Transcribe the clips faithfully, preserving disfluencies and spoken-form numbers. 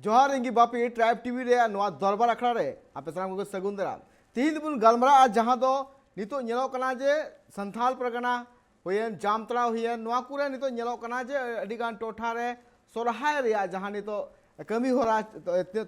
ᱡᱚᱦᱟᱨ, ᱤᱧ ᱜᱮ ᱵᱟᱯᱤ, ᱴᱨᱟᱭᱤᱵᱽ ᱴᱤᱵᱷᱤ ᱨᱮᱭᱟᱜ ᱱᱚᱣᱟ ᱫᱚᱨᱵᱟᱨ ᱟᱠᱷᱲᱟ ᱨᱮ ᱟᱯᱮ ᱥᱟᱱᱟᱢ ᱠᱚᱜᱮ ᱥᱟᱹᱜᱩᱱ ᱫᱟᱨᱟᱢ᱾ ᱛᱤᱦᱤᱧ ᱫᱚᱵᱚᱱ ᱜᱟᱞᱢᱟᱨᱟᱜᱼᱟ ᱡᱟᱦᱟᱸ ᱫᱚ ᱱᱤᱛᱚᱜ ᱧᱮᱞᱚᱜ ᱠᱟᱱᱟ ᱡᱮ ᱥᱟᱱᱛᱷᱟᱞ ᱯᱟᱨᱜᱟᱱᱟ ᱦᱩᱭᱮᱱ, ᱡᱟᱢᱛᱟᱲᱟ ᱦᱩᱭᱮᱱ, ᱱᱚᱣᱟ ᱠᱚᱨᱮ ᱱᱤᱛᱚᱜ ᱧᱮᱞᱚᱜ ᱠᱟᱱᱟ ᱡᱮ ᱟᱹᱰᱤᱜᱟᱱ ᱴᱚᱴᱷᱟ ᱨᱮ ᱥᱚᱨᱦᱟᱭ ᱨᱮᱭᱟᱜ ᱡᱟᱦᱟᱸ ᱱᱤᱛᱚᱜ ᱠᱟᱹᱢᱤ ᱦᱚᱨᱟ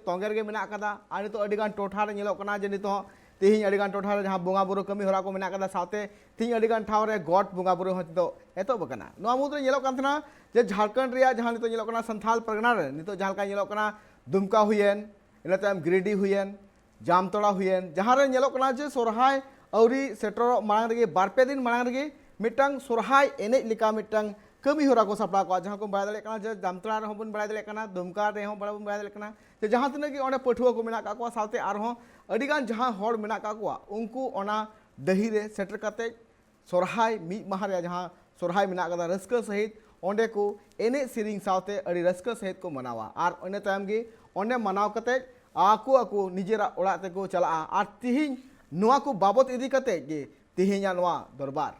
ᱛᱚᱸᱜᱮ ᱨᱮᱜᱮ ᱢᱮᱱᱟᱜ ᱟᱠᱟᱫᱟ᱾ ᱟᱨ ᱱᱤᱛᱚᱜ ᱟᱹᱰᱤᱜᱟᱱ ᱴᱚᱴᱷᱟ ᱨᱮ ᱧᱮᱞᱚᱜ ᱠᱟᱱᱟ ᱡᱮ ᱱᱤᱛᱚᱜ ᱛᱮᱦᱮᱧ ᱟᱹᱰᱤᱜᱟᱱ ᱴᱚᱴᱷᱟ ᱨᱮ ᱡᱟᱦᱟᱸ ᱵᱚᱸᱜᱟ ᱵᱩᱨᱩ ᱠᱟᱹᱢᱤ ᱦᱚᱨᱟ ᱠᱚ ᱢᱮᱱᱟᱜ ᱟᱠᱟᱫᱟ, ᱥᱟᱶᱛᱮ ᱛᱮᱦᱮᱧ ᱟᱹᱰᱤᱜᱟᱱ ᱴᱷᱟᱶ ᱨᱮ ᱜᱚᱴ ᱵᱚᱸᱜᱟ ᱵᱩᱨᱩ ᱦᱚᱸ ᱱᱤᱛᱚᱜ ᱮᱛᱚᱦᱚᱵ ᱟᱠᱟᱱᱟ᱾ ᱱᱚᱣᱟ ᱢᱩᱫᱽᱨᱮ ᱧᱮᱞᱚᱜ ᱠᱟᱱ ᱛᱟᱦᱮᱱᱟ ᱡᱮ ᱡᱷᱟᱲᱠᱷᱚᱸᱰ ᱨᱮᱭᱟᱜ ᱡᱟᱦᱟᱸ ᱱᱤᱛᱚᱜ ᱧᱮᱞᱚᱜ ᱠᱟᱱᱟ ᱥᱟᱱᱛᱷᱟᱞ ᱯᱟᱨᱜᱟᱱᱟ ᱨᱮ ᱱᱤᱛᱚᱜ ᱡᱟᱦᱟᱸ ᱞᱮᱠᱟ ᱧᱮᱞᱚᱜ ᱠᱟᱱᱟ, ᱫᱩᱢᱠᱟ ᱦᱩᱭᱮᱱ, ᱤᱱᱟᱹ ᱛᱟᱭᱚᱢ ᱜᱤᱨᱤᱰᱤ ᱦᱩᱭᱮᱱ, ᱡᱟᱢᱛᱟᱲᱟ ᱦᱩᱭᱮᱱ, ᱡᱟᱦᱟᱸ ᱨᱮ ᱧᱮᱞᱚᱜ ᱠᱟᱱᱟ ᱡᱮ ᱥᱚᱨᱦᱟᱭ ᱟᱹᱣᱨᱤ ᱥᱮᱴᱮᱨᱚᱜ ᱢᱟᱲᱟᱝ ᱨᱮᱜᱮ, ᱵᱟᱨ ᱯᱮ ᱫᱤᱱ ᱢᱟᱲᱟᱝ ᱨᱮᱜᱮ ᱢᱤᱫᱴᱟᱝ ᱥᱚᱨᱦᱟᱭ ᱮᱱᱮᱡ ᱞᱮᱠᱟ ᱢᱤᱫᱴᱟᱝ ᱠᱟᱹᱢᱤ ᱦᱚᱨᱟ ᱠᱚ ᱥᱟᱯᱲᱟᱣ ᱠᱚᱜᱼᱟ, ᱡᱟᱦᱟᱸ ᱠᱚ ᱵᱟᱲᱟᱭ ᱫᱟᱲᱮᱭᱟᱜ ᱠᱟᱱᱟ ᱡᱮ ᱡᱟᱢᱛᱟᱲᱟ ᱨᱮᱦᱚᱸ ᱵᱚᱱ ᱵᱟᱲᱟᱭ ᱫᱟᱲᱮᱭᱟᱜ ᱠᱟᱱᱟ, ᱫᱩᱢᱠᱟ ᱨᱮᱦᱚᱸ ᱵᱚᱱ ᱵᱟᱲᱟᱭ ᱫᱟᱲᱮᱭᱟᱜ ᱠᱟᱱᱟ ᱡᱮ ᱡᱟᱦᱟᱸ ᱛᱤᱱᱟᱹᱜ ᱜᱮ ᱚᱸᱰᱮ ᱯᱟᱹᱴᱷᱩᱣᱟᱹ ᱠᱚ ᱢᱮᱱᱟᱜ ᱠᱟᱜ ᱠᱚᱣᱟ, ᱥᱟᱶᱛᱮ ᱟᱨᱦᱚᱸ ᱟᱹᱰᱤᱜᱟᱱ ᱡᱟᱦᱟᱸ ᱦᱚᱲ ᱢᱮᱱᱟᱜ ᱠᱟᱜ ᱠᱚᱣᱟ, ᱩᱱᱠᱩ ᱚᱱᱟ ᱰᱟᱹᱦᱤ ᱨᱮ ᱥᱮᱴᱮᱨ ᱠᱟᱛᱮ ᱥᱚᱨᱦᱟᱭ ᱢᱤᱫ ᱢᱟᱦᱟ ᱨᱮᱭᱟᱜ ᱡᱟᱦᱟᱸ ᱥᱚᱨᱦᱟᱭ ᱢᱮᱱᱟᱜ ᱠᱟᱫᱟ, ᱨᱟᱹᱥᱠᱟᱹ ᱥᱟᱹᱦᱤᱡ ᱚᱸᱰᱮ ᱠᱚ ᱮᱱᱮᱡ ᱥᱮᱨᱮᱧ ᱥᱟᱶᱛᱮ ᱟᱹᱰᱤ ᱨᱟᱹᱥᱠᱟᱹ ᱥᱟᱹᱦᱤᱡ ᱠᱚ ᱢᱟᱱᱟᱣᱟ᱾ ᱟᱨ ᱤᱱᱟᱹ ᱛᱟᱭᱚᱢ ᱜᱮ ᱚᱸᱰᱮ ᱢᱟᱱᱟᱣ ᱠᱟᱛᱮ ᱟᱠᱚ ᱟᱠᱚ ᱱᱤᱡᱮᱨᱟᱜ ᱚᱲᱟᱜ ᱛᱮᱠᱚ ᱪᱟᱞᱟᱜᱼᱟ᱾ ᱟᱨ ᱛᱤᱦᱤᱧ ᱱᱚᱣᱟ ᱠᱚ ᱵᱟᱵᱚᱛ ᱤᱫᱤ ᱠᱟᱛᱮ ᱜᱮ ᱛᱤᱦᱤᱧᱟᱜ ᱱᱚᱣᱟ ᱫᱚᱨᱵᱟᱨ᱾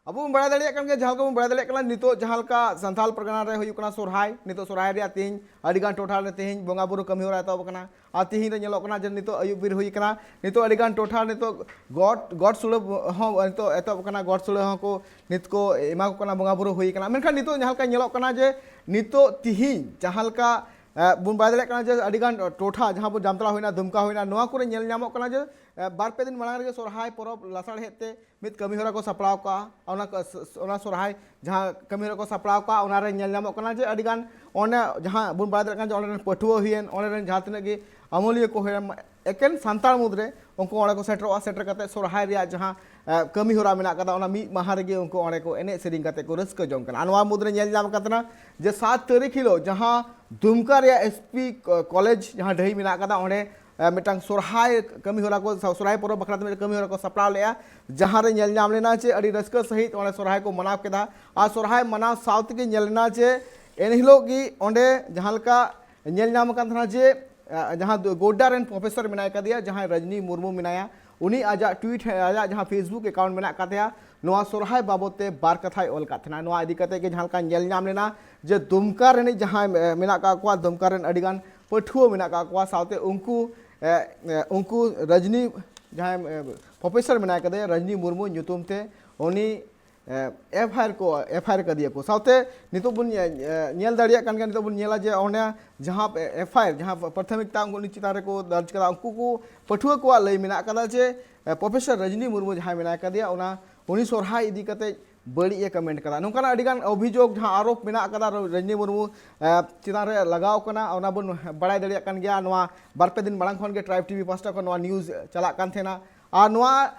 ᱟᱵᱚ ᱵᱚᱱ ᱵᱟᱲᱟᱭ ᱫᱟᱲᱮᱭᱟᱜ ᱠᱟᱱ ᱜᱮᱭᱟ, ᱡᱟᱦᱟᱸ ᱞᱮᱠᱟ ᱵᱚᱱ ᱵᱟᱲᱟᱭ ᱫᱟᱲᱮᱭᱟᱜ ᱠᱟᱱᱟ, ᱱᱤᱛᱚᱜ ᱡᱟᱦᱟᱸ ᱞᱮᱠᱟ ᱥᱟᱱᱛᱟᱞ ᱯᱟᱨᱜᱟᱱᱟ ᱨᱮ ᱦᱩᱭᱩᱜ ᱠᱟᱱᱟ ᱥᱚᱨᱦᱟᱭ, ᱱᱤᱛᱚᱜ ᱥᱚᱨᱦᱟᱭ ᱨᱮᱭᱟᱜ ᱛᱮᱦᱮᱧ ᱟᱹᱰᱤᱜᱟᱱ ᱴᱚᱴᱷᱟ ᱨᱮ ᱛᱮᱦᱮᱧ ᱵᱚᱸᱜᱟ ᱵᱩᱨᱩ ᱠᱟᱹᱢᱤ ᱦᱚᱨᱟ ᱮᱛᱚᱦᱚᱵ ᱟᱠᱟᱱᱟ᱾ ᱟᱨ ᱛᱮᱦᱮᱧ ᱨᱮ ᱧᱮᱞᱚᱜ ᱠᱟᱱᱟ ᱡᱮ ᱱᱤᱛᱚᱜ ᱟᱹᱭᱩᱵ ᱵᱮᱨ ᱦᱩᱭ ᱟᱠᱟᱱᱟ, ᱱᱤᱛᱚᱜ ᱟᱹᱰᱤᱜᱟᱱ ᱴᱚᱴᱷᱟ ᱱᱤᱛᱚᱜ ᱜᱚᱴ, ᱜᱚᱴ ᱥᱩᱲᱟᱹ ᱦᱚᱸ ᱱᱤᱛᱚᱜ ᱮᱛᱚᱦᱚᱵ ᱟᱠᱟᱱᱟ, ᱜᱚᱴ ᱥᱩᱲᱟᱹ ᱦᱚᱸ ᱠᱚ ᱱᱤᱛ ᱠᱚ ᱮᱢᱟ ᱠᱚ ᱠᱟᱱᱟ, ᱵᱚᱸᱜᱟ ᱵᱩᱨᱩ ᱦᱩᱭ ᱟᱠᱟᱱᱟ᱾ ᱢᱮᱱᱠᱷᱟᱱ ᱱᱤᱛᱚᱜ ᱡᱟᱦᱟᱸ ᱞᱮᱠᱟ ᱧᱮᱞᱚᱜ ᱠᱟᱱᱟ ᱡᱮ ᱱᱤᱛᱚᱜ ᱛᱮᱦᱮᱧ ᱡᱟᱦᱟᱸ ᱞᱮᱠᱟ, ᱮ, ᱵᱚᱱ ᱵᱟᱲᱟᱭ ᱫᱟᱲᱮᱭᱟᱜ ᱠᱟᱱᱟ ᱡᱮ ᱟᱹᱰᱤᱜᱟᱱ ᱴᱚᱴᱷᱟ ᱡᱟᱦᱟᱸ ᱵᱚᱱ ᱡᱟᱢᱛᱟᱲᱟ ᱦᱩᱭᱱᱟ, ᱫᱩᱢᱠᱟ ᱦᱩᱭᱱᱟ, ᱱᱚᱣᱟ ᱠᱚᱨᱮ ᱧᱮᱞ ᱧᱟᱢᱚᱜ ᱠᱟᱱᱟ ᱡᱮ, ᱮ, ᱵᱟᱨ ᱯᱮ ᱫᱤᱱ ᱢᱟᱲᱟᱝ ᱨᱮᱜᱮ ᱥᱚᱨᱦᱟᱭ ᱯᱚᱨᱚᱵᱽ ᱞᱟᱥᱟᱲᱦᱮᱫ ᱛᱮ ᱢᱤᱫ ᱠᱟᱹᱢᱤ ᱦᱚᱨᱟ ᱠᱚ ᱥᱟᱯᱲᱟᱣ ᱠᱟᱜᱼᱟ᱾ ᱚᱱᱟ ᱠᱚ, ᱚᱱᱟ ᱥᱚᱨᱦᱟᱭ ᱡᱟᱦᱟᱸ ᱠᱟᱹᱢᱤ ᱦᱚᱨᱟ ᱠᱚ ᱥᱟᱯᱲᱟᱣ ᱠᱟᱜᱼᱟ, ᱚᱱᱟ ᱨᱮ ᱧᱮᱞ ᱧᱟᱢᱚᱜ ᱠᱟᱱᱟ ᱡᱮ ᱟᱹᱰᱤᱜᱟᱱ ᱚᱸᱰᱮ ᱡᱟᱦᱟᱸ ᱵᱚᱱ ᱵᱟᱲᱟᱭ ᱫᱟᱲᱮᱭᱟᱜ ᱠᱟᱱᱟ ᱡᱮ ᱚᱸᱰᱮ ᱨᱮᱱ ᱯᱟᱹᱴᱷᱩᱣᱟᱹ ᱦᱩᱭᱮᱱ, ᱚᱸᱰᱮ ᱨᱮᱱ ᱡᱟᱦᱟᱸ ᱛᱤᱱᱟᱹᱜ ᱜᱮ ᱟᱹᱢᱟᱹᱞᱤᱭᱟᱹ ᱠᱚ ᱦᱩᱭᱮᱱ, ᱮᱠᱮᱱ ᱥᱟᱱᱛᱟᱲ ᱢᱩᱫᱽᱨᱮ ᱩᱱᱠᱩ ᱚᱸᱰᱮ ᱠᱚ ᱥᱮᱴᱮᱨᱚᱜᱼᱟ᱾ ᱥᱮᱴᱮᱨ ᱠᱟᱛᱮ ᱥᱚᱨᱦᱟᱭ ᱨᱮᱭᱟᱜ ᱡᱟᱦᱟᱸ, ᱮ, ᱠᱟᱹᱢᱤ ᱦᱚᱨᱟ ᱢᱮᱱᱟᱜ ᱠᱟᱫᱟ, ᱚᱱᱟ ᱢᱤᱫ ᱢᱟᱦᱟ ᱨᱮᱜᱮ ᱩᱱᱠᱩ ᱚᱸᱰᱮ ᱠᱚ ᱮᱱᱮᱡ ᱥᱮᱨᱮᱧ ᱠᱟᱛᱮ ᱠᱚ ᱨᱟᱹᱥᱠᱟᱹ ᱡᱚᱝ ᱠᱟᱱᱟ᱾ ᱟᱨ ᱱᱚᱣᱟ ᱢᱩᱫᱽᱨᱮ ᱧᱮᱞ ᱧᱟᱢ ᱠᱟᱱ ᱛᱟᱦᱮᱱᱟ ᱡᱮ ᱥᱟᱛ ᱛᱟᱹᱨᱤᱠᱷ ᱦᱤᱞᱳᱜ ᱡᱟᱦᱟᱸ ᱫᱩᱢᱠᱟ ᱨᱮᱭᱟᱜ ᱮᱥ ᱯᱤ ᱠᱚ-, ᱠᱚᱞᱮᱡᱽ ᱡᱟᱦᱟᱸ ᱰᱟᱹᱦᱤ ᱢᱮᱱᱟᱜ ᱠᱟᱫᱟ, ᱚᱸᱰᱮ, ᱮ, ᱢᱤᱫᱴᱟᱝ ᱥᱚᱨᱦᱟᱭ ᱠᱟᱹᱢᱤ ᱦᱚᱨᱟ ᱠᱚ, ᱥᱚᱨᱦᱟᱭ ᱯᱚᱨᱚᱵᱽ ᱵᱟᱠᱷᱨᱟ ᱛᱮ ᱢᱤᱫᱴᱟᱝ ᱠᱟᱹᱢᱤ ᱦᱚᱨᱟ ᱠᱚ ᱥᱟᱯᱲᱟᱣ ᱞᱮᱫᱼᱟ, ᱡᱟᱦᱟᱸ ᱨᱮ ᱧᱮᱞ ᱧᱟᱢ ᱞᱮᱱᱟ ᱡᱮ ᱟᱹᱰᱤ ᱨᱟᱹᱥᱠᱟᱹ ᱥᱟᱺᱦᱤᱡ ᱚᱸᱰᱮ ᱥᱚᱨᱦᱟᱭ ᱠᱚ ᱢᱟᱱᱟᱣ ᱠᱮᱫᱟ᱾ ᱟᱨ ᱥᱚᱨᱦᱟᱭ ᱢᱟᱱᱟᱣ ᱥᱟᱶ ᱛᱮᱜᱮ ᱧᱮᱞ ᱞᱮᱱᱟ ᱡᱮ ᱮᱱᱦᱤᱞᱳᱜ ᱜᱮ ᱚᱸᱰᱮ ᱡᱟᱦᱟᱸ ᱞᱮᱠᱟ ᱧᱮᱞ ᱧᱟᱢ ᱟᱠᱟᱱ ᱛᱟᱦᱮᱱᱟ ᱡᱮ, ᱮ, ᱡᱟᱦᱟᱸ ᱫᱚ ᱜᱳᱰᱰᱟ ᱨᱮᱱ ᱯᱨᱚᱯᱷᱮᱥᱚᱨ ᱢᱮᱱᱟᱭ ᱠᱟᱫᱮᱭᱟ, ᱡᱟᱦᱟᱸᱭ ᱨᱚᱡᱽᱱᱤ ᱢᱩᱨᱢᱩ ᱢᱮᱱᱟᱭᱟ, ᱩᱱᱤ ᱟᱡᱟᱜ ᱴᱩᱭᱤᱴ, ᱟᱡᱟᱜ ᱡᱟᱦᱟᱸ ᱯᱷᱮᱥᱵᱩᱠ ᱮᱠᱟᱣᱩᱱᱴ ᱢᱮᱱᱟᱜ ᱟᱠᱟᱫ ᱛᱟᱭᱟ, ᱱᱚᱣᱟ ᱥᱚᱨᱦᱟᱭ ᱵᱟᱵᱚᱫ ᱛᱮ ᱵᱟᱨ ᱠᱟᱛᱷᱟᱭ ᱚᱞ ᱟᱠᱟᱫ ᱛᱟᱦᱮᱱᱟ᱾ ᱱᱚᱣᱟ ᱤᱫᱤ ᱠᱟᱛᱮ ᱜᱮ ᱡᱟᱦᱟᱸ ᱞᱮᱠᱟ ᱧᱮᱞ ᱧᱟᱢ ᱞᱮᱱᱟ ᱡᱮ ᱫᱩᱢᱠᱟ ᱨᱤᱱᱤᱡ ᱡᱟᱦᱟᱸᱭ, ᱮ, ᱢᱮᱱᱟᱜ ᱟᱠᱟᱫ ᱠᱚᱣᱟ, ᱫᱩᱢᱠᱟ ᱨᱮᱱ ᱟᱹᱰᱤᱜᱟᱱ ᱯᱟᱹᱴᱷᱩᱣᱟᱹ ᱢᱮᱱᱟᱜ ᱟᱠᱟᱫ ᱠᱚᱣᱟ, ᱥᱟᱶᱛᱮ ᱩᱱᱠᱩ, ᱮ, ᱮ, ᱩᱱᱠᱩ ᱨᱚᱡᱽᱱᱤ, ᱡᱟᱦᱟᱸᱭ, ᱮ, ᱯᱨᱚᱯᱷᱮᱥᱚᱨ ᱢᱮᱱᱟᱭ ᱠᱟᱫᱮᱭᱟ, ᱨᱚᱡᱽᱱᱤ ᱢᱩᱨᱢᱩ ᱧᱩᱛᱩᱢ ᱛᱮ ᱩᱱᱤ, ᱮ, ᱮᱯᱷ ᱟᱭ ᱟᱨ ᱠᱚ, ᱮᱯᱷ ᱟᱭ ᱟᱨ ᱠᱟᱫᱮᱭᱟ ᱠᱚ᱾ ᱥᱟᱶᱛᱮ ᱱᱤᱛᱚᱜ ᱵᱚᱱ ᱧᱮ-, ᱮ, ᱧᱮᱞ ᱫᱟᱲᱮᱭᱟᱜ ᱠᱟᱱ ᱜᱮᱭᱟ, ᱱᱤᱛᱚᱜ ᱵᱚᱱ ᱧᱮᱞᱟ ᱡᱮ ᱚᱱᱮ ᱡᱟᱦᱟᱸ ᱮᱯᱷ ᱟᱭ ᱟᱨ, ᱡᱟᱦᱟᱸ ᱯᱨᱟᱛᱷᱚᱢᱤᱠᱛᱟ ᱩᱱᱠᱩ ᱩᱱᱤ ᱪᱮᱛᱟᱱ ᱨᱮᱠᱚ ᱫᱚᱨᱡᱽ ᱠᱟᱫᱟ, ᱩᱱᱠᱩ ᱠᱚ ᱯᱟᱹᱴᱷᱩᱣᱟᱹ ᱠᱚᱣᱟᱜ ᱞᱟᱹᱭ ᱢᱮᱱᱟᱜ ᱠᱟᱫᱟ ᱡᱮ, ᱮ, ᱯᱨᱚᱯᱷᱮᱥᱚᱨ ᱨᱚᱡᱽᱱᱤ ᱢᱩᱨᱢᱩ ᱡᱟᱦᱟᱸᱭ ᱢᱮᱱᱟᱭ ᱠᱟᱫᱮᱭᱟ, ᱚᱱᱟ ᱩᱱᱤ ᱥᱚᱨᱦᱟᱭ ᱤᱫᱤ ᱠᱟᱛᱮ ᱵᱟᱹᱲᱤᱡ ᱮ ᱠᱚᱢᱮᱱᱴ ᱠᱟᱫᱟ᱾ ᱱᱚᱝᱠᱟᱱᱟᱜ ᱟᱹᱰᱤᱜᱟᱱ ᱚᱵᱷᱤᱡᱳᱜᱽ, ᱡᱟᱦᱟᱸ ᱟᱨᱳᱯ ᱢᱮᱱᱟᱜ ᱠᱟᱫᱟ ᱨᱚ-, ᱨᱚᱡᱽᱱᱤ ᱢᱩᱨᱢᱩ, ᱮ, ᱪᱮᱛᱟᱱ ᱨᱮ ᱞᱟᱜᱟᱣ ᱠᱟᱱᱟ, ᱚᱱᱟ ᱵᱚᱱ ᱵᱟᱲᱟᱭ ᱫᱟᱲᱮᱭᱟᱜ ᱠᱟᱱ ᱜᱮᱭᱟ᱾ ᱱᱚᱣᱟ ᱵᱟᱨᱯᱮ ᱫᱤᱱ ᱢᱟᱲᱟᱝ ᱠᱷᱚᱱ ᱜᱮ ᱴᱨᱟᱭᱤᱵᱽ ᱴᱤᱵᱷᱤ ᱯᱟᱦᱴᱟ ᱠᱷᱚᱱ ᱱᱚᱣᱟ ᱱᱤᱭᱩᱡᱽ ᱪᱟᱞᱟᱜ ᱠᱟᱱ ᱛᱟᱦᱮᱱᱟ᱾ ᱟᱨ ᱱᱚᱣᱟ,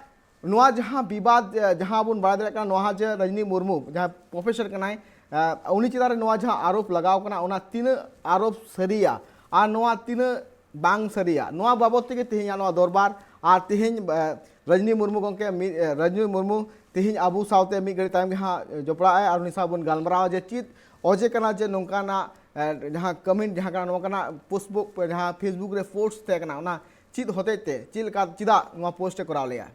ᱱᱚᱣᱟ ᱡᱟᱦᱟᱸ ᱵᱤᱵᱟᱫ, ᱮ, ᱡᱟᱦᱟᱸ ᱵᱚᱱ ᱵᱟᱲᱟᱭ ᱫᱟᱲᱮᱭᱟᱜ ᱠᱟᱱᱟ, ᱱᱚᱣᱟ ᱡᱮ ᱨᱚᱡᱽᱱᱤ ᱢᱩᱨᱢᱩ ᱡᱟᱦᱟᱸᱭ ᱯᱨᱚᱯᱷᱮᱥᱚᱨ ᱠᱟᱱᱟᱭ, ᱮ, ᱩᱱᱤ ᱪᱮᱛᱟᱱ ᱨᱮ ᱱᱚᱣᱟ ᱡᱟᱦᱟᱸ ᱟᱨᱳᱯ ᱞᱟᱜᱟᱣ ᱠᱟᱱᱟ, ᱚᱱᱟ ᱛᱤᱱᱟᱹᱜ ᱟᱨᱳᱯ ᱥᱟᱹᱨᱤᱭᱟ ᱟᱨ ᱱᱚᱣᱟ ᱛᱤᱱᱟᱹᱜ ᱵᱟᱝ ᱥᱟᱹᱨᱤᱭᱟ, ᱱᱚᱣᱟ ᱵᱟᱵᱚᱫ ᱛᱮᱜᱮ ᱛᱮᱦᱮᱧᱟᱜ ᱱᱚᱣᱟ ᱫᱚᱨᱵᱟᱨ᱾ ᱟᱨ ᱛᱮᱦᱮᱧ, ᱮ, ᱨᱚᱡᱽᱱᱤ ᱢᱩᱨᱢᱩ ᱜᱚᱢᱠᱮ ᱢᱤᱫ, ᱮ, ᱨᱚᱡᱽᱱᱤ ᱢᱩᱨᱢᱩ ᱛᱮᱦᱮᱧ ᱟᱵᱚ ᱥᱟᱶᱛᱮ ᱢᱤᱫ ᱜᱷᱟᱹᱲᱤ ᱛᱟᱭᱚᱢ ᱜᱮ ᱦᱟᱸᱜ ᱡᱚᱯᱲᱟᱜ ᱟᱭ ᱟᱨ ᱩᱱᱤ ᱥᱟᱶ ᱵᱚᱱ ᱜᱟᱞᱢᱟᱨᱟᱣᱟ ᱡᱮ ᱪᱮᱫ ᱚᱡᱮ ᱠᱟᱱᱟ ᱡᱮ ᱱᱚᱝᱠᱟᱱᱟᱜ, ᱮ, ᱡᱟᱦᱟᱸ ᱠᱚᱢᱮᱱᱴ ᱡᱟᱦᱟᱸ ᱠᱟᱱᱟ, ᱱᱚᱝᱠᱟᱱᱟᱜ ᱯᱷᱮᱥᱵᱩᱠ, ᱡᱟᱦᱟᱸ ᱯᱷᱮᱥᱵᱩᱠ ᱨᱮ ᱯᱳᱥᱴ ᱛᱟᱦᱮᱸ ᱠᱟᱱᱟ, ᱚᱱᱟ ᱪᱮᱫ ᱦᱚᱛᱮᱡ ᱛᱮ, ᱪᱮᱫ ᱞᱮᱠᱟ, ᱪᱮᱫᱟᱜ ᱱᱚᱣᱟ ᱯᱳᱥᱴ ᱮ ᱠᱚᱨᱟᱣ ᱞᱮᱜᱼᱟ?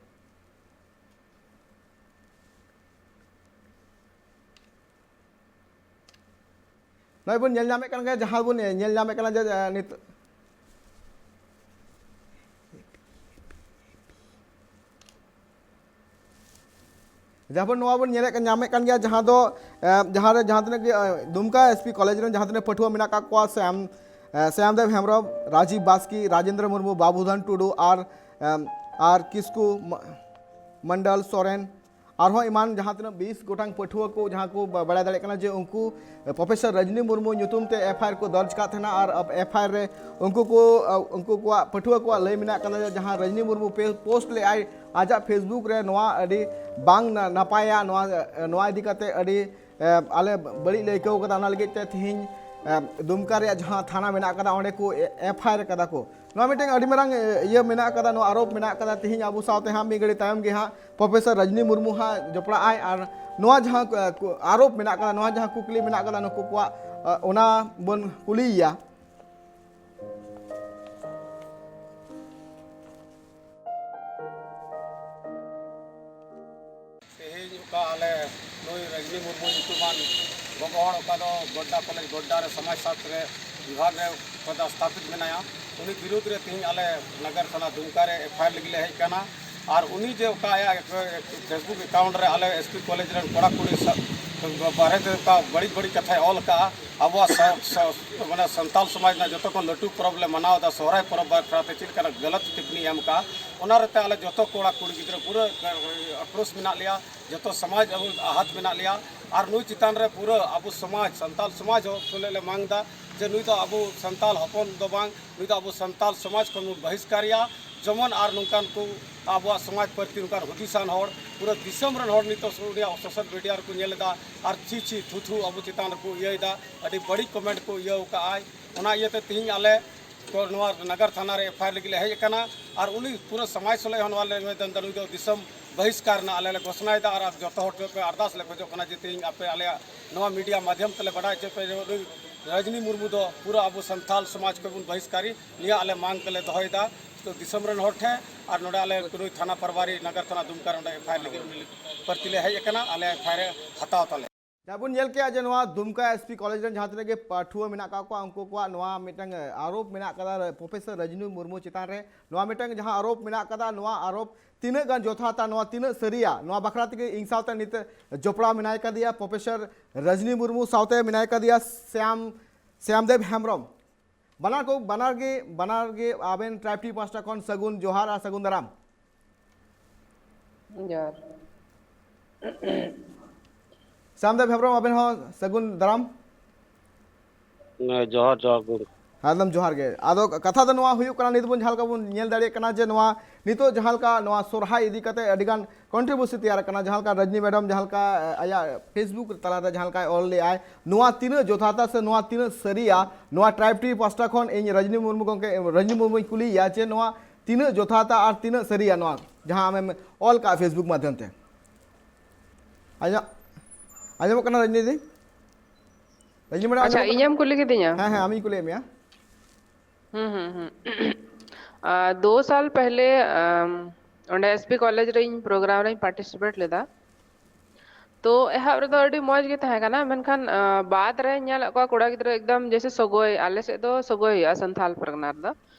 ᱱᱚᱜᱼᱚᱭ ᱵᱚᱱ ᱧᱮᱞ ᱧᱟᱢᱮᱫ ᱠᱟᱱ ᱜᱮᱭᱟ, ᱡᱟᱦᱟᱸ ᱵᱚᱱ ᱧᱮᱞ ᱧᱟᱢᱮᱫ ᱠᱟᱱᱟ ᱡᱮ, ᱮ, ᱱᱤᱛᱚᱜ ᱡᱟᱦᱟᱸ ᱵᱚᱱ, ᱱᱚᱣᱟ ᱵᱚᱱ ᱧᱮᱞᱮᱫ ᱠᱟᱱ, ᱧᱟᱢᱮᱫ ᱠᱟᱱ ᱜᱮᱭᱟ, ᱡᱟᱦᱟᱸ ᱫᱚ, ᱮ, ᱡᱟᱦᱟᱸ ᱨᱮ ᱡᱟᱦᱟᱸ ᱛᱤᱱᱟᱹᱜ ᱜᱮ, ᱮ, ᱫᱩᱢᱠᱟ ᱮᱥ ᱯᱤ ᱠᱚᱞᱮᱡᱽ ᱨᱮᱱ ᱡᱟᱦᱟᱸ ᱛᱤᱱᱟᱹᱜ ᱯᱟᱹᱴᱷᱩᱣᱟᱹ ᱢᱮᱱᱟᱜ ᱟᱠᱟᱫ ᱠᱚᱣᱟ, ᱥᱮᱢ, ᱮ, ᱥᱮᱢᱫᱮᱵ ᱦᱮᱢᱵᱨᱚᱢ, ᱨᱟᱡᱤᱵ ᱵᱟᱥᱠᱮ, ᱨᱟᱡᱮᱱᱫᱨᱚ ᱢᱩᱨᱢᱩ, ᱵᱟᱵᱩᱫᱷᱚᱱ ᱴᱩᱰᱩ ᱟᱨ, ᱮ, ᱟᱨ ᱠᱤᱥᱠᱩ, ᱢᱟ-, ᱢᱚᱱᱰᱚᱞ ᱥᱚᱨᱮᱱ, ᱟᱨᱦᱚᱸ ᱮᱢᱟᱱ ᱡᱟᱦᱟᱸ ᱛᱤᱱᱟᱹᱜ ᱵᱤᱥ ᱜᱚᱴᱟᱝ ᱯᱟᱹᱴᱷᱩᱣᱟᱹ ᱠᱚ, ᱡᱟᱦᱟᱸ ᱠᱚ ᱵᱟ-, ᱵᱟᱲᱟᱭ ᱫᱟᱲᱮᱭᱟᱜ ᱠᱟᱱᱟ ᱡᱮ ᱩᱱᱠᱩ, ᱮ, ᱯᱨᱚᱯᱷᱮᱥᱚᱨ ᱨᱚᱡᱽᱱᱤ ᱢᱩᱨᱢᱩ ᱧᱩᱛᱩᱢ ᱛᱮ ᱮᱯᱷ ᱟᱭ ᱟᱨ ᱠᱚ ᱫᱚᱨᱡᱽ ᱠᱟᱜ ᱛᱟᱦᱮᱱᱟ ᱟᱨ ᱮᱯᱷ ᱟᱭ ᱟᱨ ᱨᱮ ᱩᱱᱠᱩ ᱠᱚ, ᱮ, ᱩᱱᱠᱩ ᱠᱚᱣᱟᱜ, ᱯᱟᱹᱴᱷᱩᱣᱟᱹ ᱠᱚᱣᱟᱜ ᱞᱟᱹᱭ ᱢᱮᱱᱟᱜ ᱠᱟᱱᱟ ᱡᱮ ᱡᱟᱦᱟᱸ ᱨᱚᱡᱽᱱᱤ ᱢᱩᱨᱢᱩ ᱯᱮ-, ᱯᱳᱥᱴ ᱞᱮᱫᱼᱟᱭ ᱟᱡᱟᱜ ᱯᱷᱮᱥᱵᱩᱠ ᱨᱮ, ᱱᱚᱣᱟ ᱟᱹᱰᱤ ᱵᱟᱝ ᱱᱟ-, ᱱᱟᱯᱟᱭᱟ, ᱱᱚᱣᱟ, ᱮ, ᱱᱚᱣᱟ ᱤᱫᱤ ᱠᱟᱛᱮ ᱟᱹᱰᱤ, ᱮ, ᱟᱞᱮ ᱵᱟᱹᱲᱤᱡ ᱞᱮ ᱟᱹᱭᱠᱟᱹᱣ ᱠᱟᱫᱟ, ᱚᱱᱟ ᱞᱟᱹᱜᱤᱫ ᱛᱮ ᱛᱮᱦᱮᱧ, ᱮ, ᱫᱩᱢᱠᱟ ᱨᱮᱭᱟᱜ ᱡᱟᱦᱟᱸ ᱛᱷᱟᱱᱟ ᱢᱮᱱᱟᱜ ᱠᱟᱫᱟ, ᱚᱸᱰᱮ ᱠᱚ ᱮ-, ᱮᱯᱷ ᱟᱭ ᱟᱨ ᱠᱟᱫᱟ ᱠᱚ᱾ ᱱᱚᱣᱟ ᱢᱤᱫᱴᱮᱱ ᱟᱹᱰᱤ ᱢᱟᱨᱟᱝ, ᱮ, ᱤᱭᱟᱹ ᱢᱮᱱᱟᱜ ᱠᱟᱫᱟ, ᱱᱚᱣᱟ ᱟᱨᱳᱯ ᱢᱮᱱᱟᱜ ᱠᱟᱫᱟ᱾ ᱛᱮᱦᱮᱧ ᱟᱵᱚ ᱥᱟᱶᱛᱮ ᱦᱟᱸᱜ ᱢᱤᱫ ᱜᱷᱟᱹᱲᱤ ᱛᱟᱭᱚᱢ ᱜᱮ ᱦᱟᱸᱜ ᱯᱨᱚᱯᱷᱮᱥᱚᱨ ᱨᱚᱡᱽᱱᱤ ᱢᱩᱨᱢᱩ ᱦᱟᱸᱜ ᱡᱚᱯᱲᱟᱜ ᱟᱭ ᱟᱨ ᱱᱚᱣᱟ ᱡᱟᱦᱟᱸ, ᱮ, ᱠᱩ-, ᱟᱨᱳᱯ ᱢᱮᱱᱟᱜ ᱠᱟᱫᱟ, ᱱᱚᱣᱟ ᱡᱟᱦᱟᱸ ᱠᱩᱠᱞᱤ ᱢᱮᱱᱟᱜ ᱠᱟᱫᱟ ᱱᱩᱠᱩ ᱠᱚᱣᱟᱜ, ᱮ, ᱚᱱᱟ ᱵᱚᱱ ᱠᱩᱞᱤᱭᱮᱭᱟ᱾ ᱚᱠᱟ ᱟᱞᱮ ᱱᱩᱭ ᱨᱚᱡᱽᱱᱤ ᱢᱩᱨᱢᱩ ᱧᱩᱛᱩᱢᱟᱱ ᱜᱚᱜᱚ ᱦᱚᱲ, ᱚᱠᱟ ᱫᱚ ᱜᱚᱰᱰᱟ ᱠᱚᱞᱮᱡᱽ ᱜᱚᱰᱰᱟ ᱨᱮ ᱥᱚᱢᱟᱡᱽ ᱥᱟᱥᱛᱨᱮ ᱵᱤᱵᱷᱟᱜᱽ ᱨᱮ ᱯᱚᱫᱚᱥᱛᱷᱟᱯᱤᱛ ᱢᱮᱱᱟᱭᱟ, ᱩᱱᱤ ᱵᱤᱨᱩᱫᱽ ᱨᱮ ᱛᱮᱦᱮᱧ ᱟᱞᱮ ᱱᱟᱜᱟᱨ ᱛᱷᱟᱱᱟ ᱫᱩᱢᱠᱟ ᱨᱮ ᱮᱯᱷ ᱟᱭ ᱟᱨ ᱞᱟᱹᱜᱤᱫ ᱞᱮ ᱦᱮᱡ ᱟᱠᱟᱱᱟ᱾ ᱟᱨ ᱩᱱᱤ ᱡᱮ ᱚᱠᱟ ᱟᱭᱟᱜ Facebook account ᱨᱮ ᱟᱞᱮ ᱮᱥ ᱴᱤ ᱠᱚᱞᱮᱡᱽ ᱨᱮᱱ ᱠᱚᱲᱟ ᱠᱩᱲᱤ ᱥᱟ-, ᱵᱟᱨᱦᱮ ᱛᱮ ᱚᱠᱟ ᱵᱟᱹᱲᱤᱡ ᱵᱟᱹᱲᱤᱡ ᱠᱟᱛᱷᱟᱭ ᱚᱞ ᱟᱠᱟᱫᱼᱟ, ᱟᱵᱚᱣᱟᱜ ᱥᱟ-, ᱥᱟ-, ᱢᱟᱱᱮ ᱥᱟᱱᱛᱟᱞ ᱥᱚᱢᱟᱡᱽ ᱨᱮᱱᱟᱜ ᱡᱚᱛᱚ ᱠᱷᱚᱱ ᱞᱟᱹᱴᱩ ᱯᱚᱨᱚᱵᱽ ᱞᱮ ᱢᱟᱱᱟᱣ ᱮᱫᱟ, ᱥᱚᱦᱨᱟᱭ ᱯᱚᱨᱚᱵᱽ ᱵᱟᱠᱷᱨᱟ ᱛᱮ ᱪᱮᱫ ᱞᱮᱠᱟᱱᱟᱜ ᱜᱟᱞᱟᱛ ᱴᱤᱯᱯᱚᱱᱤ ᱮᱢ ᱟᱠᱟᱫᱼᱟ, ᱚᱱᱟ ᱨᱮᱛᱮ ᱟᱞᱮ ᱡᱚᱛᱚ ᱠᱚᱲᱟ ᱠᱩᱲᱤ ᱜᱤᱫᱽᱨᱟᱹ ᱯᱩᱨᱟᱹ ᱟᱠᱨᱳᱥ ᱢᱮᱱᱟᱜ ᱞᱮᱭᱟ᱾ ᱡᱚᱛᱚ ᱥᱚᱢᱟᱡᱽ ᱟᱵᱚ ᱟᱦᱟᱛ ᱢᱮᱱᱟᱜ ᱞᱮᱭᱟ᱾ ᱟᱨ ᱱᱩᱭ ᱪᱮᱛᱟᱱ ᱨᱮ ᱯᱩᱨᱟᱹ ᱟᱵᱚ ᱥᱚᱢᱟᱡᱽ, ᱥᱟᱱᱛᱟᱞ ᱥᱚᱢᱟᱡᱽ ᱦᱚᱸ ᱥᱩᱞᱮ ᱞᱮ ᱢᱟᱝ ᱮᱫᱟ ᱡᱮ ᱱᱩᱭ ᱫᱚ ᱟᱵᱚ ᱥᱟᱱᱛᱟᱞ ᱦᱚᱯᱚᱱ ᱫᱚ ᱵᱟᱝ, ᱱᱩᱭ ᱫᱚ ᱟᱵᱚ ᱥᱟᱱᱛᱟᱞ ᱥᱚᱢᱟᱡᱽ ᱠᱷᱚᱱ ᱵᱚᱱ ᱵᱟᱦᱤᱥᱠᱟᱨᱮᱭᱟ᱾ ᱡᱮᱢᱚᱱ ᱟᱨ ᱱᱚᱝᱠᱟᱱ ᱠᱚ ᱟᱵᱚᱣᱟᱜ ᱥᱚᱢᱟᱡᱽ ᱯᱨᱚᱛᱤ ᱱᱚᱝᱠᱟᱱ ᱦᱩᱫᱤᱥᱟᱱ ᱦᱚᱲ ᱯᱩᱨᱟᱹ ᱫᱤᱥᱚᱢ ᱨᱮᱱ ᱦᱚᱲ ᱱᱤᱛᱚᱜ ᱩᱱᱤᱭᱟᱜ ᱥᱳᱥᱟᱞ ᱢᱤᱰᱤᱭᱟ ᱨᱮᱠᱚ ᱧᱮᱞ ᱮᱫᱟ ᱟᱨ ᱪᱷᱤ ᱪᱷᱤ ᱛᱷᱩ ᱛᱷᱩ ᱟᱵᱚ ᱪᱮᱛᱟᱱ ᱨᱮᱠᱚ ᱤᱭᱟᱹᱭᱮᱫᱟ, ᱟᱹᱰᱤ ᱵᱟᱹᱲᱤᱡ ᱠᱚᱢᱮᱱᱴ ᱠᱚ ᱤᱭᱟᱹ ᱟᱠᱟᱫᱼᱟᱭ᱾ ᱚᱱᱟ ᱤᱭᱟᱹᱛᱮ ᱛᱮᱦᱮᱧ ᱟᱞᱮ ᱠᱚ ᱱᱚᱣᱟ ᱱᱟᱜᱟᱨ ᱛᱷᱟᱱᱟ ᱨᱮ ᱮᱯᱷ ᱟᱭ ᱟᱨ ᱞᱟᱹᱜᱤᱫ ᱞᱮ ᱦᱮᱡ ᱟᱠᱟᱱᱟ᱾ ᱟᱨ ᱩᱱᱤ ᱯᱩᱨᱟᱹ ᱥᱚᱢᱟᱡᱽ ᱥᱚᱞᱮᱡ ᱦᱚᱸ ᱱᱚᱣᱟ ᱞᱮ ᱱᱩᱭ ᱫᱚ ᱫᱤᱥᱚᱢ ᱵᱟᱦᱤᱥᱠᱟᱨ ᱨᱮᱱᱟᱜ ᱟᱞᱮ ᱞᱮ ᱜᱷᱳᱥᱚᱱᱟᱭᱮᱫᱟ᱾ ᱟᱨ ᱡᱚᱛᱚ ᱦᱚᱲ ᱴᱷᱮᱱ ᱯᱮ ᱟᱨᱫᱟᱥ ᱞᱮ ᱠᱷᱚᱡᱚᱜ ᱠᱟᱱᱟ ᱡᱮ ᱛᱮᱦᱮᱧ ᱟᱯᱮ ᱟᱞᱮᱭᱟᱜ ᱱᱚᱣᱟ ᱢᱤᱰᱤᱭᱟ ᱢᱟᱫᱷᱭᱚᱢ ᱛᱮᱞᱮ ᱵᱟᱰᱟᱭ ᱦᱚᱪᱚ ᱯᱮ ᱡᱮ ᱩᱱᱤ ᱨᱚᱡᱽᱱᱤ ᱢᱩᱨᱢᱩ ᱫᱚ ᱯᱩᱨᱟᱹ ᱟᱵᱚ ᱥᱟᱱᱛᱟᱞ ᱥᱚᱢᱟᱡᱽ ᱠᱷᱚᱱ ᱵᱚᱱ ᱵᱟᱦᱤᱥᱠᱟᱨᱤ, ᱱᱤᱭᱟᱹ ᱟᱞᱮ ᱢᱟᱝ ᱠᱚᱞᱮ ᱫᱚᱦᱚᱭᱮᱫᱟ᱾ ᱛᱚ ᱫᱤᱥᱚᱢ ᱨᱮᱱ ᱦᱚᱲ ᱴᱷᱮᱱ ᱟᱨ ᱱᱚᱰᱮ ᱟᱞᱮ ᱱᱩᱭ ᱛᱷᱟᱱᱟ ᱯᱟᱨᱵᱟᱨᱤ ᱱᱟᱜᱟᱨ ᱛᱷᱟᱱᱟ ᱫᱩᱢᱠᱟ ᱨᱮ ᱚᱸᱰᱮ ᱮᱯᱷ ᱟᱭ ᱟᱨ ᱞᱟᱹᱜᱤᱫ ᱩᱱᱤ ᱯᱨᱟᱨᱛᱷᱤ ᱞᱮ ᱦᱮᱡ ᱟᱠᱟᱱᱟ, ᱟᱞᱮ ᱮᱯᱷ ᱟᱭ ᱟᱨ ᱮ ᱦᱟᱛᱟᱣ ᱛᱟᱞᱮ᱾ ᱡᱟᱦᱟᱸ ᱵᱚᱱ ᱧᱮᱞ ᱠᱮᱜᱼᱟ ᱡᱮ ᱱᱚᱣᱟ ᱫᱩᱢᱠᱟ ᱮᱥ ᱯᱤ ᱠᱚᱞᱮᱡᱽ ᱨᱮᱱ ᱡᱟᱦᱟᱸ ᱛᱤᱱᱟᱹᱜ ᱜᱮ ᱯᱟᱹᱴᱷᱩᱣᱟᱹ ᱢᱮᱱᱟᱜ ᱟᱠᱟᱫ ᱠᱚᱣᱟ, ᱩᱱᱠᱩ ᱠᱚᱣᱟᱜ ᱱᱚᱣᱟ ᱢᱤᱫᱴᱟᱝ ᱟᱨᱳᱯ ᱢᱮᱱᱟᱜ ᱟᱠᱟᱫᱟ ᱯᱨᱚᱯᱷᱮᱥᱚᱨ ᱨᱚᱡᱽᱱᱤ ᱢᱩᱨᱢᱩ ᱪᱮᱛᱟᱱ ᱨᱮ᱾ ᱱᱚᱣᱟ ᱢᱤᱫᱴᱟᱝ ᱡᱟᱦᱟᱸ ᱟᱨᱳᱯ ᱢᱮᱱᱟᱜ ᱟᱠᱟᱫᱟ, ᱱᱚᱣᱟ ᱟᱨᱳᱯ ᱛᱤᱱᱟᱹᱜ ᱜᱟᱱ ᱡᱚᱛᱷᱟᱛᱟ, ᱱᱚᱣᱟ ᱛᱤᱱᱟᱹᱜ ᱥᱟᱹᱨᱤᱭᱟ, ᱱᱚᱣᱟ ᱵᱟᱠᱷᱨᱟ ᱛᱮᱜᱮ ᱤᱧ ᱥᱟᱶᱛᱮ ᱱᱤᱛ ᱡᱚᱯᱲᱟᱣ ᱢᱮᱱᱟᱭ ᱠᱟᱫᱮᱭᱟ ᱯᱨᱚᱯᱷᱮᱥᱚᱨ ᱨᱚᱡᱽᱱᱤ ᱢᱩᱨᱢᱩ, ᱥᱟᱶᱛᱮ ᱢᱮᱱᱟᱭ ᱠᱟᱫᱮᱭᱟ ᱥᱭᱟᱢ, ᱥᱭᱟᱢᱫᱮᱵ ᱦᱮᱢᱵᱨᱚᱢ᱾ ᱵᱟᱱᱟᱨ ᱠᱚ, ᱵᱟᱱᱟᱨ ᱜᱮ, ᱵᱟᱱᱟᱨ ᱜᱮ ᱟᱵᱮᱱ ᱴᱨᱟᱭᱤᱵᱽ ᱴᱤ ᱯᱟᱦᱴᱟ ᱠᱷᱚᱱ ᱥᱟᱹᱜᱩᱱ ᱡᱚᱦᱟᱨ ᱟᱨ ᱥᱟᱹᱜᱩᱱ ᱫᱟᱨᱟᱢ᱾ ᱡᱚᱦᱟᱨ᱾ ᱥᱭᱟᱢᱫᱮᱵ ᱦᱮᱢᱵᱨᱚᱢ, ᱟᱵᱮᱱ ᱦᱚᱸ ᱥᱟᱹᱜᱩᱱ ᱫᱟᱨᱟᱢ᱾ ᱦᱮᱸ, ᱡᱚᱦᱟᱨ, ᱡᱚᱦᱟᱨ ᱜᱚᱢᱠᱮ᱾ ᱮᱠᱫᱚᱢ ᱡᱚᱦᱟᱨ ᱜᱮ᱾ ᱟᱫᱚ ᱠᱟᱛᱷᱟ ᱫᱚ ᱱᱚᱣᱟ ᱦᱩᱭᱩᱜ ᱠᱟᱱᱟ, ᱱᱤᱛ ᱵᱚᱱ ᱡᱟᱦᱟᱸ ᱞᱮᱠᱟ ᱵᱚᱱ ᱧᱮᱞ ᱫᱟᱲᱮᱭᱟᱜ ᱠᱟᱱᱟ ᱡᱮ ᱱᱚᱣᱟ ᱱᱤᱛᱚᱜ ᱡᱟᱦᱟᱸ ᱞᱮᱠᱟ ᱱᱚᱣᱟ ᱥᱚᱨᱦᱟᱭ ᱤᱫᱤ ᱠᱟᱛᱮ ᱟᱹᱰᱤ ᱜᱟᱱ ᱠᱚᱱᱴᱨᱳᱵᱷᱟᱨᱥᱤ ᱛᱮᱭᱟᱨ ᱟᱠᱟᱱᱟ, ᱡᱟᱦᱟᱸ ᱞᱮᱠᱟ ᱨᱚᱡᱽᱱᱤ ᱢᱮᱰᱟᱢ ᱡᱟᱦᱟᱸ ᱞᱮᱠᱟ, ᱮ, ᱟᱭᱟᱜ ᱯᱷᱮᱥᱵᱩᱠ ᱛᱟᱞᱟᱨᱮ ᱡᱟᱦᱟᱸ ᱞᱮᱠᱟᱭ ᱚᱞ ᱞᱮᱜᱼᱟᱭ, ᱱᱚᱣᱟ ᱛᱤᱱᱟᱹᱜ ᱡᱚᱛᱷᱟᱛᱟ ᱥᱮ ᱱᱚᱣᱟ ᱛᱤᱱᱟᱹᱜ ᱥᱟᱹᱨᱤᱭᱟ, ᱱᱚᱣᱟ ᱴᱨᱟᱭᱤᱵᱽ ᱴᱤ ᱯᱟᱦᱴᱟ ᱠᱷᱚᱱ ᱤᱧ ᱨᱚᱡᱽᱱᱤ ᱢᱩᱨᱢᱩ ᱜᱚᱢᱠᱮ, ᱨᱚᱡᱽᱱᱤ ᱢᱩᱨᱢᱩᱧ ᱠᱩᱞᱤᱭᱮᱭᱟ ᱡᱮ ᱱᱚᱣᱟ ᱛᱤᱱᱟᱹᱜ ᱡᱚᱛᱷᱟᱛᱟ ᱟᱨ ᱛᱤᱱᱟᱹᱜ ᱥᱟᱹᱨᱤᱭᱟ ᱱᱚᱣᱟ ᱡᱟᱦᱟᱸ ᱟᱢᱮᱢ ᱚᱞ ᱠᱟᱜᱼᱟ ᱯᱷᱮᱥᱵᱩᱠ ᱢᱟᱫᱽᱫᱷᱚᱢ ᱛᱮ᱾ ᱟᱸᱡᱚᱢ, ᱟᱸᱡᱚᱢᱚᱜ ᱠᱟᱱᱟ ᱨᱚᱡᱽᱱᱤ ᱫᱤ? ᱨᱚᱡᱽᱱᱤ ᱢᱮᱰᱟᱢ, ᱟᱪᱪᱷᱟ, ᱟᱸᱡᱚᱢᱚᱜ ᱠᱟᱱᱟ? ᱤᱧᱮᱢ ᱠᱩᱞᱤ ᱠᱤᱫᱤᱧᱟ? ᱦᱮᱸ, ᱦᱮᱸ, ᱟᱢᱤᱧ ᱠᱩᱞᱤᱭᱮᱫ ᱢᱮᱭᱟ᱾ ᱦᱩᱸ, ᱦᱩᱸ, ᱦᱩᱸ᱾ ᱟ, ᱫᱳ ᱥᱟᱞ ᱯᱮᱦᱞᱮ, ᱟᱢ, ᱚᱸᱰᱮ ᱮᱥ ᱯᱤ ᱠᱚᱞᱮᱡᱽ ᱨᱮ ᱤᱧ ᱯᱨᱳᱜᱨᱟᱢ ᱨᱮᱧ ᱯᱟᱨᱴᱤᱥᱤᱯᱮᱴ ᱞᱮᱫᱟ᱾ ᱛᱚ ᱮᱦᱚᱵ ᱨᱮᱫᱚ ᱟᱹᱰᱤ ᱢᱚᱸᱡᱽ ᱜᱮ ᱛᱟᱦᱮᱸ ᱠᱟᱱᱟ, ᱢᱮᱱᱠᱷᱟᱱ ᱟᱸ, ᱵᱟᱫ ᱨᱮ ᱧᱮᱞᱮᱫ ᱠᱚᱣᱟ ᱠᱚᱲᱟ ᱜᱤᱫᱽᱨᱟᱹ ᱮᱠᱫᱚᱢ ᱡᱮᱭᱥᱮ ᱥᱚᱜᱚᱭ, ᱟᱞᱮ ᱥᱮᱫ ᱫᱚ ᱥᱚᱜᱚᱭ ᱦᱩᱭᱩᱜᱼᱟ ᱥᱟᱱᱛᱷᱟᱞ ᱯᱟᱨᱜᱟᱱᱟ ᱨᱮᱫᱚ᱾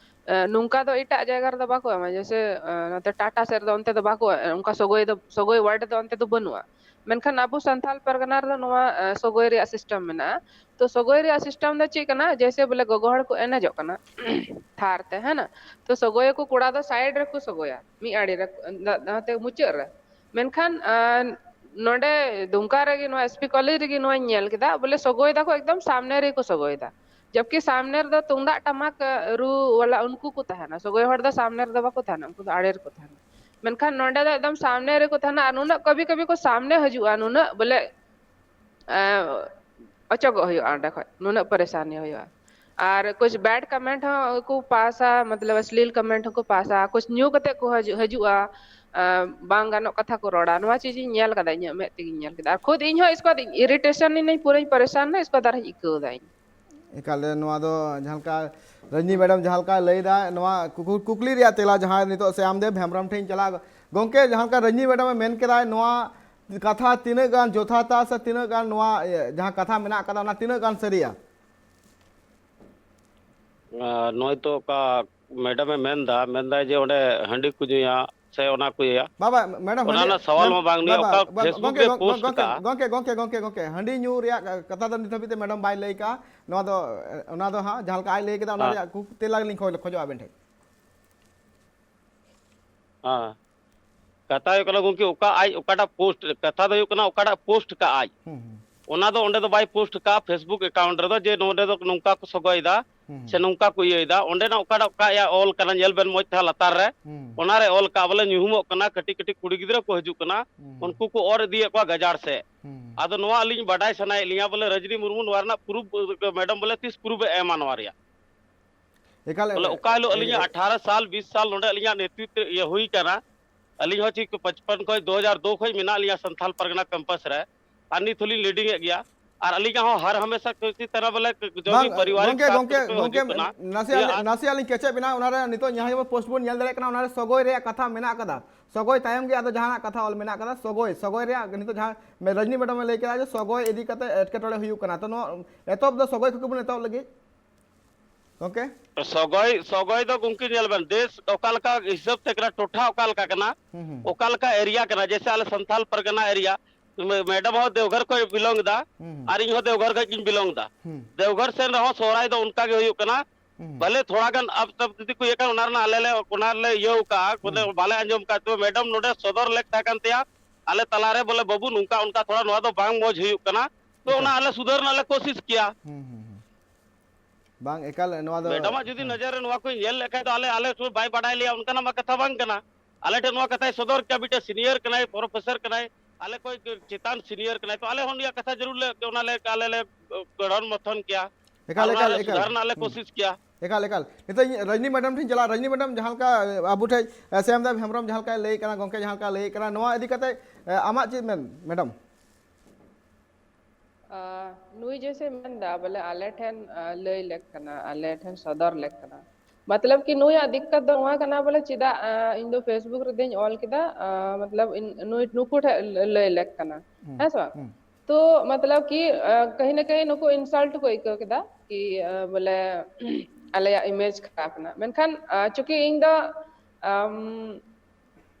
ᱟᱸ, ᱱᱚᱝᱠᱟ ᱫᱚ ᱮᱴᱟᱜ ᱡᱟᱭᱜᱟ ᱨᱮᱫᱚ ᱵᱟᱠᱚ ᱮᱢᱟ, ᱡᱮᱭᱥᱮ ᱟᱸ, ᱱᱚᱛᱮ ᱴᱟᱴᱟ ᱥᱮᱫ ᱨᱮᱫᱚ ᱚᱱᱛᱮ ᱫᱚ ᱵᱟᱠᱚ, ᱚᱱᱠᱟ ᱥᱚᱜᱚᱭ ᱫᱚ, ᱥᱚᱜᱚᱭ ᱣᱟᱨᱰ ᱫᱚ ᱚᱱᱛᱮ ᱫᱚ ᱵᱟᱹᱱᱩᱜᱼᱟ᱾ ᱢᱮᱱᱠᱷᱟᱱ ᱟᱵᱚ ᱥᱟᱱᱛᱷᱟᱞ ᱯᱟᱨᱜᱟᱱᱟ ᱨᱮᱫᱚ ᱱᱚᱣᱟ ᱟᱸ, ᱥᱚᱜᱚᱭ ᱨᱮᱭᱟᱜ ᱥᱤᱥᱴᱮᱢ ᱢᱮᱱᱟᱜᱼᱟ᱾ ᱛᱚ ᱥᱚᱜᱚᱭ ᱨᱮᱭᱟᱜ ᱥᱤᱥᱴᱮᱢ ᱫᱚ ᱪᱮᱫ ᱠᱟᱱᱟ? ᱡᱮᱭᱥᱮ ᱵᱚᱞᱮ ᱜᱚᱜᱚ ᱦᱚᱲ ᱠᱚ ᱮᱱᱮᱡᱚᱜ ᱠᱟᱱᱟ ᱛᱷᱟᱨ ᱛᱮ, ᱦᱮᱸ ᱱᱟ? ᱛᱚ ᱥᱚᱜᱚᱭ ᱟᱠᱚ ᱠᱚᱲᱟ ᱫᱚ ᱥᱟᱭᱤᱰ ᱨᱮᱠᱚ ᱥᱚᱜᱚᱭᱟ, ᱢᱤᱫ ᱟᱲᱮ ᱨᱮ, ᱱᱟ-, ᱱᱟᱛᱮ ᱢᱩᱪᱟᱹᱫ ᱨᱮ᱾ ᱢᱮᱱᱠᱷᱟᱱ ᱟᱸ, ᱱᱚᱰᱮ ᱫᱩᱢᱠᱟ ᱨᱮᱜᱮ, ᱱᱚᱣᱟ ᱮᱥ ᱯᱤ ᱠᱚᱞᱮᱡᱽ ᱨᱮᱜᱮ ᱱᱚᱣᱟᱧ ᱧᱮᱞ ᱠᱮᱫᱟ, ᱵᱚᱞᱮ ᱥᱚᱜᱚᱭ ᱫᱟᱠᱚ ᱮᱠᱫᱚᱢ ᱥᱟᱢᱱᱮ ᱨᱮᱜᱮ ᱠᱚ ᱥᱚᱜᱚᱭ ᱫᱟ᱾ ᱡᱚᱵᱠᱤ ᱥᱟᱢᱱᱮ ᱨᱮᱫᱚ ᱛᱩᱢᱫᱟᱜ ᱴᱟᱢᱟᱠ ᱨᱩ ᱣᱟᱞᱟ ᱩᱱᱠᱩ ᱠᱚ ᱛᱟᱦᱮᱱᱟ, ᱥᱚᱜᱚᱭ ᱦᱚᱲ ᱫᱚ ᱥᱟᱢᱱᱮ ᱨᱮᱫᱚ ᱵᱟᱠᱚ ᱛᱟᱦᱮᱱᱟ, ᱩᱱᱠᱩ ᱫᱚ ᱟᱲᱮ ᱨᱮᱠᱚ ᱛᱟᱦᱮᱱᱟ᱾ ᱢᱮᱱᱠᱷᱟᱱ ᱱᱚᱰᱮ ᱫᱚ ᱮᱠᱫᱚᱢ ᱥᱟᱢᱱᱮ ᱨᱮᱠᱚ ᱛᱟᱦᱮᱱᱟ, ᱟᱨ ᱱᱩᱱᱟᱹᱜ ᱠᱟᱹᱵᱷᱤ ᱠᱟᱹᱵᱷᱤ ᱠᱚ ᱥᱟᱢᱱᱮ ᱦᱤᱡᱩᱜᱼᱟ, ᱱᱩᱱᱟᱹᱜ ᱵᱚᱞᱮ ᱮᱸ, ᱚᱪᱚᱜᱚᱜ ᱦᱩᱭᱩᱜᱼᱟ ᱚᱸᱰᱮ ᱠᱷᱚᱡ, ᱱᱩᱱᱟᱹᱜ ᱯᱟᱨᱤᱥᱟᱱᱤ ᱦᱩᱭᱩᱜᱼᱟ᱾ ᱟᱨ ᱠᱩᱪ ᱵᱮᱰ ᱠᱚᱢᱮᱱᱴ ᱦᱚᱸ ᱠᱚ ᱯᱟᱥᱟ, ᱢᱚᱛᱞᱚᱵ ᱚᱥᱞᱤᱞ ᱠᱚᱢᱮᱱᱴ ᱦᱚᱸᱠᱚ ᱯᱟᱥᱟ, ᱠᱩᱪ ᱧᱩ ᱠᱟᱛᱮ ᱠᱚ ᱦᱤᱡᱩᱜ, ᱦᱤᱡᱩᱜᱼᱟ, ᱟᱸ, ᱵᱟᱝ ᱜᱟᱱᱚᱜ ᱠᱟᱛᱷᱟ ᱠᱚ ᱨᱚᱲᱟ᱾ ᱱᱚᱣᱟ ᱪᱤᱡᱽ ᱤᱧ ᱧᱮᱞ ᱠᱟᱫᱟ, ᱤᱧᱟᱹᱜ ᱢᱮᱫ ᱛᱮᱜᱤᱧ ᱧᱮᱞ ᱠᱮᱫᱟ᱾ ᱟᱨ ᱠᱷᱩᱫ ᱤᱧ ᱦᱚᱸ ᱤᱥᱠᱮ ᱵᱟᱫ irritation ᱤᱱᱟᱹᱧ, ᱯᱩᱨᱟᱹᱧ ᱯᱟᱨᱤᱥᱟᱱ ᱱᱟ, ᱤᱥᱠᱮ ᱵᱟᱫ ᱟᱨᱦᱚᱸᱧ ᱟᱹᱭᱠᱟᱹᱣ ᱫᱟ ᱤᱧ᱾ ᱮᱠᱟᱞ, ᱱᱚᱣᱟ ᱫᱚ ᱡᱟᱦᱟᱸ ᱞᱮᱠᱟ ᱨᱚᱡᱽᱱᱤ ᱢᱮᱰᱟᱢ ᱡᱟᱦᱟᱸ ᱞᱮᱠᱟᱭ ᱞᱟᱹᱭᱫᱟ, ᱱᱚᱣᱟ ᱠᱩᱠ-, ᱠᱩᱠᱞᱤ ᱨᱮᱭᱟᱜ ᱛᱮᱞᱟ ᱡᱟᱦᱟᱸ ᱱᱤᱛᱚᱜ ᱥᱮ ᱟᱢᱫᱮᱵ ᱦᱮᱢᱵᱨᱚᱢ ᱴᱷᱮᱱ ᱤᱧ ᱪᱟᱞᱟᱜᱼᱟ᱾ ᱜᱚᱝᱠᱮ, ᱡᱟᱦᱟᱸ ᱞᱮᱠᱟ ᱨᱚᱡᱽᱱᱤ ᱢᱮᱰᱟᱢᱮ ᱢᱮᱱ ᱠᱮᱫᱟ, ᱱᱚᱣᱟ ᱠᱟᱛᱷᱟ ᱛᱤᱱᱟᱹᱜ ᱜᱟᱱ ᱡᱚᱛᱷᱟᱛᱟ ᱥᱮ ᱛᱤᱱᱟᱹᱜ ᱜᱟᱱ ᱱᱚᱣᱟ, ᱤᱭᱟᱹ, ᱡᱟᱦᱟᱸ ᱠᱟᱛᱷᱟ ᱢᱮᱱᱟᱜ ᱟᱠᱟᱫᱟ, ᱚᱱᱟ ᱛᱤᱱᱟᱹᱜ ᱜᱟᱱ ᱥᱟᱹᱨᱤᱭᱟ? ᱟᱨ ᱱᱚᱜᱼᱚᱭ ᱛᱚ ᱚᱠᱟ ᱢᱮᱰᱟᱢᱮ ᱢᱮᱱᱫᱟ, ᱢᱮᱱᱫᱟᱭ ᱡᱮ ᱚᱸᱰᱮ ᱦᱟᱺᱰᱤ ᱠᱚ ᱧᱩᱭᱟ ᱥᱮ ᱚᱱᱟ ᱠᱚ ᱤᱭᱟᱹᱭᱟ, ᱵᱟᱵᱟ, ᱢᱮᱰᱟᱢ, ᱚᱱᱟ ᱦᱟᱺᱰᱤ, ᱨᱮᱱᱟᱜ ᱥᱟᱣᱟᱞ ᱢᱮᱢ-, ᱢᱟ ᱵᱟᱝ ᱱᱤᱭᱟᱹ, ᱵᱟᱵᱟ, ᱚᱠᱟ ᱵᱟ-, Facebook ᱜᱚᱝᱠᱮ, ᱨᱮ ᱜᱚᱝ-, post ᱜᱚᱝᱠᱮ, ᱟᱠᱟᱜᱼᱟ᱾ ᱜᱚᱝᱠᱮ, ᱜᱚᱝᱠᱮ, ᱜᱚᱝᱠᱮ, ᱜᱚᱝᱠᱮ, ᱦᱟᱺᱰᱤ ᱧᱩ ᱨᱮᱭᱟᱜ ᱠᱟᱛᱷᱟ ᱫᱚ ᱱᱤᱛ ᱦᱟᱹᱵᱤᱡ ᱛᱮ ᱢᱮᱰᱟᱢ ᱵᱟᱭ ᱞᱟᱹᱭ ᱠᱟᱜᱼᱟ᱾ ᱱᱚᱣᱟ ᱫᱚ, ᱚᱱᱟ ᱫᱚ ᱦᱟᱸᱜ ᱡᱟᱦᱟᱸ ᱞᱮᱠᱟ ᱟᱡ ᱞᱟᱹᱭ ᱠᱮᱫᱟ, ᱚᱱᱟ ᱦᱮᱸ᱾ ᱨᱮᱭᱟᱜ ᱠᱩ-, ᱛᱮᱞᱟ ᱜᱮᱞᱤᱧ ᱠᱷᱚᱡᱽ, ᱠᱷᱚᱡᱚᱜᱼᱟ ᱟᱵᱮᱱ ᱴᱷᱮᱱ᱾ ᱦᱮᱸ᱾ ᱠᱟᱛᱷᱟ ᱦᱩᱭᱩᱜ ᱠᱟᱱᱟ ᱜᱚᱝᱠᱮ, ᱚᱠᱟ ᱟᱡ ᱚᱠᱟᱴᱟᱜ post, ᱠᱟᱛᱷᱟ ᱫᱚ ᱦᱩᱭᱩᱜ ᱠᱟᱱᱟ ᱚᱠᱟᱴᱟᱜ post ᱠᱟᱜ ᱟᱡ, ᱦᱩᱸ, ᱦᱩᱸ᱾ ᱚᱱᱟ ᱫᱚ ᱚᱸᱰᱮ ᱫᱚ ᱵᱟᱭ post ᱠᱟᱜᱼᱟ Facebook account ᱨᱮᱫᱚ ᱡᱮ ᱱᱚᱰᱮ ᱫᱚ ᱱᱚᱝᱠᱟ ᱠᱚ ᱥᱚᱜᱚᱭᱮᱫᱟ ᱦᱩᱸ, ᱥᱮ ᱦᱩᱸ᱾ ᱱᱚᱝᱠᱟ ᱠᱚ ᱤᱭᱟᱹᱭᱮᱫᱟ᱾ ᱚᱸᱰᱮᱱᱟᱜ ᱚᱠᱟᱴᱟᱜ ᱚᱠᱟ ᱭᱟ ᱚᱞ ᱠᱟᱱᱟ, ᱧᱮᱞ ᱵᱮᱱ ᱢᱚᱡᱽ ᱛᱮ ᱞᱟᱛᱟᱨ ᱨᱮ, ᱦᱩᱸ᱾ ᱚᱱᱟ ᱨᱮ ᱚᱞ ᱠᱟᱜᱼᱟ ᱵᱚᱞᱮ ᱧᱩᱦᱩᱢᱚᱜ ᱠᱟᱱᱟ, ᱠᱟᱹᱴᱤᱡ ᱠᱟᱹᱴᱤᱡ ᱠᱩᱲᱤ ᱜᱤᱫᱽᱨᱟᱹ ᱠᱚ ᱦᱤᱡᱩᱜ ᱠᱟᱱᱟ, ᱦᱩᱸ᱾ ᱩᱱᱠᱩ ᱠᱚ ᱚᱨ ᱤᱫᱤᱭᱮᱫ ᱠᱚᱣᱟ ᱜᱟᱡᱟᱲ ᱥᱮᱫ᱾ ᱦᱩᱸ᱾ ᱟᱫᱚ ᱱᱚᱣᱟ ᱟᱹᱞᱤᱧ ᱵᱟᱰᱟᱭ ᱥᱟᱱᱟᱭᱮᱫ ᱞᱤᱧᱟ ᱵᱚᱞᱮ ᱨᱚᱡᱽᱱᱤ ᱢᱩᱨᱢᱩ ᱱᱚᱣᱟ ᱨᱮᱱᱟᱜ proof, ᱢᱮᱰᱟᱢ ᱵᱚᱞᱮ ᱛᱤᱥ proof ᱮ ᱮᱢᱟ ᱱᱚᱣᱟ ᱨᱮᱭᱟᱜ? ᱮᱠᱟᱞ, ᱵᱚᱞᱮ ᱮ-, ᱚᱠᱟ ᱦᱤᱞᱳᱜ ᱮ-, ᱟᱹᱞᱤᱧᱟᱜ ᱮ-, ᱟᱴᱷᱟᱨᱚ ᱥᱟᱞ, ᱵᱤᱥ ᱥᱟᱞ ᱱᱚᱰᱮ ᱟᱹᱞᱤᱧᱟᱜ ᱱᱮᱛᱨᱤᱛᱵ ᱤᱭᱟᱹ ᱦᱩᱭ ᱠᱟᱱᱟ, ᱟᱹᱞᱤᱧ ᱦᱚᱸ ᱪᱮᱫ ᱠᱚ ᱯᱟᱸᱪᱯᱚᱱ ᱠᱷᱚᱱ ᱫᱩ ᱦᱟᱡᱟᱨ ᱫᱩ ᱠᱷᱚᱱ ᱢᱮᱱᱟᱜ ᱞᱤᱧᱟ ᱥᱟᱱᱛᱷᱟᱞ ᱯᱟᱨᱜᱟᱱᱟ campus ᱨᱮ, ᱟᱨ ᱱᱤᱛ ᱦᱚᱸᱞᱤᱧ leading ᱮᱫ ᱜᱮᱭᱟ᱾ ᱟᱨ ᱟᱹᱞᱤᱧᱟᱜ ᱦᱚᱸ ᱦᱟᱨ ᱦᱟᱢᱮᱥᱟ ᱠᱷᱩᱥᱤ ᱛᱟᱦᱮᱱᱟ ᱵᱚᱞᱮ ᱡᱚ ᱵᱟᱝ, ᱵᱤ ᱯᱟᱨᱤᱵᱟᱨᱤᱠ ᱜᱚᱝᱠᱮ, ᱥᱟᱛ ᱜᱚᱝᱠᱮ, ᱠᱚ ᱜᱚᱝᱠᱮ, ᱦᱤᱡᱩᱜ ᱠᱟᱱᱟ᱾ ᱱᱟᱥᱮᱭᱟᱜ ᱤᱭᱟᱹ ᱞᱤᱧ, ᱟᱨ ᱱᱟᱥᱮᱭᱟᱜ ᱞᱤᱧ ᱠᱮᱪᱮᱫ ᱵᱮᱱᱟ, ᱚᱱᱟᱨᱮ ᱱᱤᱛᱚᱜ ᱡᱟᱦᱟᱸ ᱜᱮᱵᱚᱱ ᱯᱳᱥᱴ ᱵᱚᱱ ᱧᱮᱞ ᱫᱟᱲᱮᱭᱟᱜ ᱠᱟᱱᱟ, ᱚᱱᱟᱨᱮ ᱥᱚᱜᱚᱭ ᱨᱮᱭᱟᱜ ᱠᱟᱛᱷᱟ ᱢᱮᱱᱟᱜ ᱟᱠᱟᱫᱟ᱾ ᱥᱚᱜᱚᱭ ᱛᱟᱭᱚᱢ ᱜᱮ ᱟᱫᱚ ᱡᱟᱦᱟᱱᱟᱜ ᱠᱟᱛᱷᱟ ᱚᱞ ᱢᱮᱱᱟᱜ ᱟᱠᱟᱫᱟ, ᱥᱚᱜᱚᱭ, ᱥᱚᱜᱚᱭ ᱨᱮᱭᱟᱜ ᱱᱤᱛᱚᱜ ᱡᱟᱦᱟᱸ ᱢᱮ-, ᱨᱚᱡᱽᱱᱤ ᱢᱮᱰᱟᱢ ᱮ ᱞᱟᱹᱭ ᱠᱮᱫᱟ ᱡᱮ ᱥᱚᱜᱚᱭ ᱤᱫᱤ ᱠᱟᱛᱮ ᱮᱴᱠᱮᱴᱚᱬᱮ ᱦᱩᱭᱩᱜ ᱠᱟᱱᱟ, ᱛᱚ ᱱᱚᱣᱟ ᱮᱛᱚᱦᱚᱵ ᱫᱚ ᱥᱚᱜᱚᱭ ᱠᱷᱚᱱ ᱜᱮᱵᱚᱱ ᱮᱛᱚᱦᱚᱵ ᱞᱟᱹᱜᱤᱫ᱾ ᱜᱚᱝᱠᱮ? ᱥᱚᱜᱚᱭ, ᱥᱚᱜᱚᱭ ᱫᱚ ᱜᱚᱝᱠᱮ ᱧᱮᱞ ᱵᱮᱱ, ᱫᱮᱥ ᱚᱠᱟ ᱞᱮᱠᱟ ᱦᱤᱥᱟᱹᱵ ᱛᱮ ᱠᱟᱱᱟ, ᱴᱚᱴᱷᱟ ᱚᱠᱟ ᱞᱮᱠᱟ ᱠᱟᱱᱟ, ᱦᱩᱸ, ᱦᱩᱸ᱾ ᱚᱠᱟ ᱞᱮᱠᱟ ᱮᱨᱤᱭᱟ ᱠᱟᱱᱟ, ᱡᱮᱭᱥᱮ ᱟᱞᱮ ᱥᱟᱱᱛᱟᱞ ᱯᱟᱨᱜᱟᱱᱟ ᱮᱨᱤᱭᱟ, ᱢᱮ-, ᱢᱮᱰᱟᱢ ᱦᱚᱸ ᱫᱮᱣᱜᱷᱚᱨ ᱠᱷᱚᱱ ᱵᱤᱞᱚᱝ ᱮᱫᱟ, ᱦᱩᱸ, ᱦᱩᱸ᱾ ᱟᱨ ᱤᱧ ᱦᱚᱸ ᱫᱮᱣᱜᱷᱚᱨ ᱠᱷᱚᱱ ᱜᱤᱧ ᱵᱤᱞᱚᱝ ᱮᱫᱟ᱾ ᱦᱩᱸ᱾ ᱫᱮᱣᱜᱷᱚᱨ ᱥᱮᱱ ᱨᱮᱦᱚᱸ ᱥᱚᱦᱨᱟᱭ ᱫᱚ ᱚᱱᱠᱟ ᱜᱮ ᱦᱩᱭᱩᱜ ᱠᱟᱱᱟ᱾ ᱦᱩᱸ᱾ ᱵᱷᱟᱞᱮ ᱛᱷᱚᱲᱟ ᱜᱟᱱ ᱟᱯ ᱛᱟᱯ ᱡᱩᱫᱤ ᱠᱚ ᱤᱭᱟᱹ ᱠᱷᱟᱱ, ᱚᱱᱟ ᱨᱮᱱᱟᱜ ᱟᱞᱮ ᱞᱮ, ᱚᱱᱟ ᱨᱮᱞᱮ ᱤᱭᱟᱹ ᱟᱠᱟᱫᱼᱟ, ᱵᱚᱞᱮ ᱦᱩᱸ᱾ ᱵᱟᱞᱮ ᱟᱸᱡᱚᱢ ᱟᱠᱟᱫ᱾ ᱛᱚᱵᱮ ᱢᱮᱰᱟᱢ ᱱᱚᱰᱮ ᱥᱚᱫᱚᱨ ᱞᱮᱠ ᱛᱟᱦᱮᱸ ᱠᱟᱱ ᱛᱟᱭᱟ, ᱟᱞᱮ ᱛᱟᱞᱟᱨᱮ ᱵᱚᱞᱮ, "ᱵᱟᱹᱵᱩ, ᱱᱚᱝᱠᱟ ᱚᱱᱠᱟ ᱛᱷᱚᱲᱟ ᱱᱚᱣᱟ ᱫᱚ ᱵᱟᱝ ᱢᱚᱡᱽ ᱦᱩᱭᱩᱜ ᱠᱟᱱᱟ", ᱛᱚ ᱮᱠᱟᱞ᱾ ᱚᱱᱟ ᱟᱞᱮ ᱥᱩᱫᱷᱟᱹᱨ ᱨᱮᱱᱟᱜ ᱞᱮ ᱠᱳᱥᱤᱥ ᱠᱮᱭᱟ᱾ ᱦᱩᱸ, ᱦᱩᱸ, ᱦᱩᱸ᱾ ᱵᱟᱝ, ᱮᱠᱟᱞ ᱱᱚᱣᱟ ᱫᱚ, ᱢᱮᱰᱟᱢᱟᱜ ᱡᱩᱫᱤ ᱦᱩᱸ᱾ ᱱᱚᱡᱚᱨ ᱨᱮ ᱱᱚᱣᱟ ᱠᱚᱭ ᱧᱮᱞ ᱞᱮᱠᱷᱟᱡ ᱫᱚ ᱟᱞᱮ, ᱟᱞᱮ ᱥᱩᱨ ᱵᱟᱭ ᱵᱟᱰᱟᱭ ᱞᱮᱭᱟ ᱚᱱᱠᱟᱱᱟᱜ ᱢᱟ ᱠᱟᱛᱷᱟ ᱵᱟᱝ ᱠᱟᱱᱟ᱾ ᱟᱞᱮ ᱴᱷᱮᱱ ᱱᱚᱣᱟ ᱠᱟᱛᱷᱟᱭ ᱥᱚᱫᱚᱨ ᱠᱮᱭᱟ, ᱢᱤᱫᱴᱮᱱ ᱥᱤᱱᱤᱭᱟᱨ ᱠᱟᱱᱟᱭ, ᱯᱨᱚᱯᱷᱮᱥᱚᱨ ᱠᱟᱱᱟᱭ, ᱟᱞᱮ ᱠᱷᱚᱡ ᱪᱮᱛᱟᱱ ᱥᱤᱱᱤᱭᱟᱨ ᱠᱟᱱᱟᱭ, ᱛᱚ ᱟᱞᱮ ᱦᱚᱸ ᱩᱱᱤᱭᱟᱜ ᱠᱟᱛᱷᱟ ᱡᱟᱹᱨᱩᱲ ᱞᱮ, ᱚᱱᱟ ᱞᱮ, ᱟᱞᱮ ᱞᱮ ᱜᱚᱲᱦᱚᱱ ᱢᱚᱛᱷᱚᱱ ᱠᱮᱭᱟ᱾ ᱮᱠᱟᱞ, ᱟᱨ ᱚᱱᱟ ᱮᱠᱟᱞ, ᱨᱮ ᱮᱠᱟᱞ᱾ ᱥᱩᱫᱷᱟᱨ ᱨᱮᱱᱟᱜ ᱞᱮ ᱦᱩᱸ᱾ ᱠᱳᱥᱤᱥ ᱠᱮᱭᱟ᱾ ᱮᱠᱟᱞ, ᱮᱠᱟᱞ᱾ ᱱᱤᱛᱚᱜ ᱤᱧ ᱨᱚᱡᱽᱱᱤ ᱢᱮᱰᱟᱢ ᱴᱷᱮᱱ ᱪᱟᱞᱟᱜ, ᱨᱚᱡᱽᱱᱤ ᱢᱮᱰᱟᱢ, ᱡᱟᱦᱟᱸ ᱞᱮᱠᱟ ᱟᱵᱚ ᱴᱷᱮᱱ, ᱮ, ᱥᱭᱟᱢ ᱫᱮᱵ ᱦᱮᱢᱵᱨᱚᱢ ᱡᱟᱦᱟᱸ ᱞᱮᱠᱟᱭ ᱞᱟᱹᱭ ᱠᱟᱱᱟ, ᱜᱚᱝᱠᱮ ᱡᱟᱦᱟᱸ ᱞᱮᱠᱟ ᱞᱟᱹᱭ ᱠᱟᱱᱟ, ᱱᱚᱣᱟ ᱤᱫᱤ ᱠᱟᱛᱮ, ᱮ, ᱟᱢᱟᱜ ᱪᱮᱫ ᱢᱮᱱ, ᱢᱮᱰᱟᱢ? ᱟ, ᱱᱩᱭ ᱡᱮᱭᱥᱮ ᱢᱮᱱᱫᱟ, ᱵᱚᱞᱮ, ᱟᱞᱮ ᱴᱷᱮᱱ, ᱟ, ᱞᱟᱹᱭ ᱞᱮᱠ ᱠᱟᱱᱟ, ᱟᱞᱮ ᱴᱷᱮᱱ ᱥᱚᱫᱚᱨ ᱞᱮᱠ ᱠᱟᱱᱟ᱾ ᱢᱚᱛᱞᱚᱵ ᱠᱤ ᱱᱩᱭᱟᱜ ᱫᱤᱠᱠᱟᱛ ᱫᱚ ᱱᱚᱣᱟ ᱠᱟᱱᱟ, ᱵᱚᱞᱮ, ᱪᱮᱫᱟᱜ, ᱟ, ᱤᱧ ᱫᱚ Facebook ᱨᱮᱫᱚᱧ ᱚᱞ ᱠᱮᱫᱟ, ᱟ, ᱢᱚᱛᱞᱚᱵ, ᱤᱧ, ᱱᱩᱭ, ᱱᱩᱠᱩ ᱴᱷᱮᱱ ᱞᱟᱹᱭ ᱞᱮᱠ ᱠᱟᱱᱟ, ᱦᱩᱸ, ᱦᱮᱸ ᱥᱮ ᱵᱟᱝ? ᱦᱩᱸ᱾ ᱛᱚ, ᱢᱚᱛᱞᱚᱵ ᱠᱤ, ᱟ, ᱠᱟᱹᱦᱤ ᱱᱟ ᱠᱟᱹᱦᱤ ᱱᱩᱠᱩ insult ᱠᱚ ᱟᱹᱭᱠᱟᱹᱣ ᱠᱮᱫᱟ ᱠᱤ, ᱟ, ᱵᱚᱞᱮ, ᱟᱞᱮᱭᱟᱜ image ᱠᱷᱟᱨᱟᱯ ᱮᱱᱟ᱾ ᱢᱮᱱᱠᱷᱟᱱ, ᱟ, ᱪᱩᱸᱠᱤ ᱤᱧ ᱫᱚ, ᱟᱢ,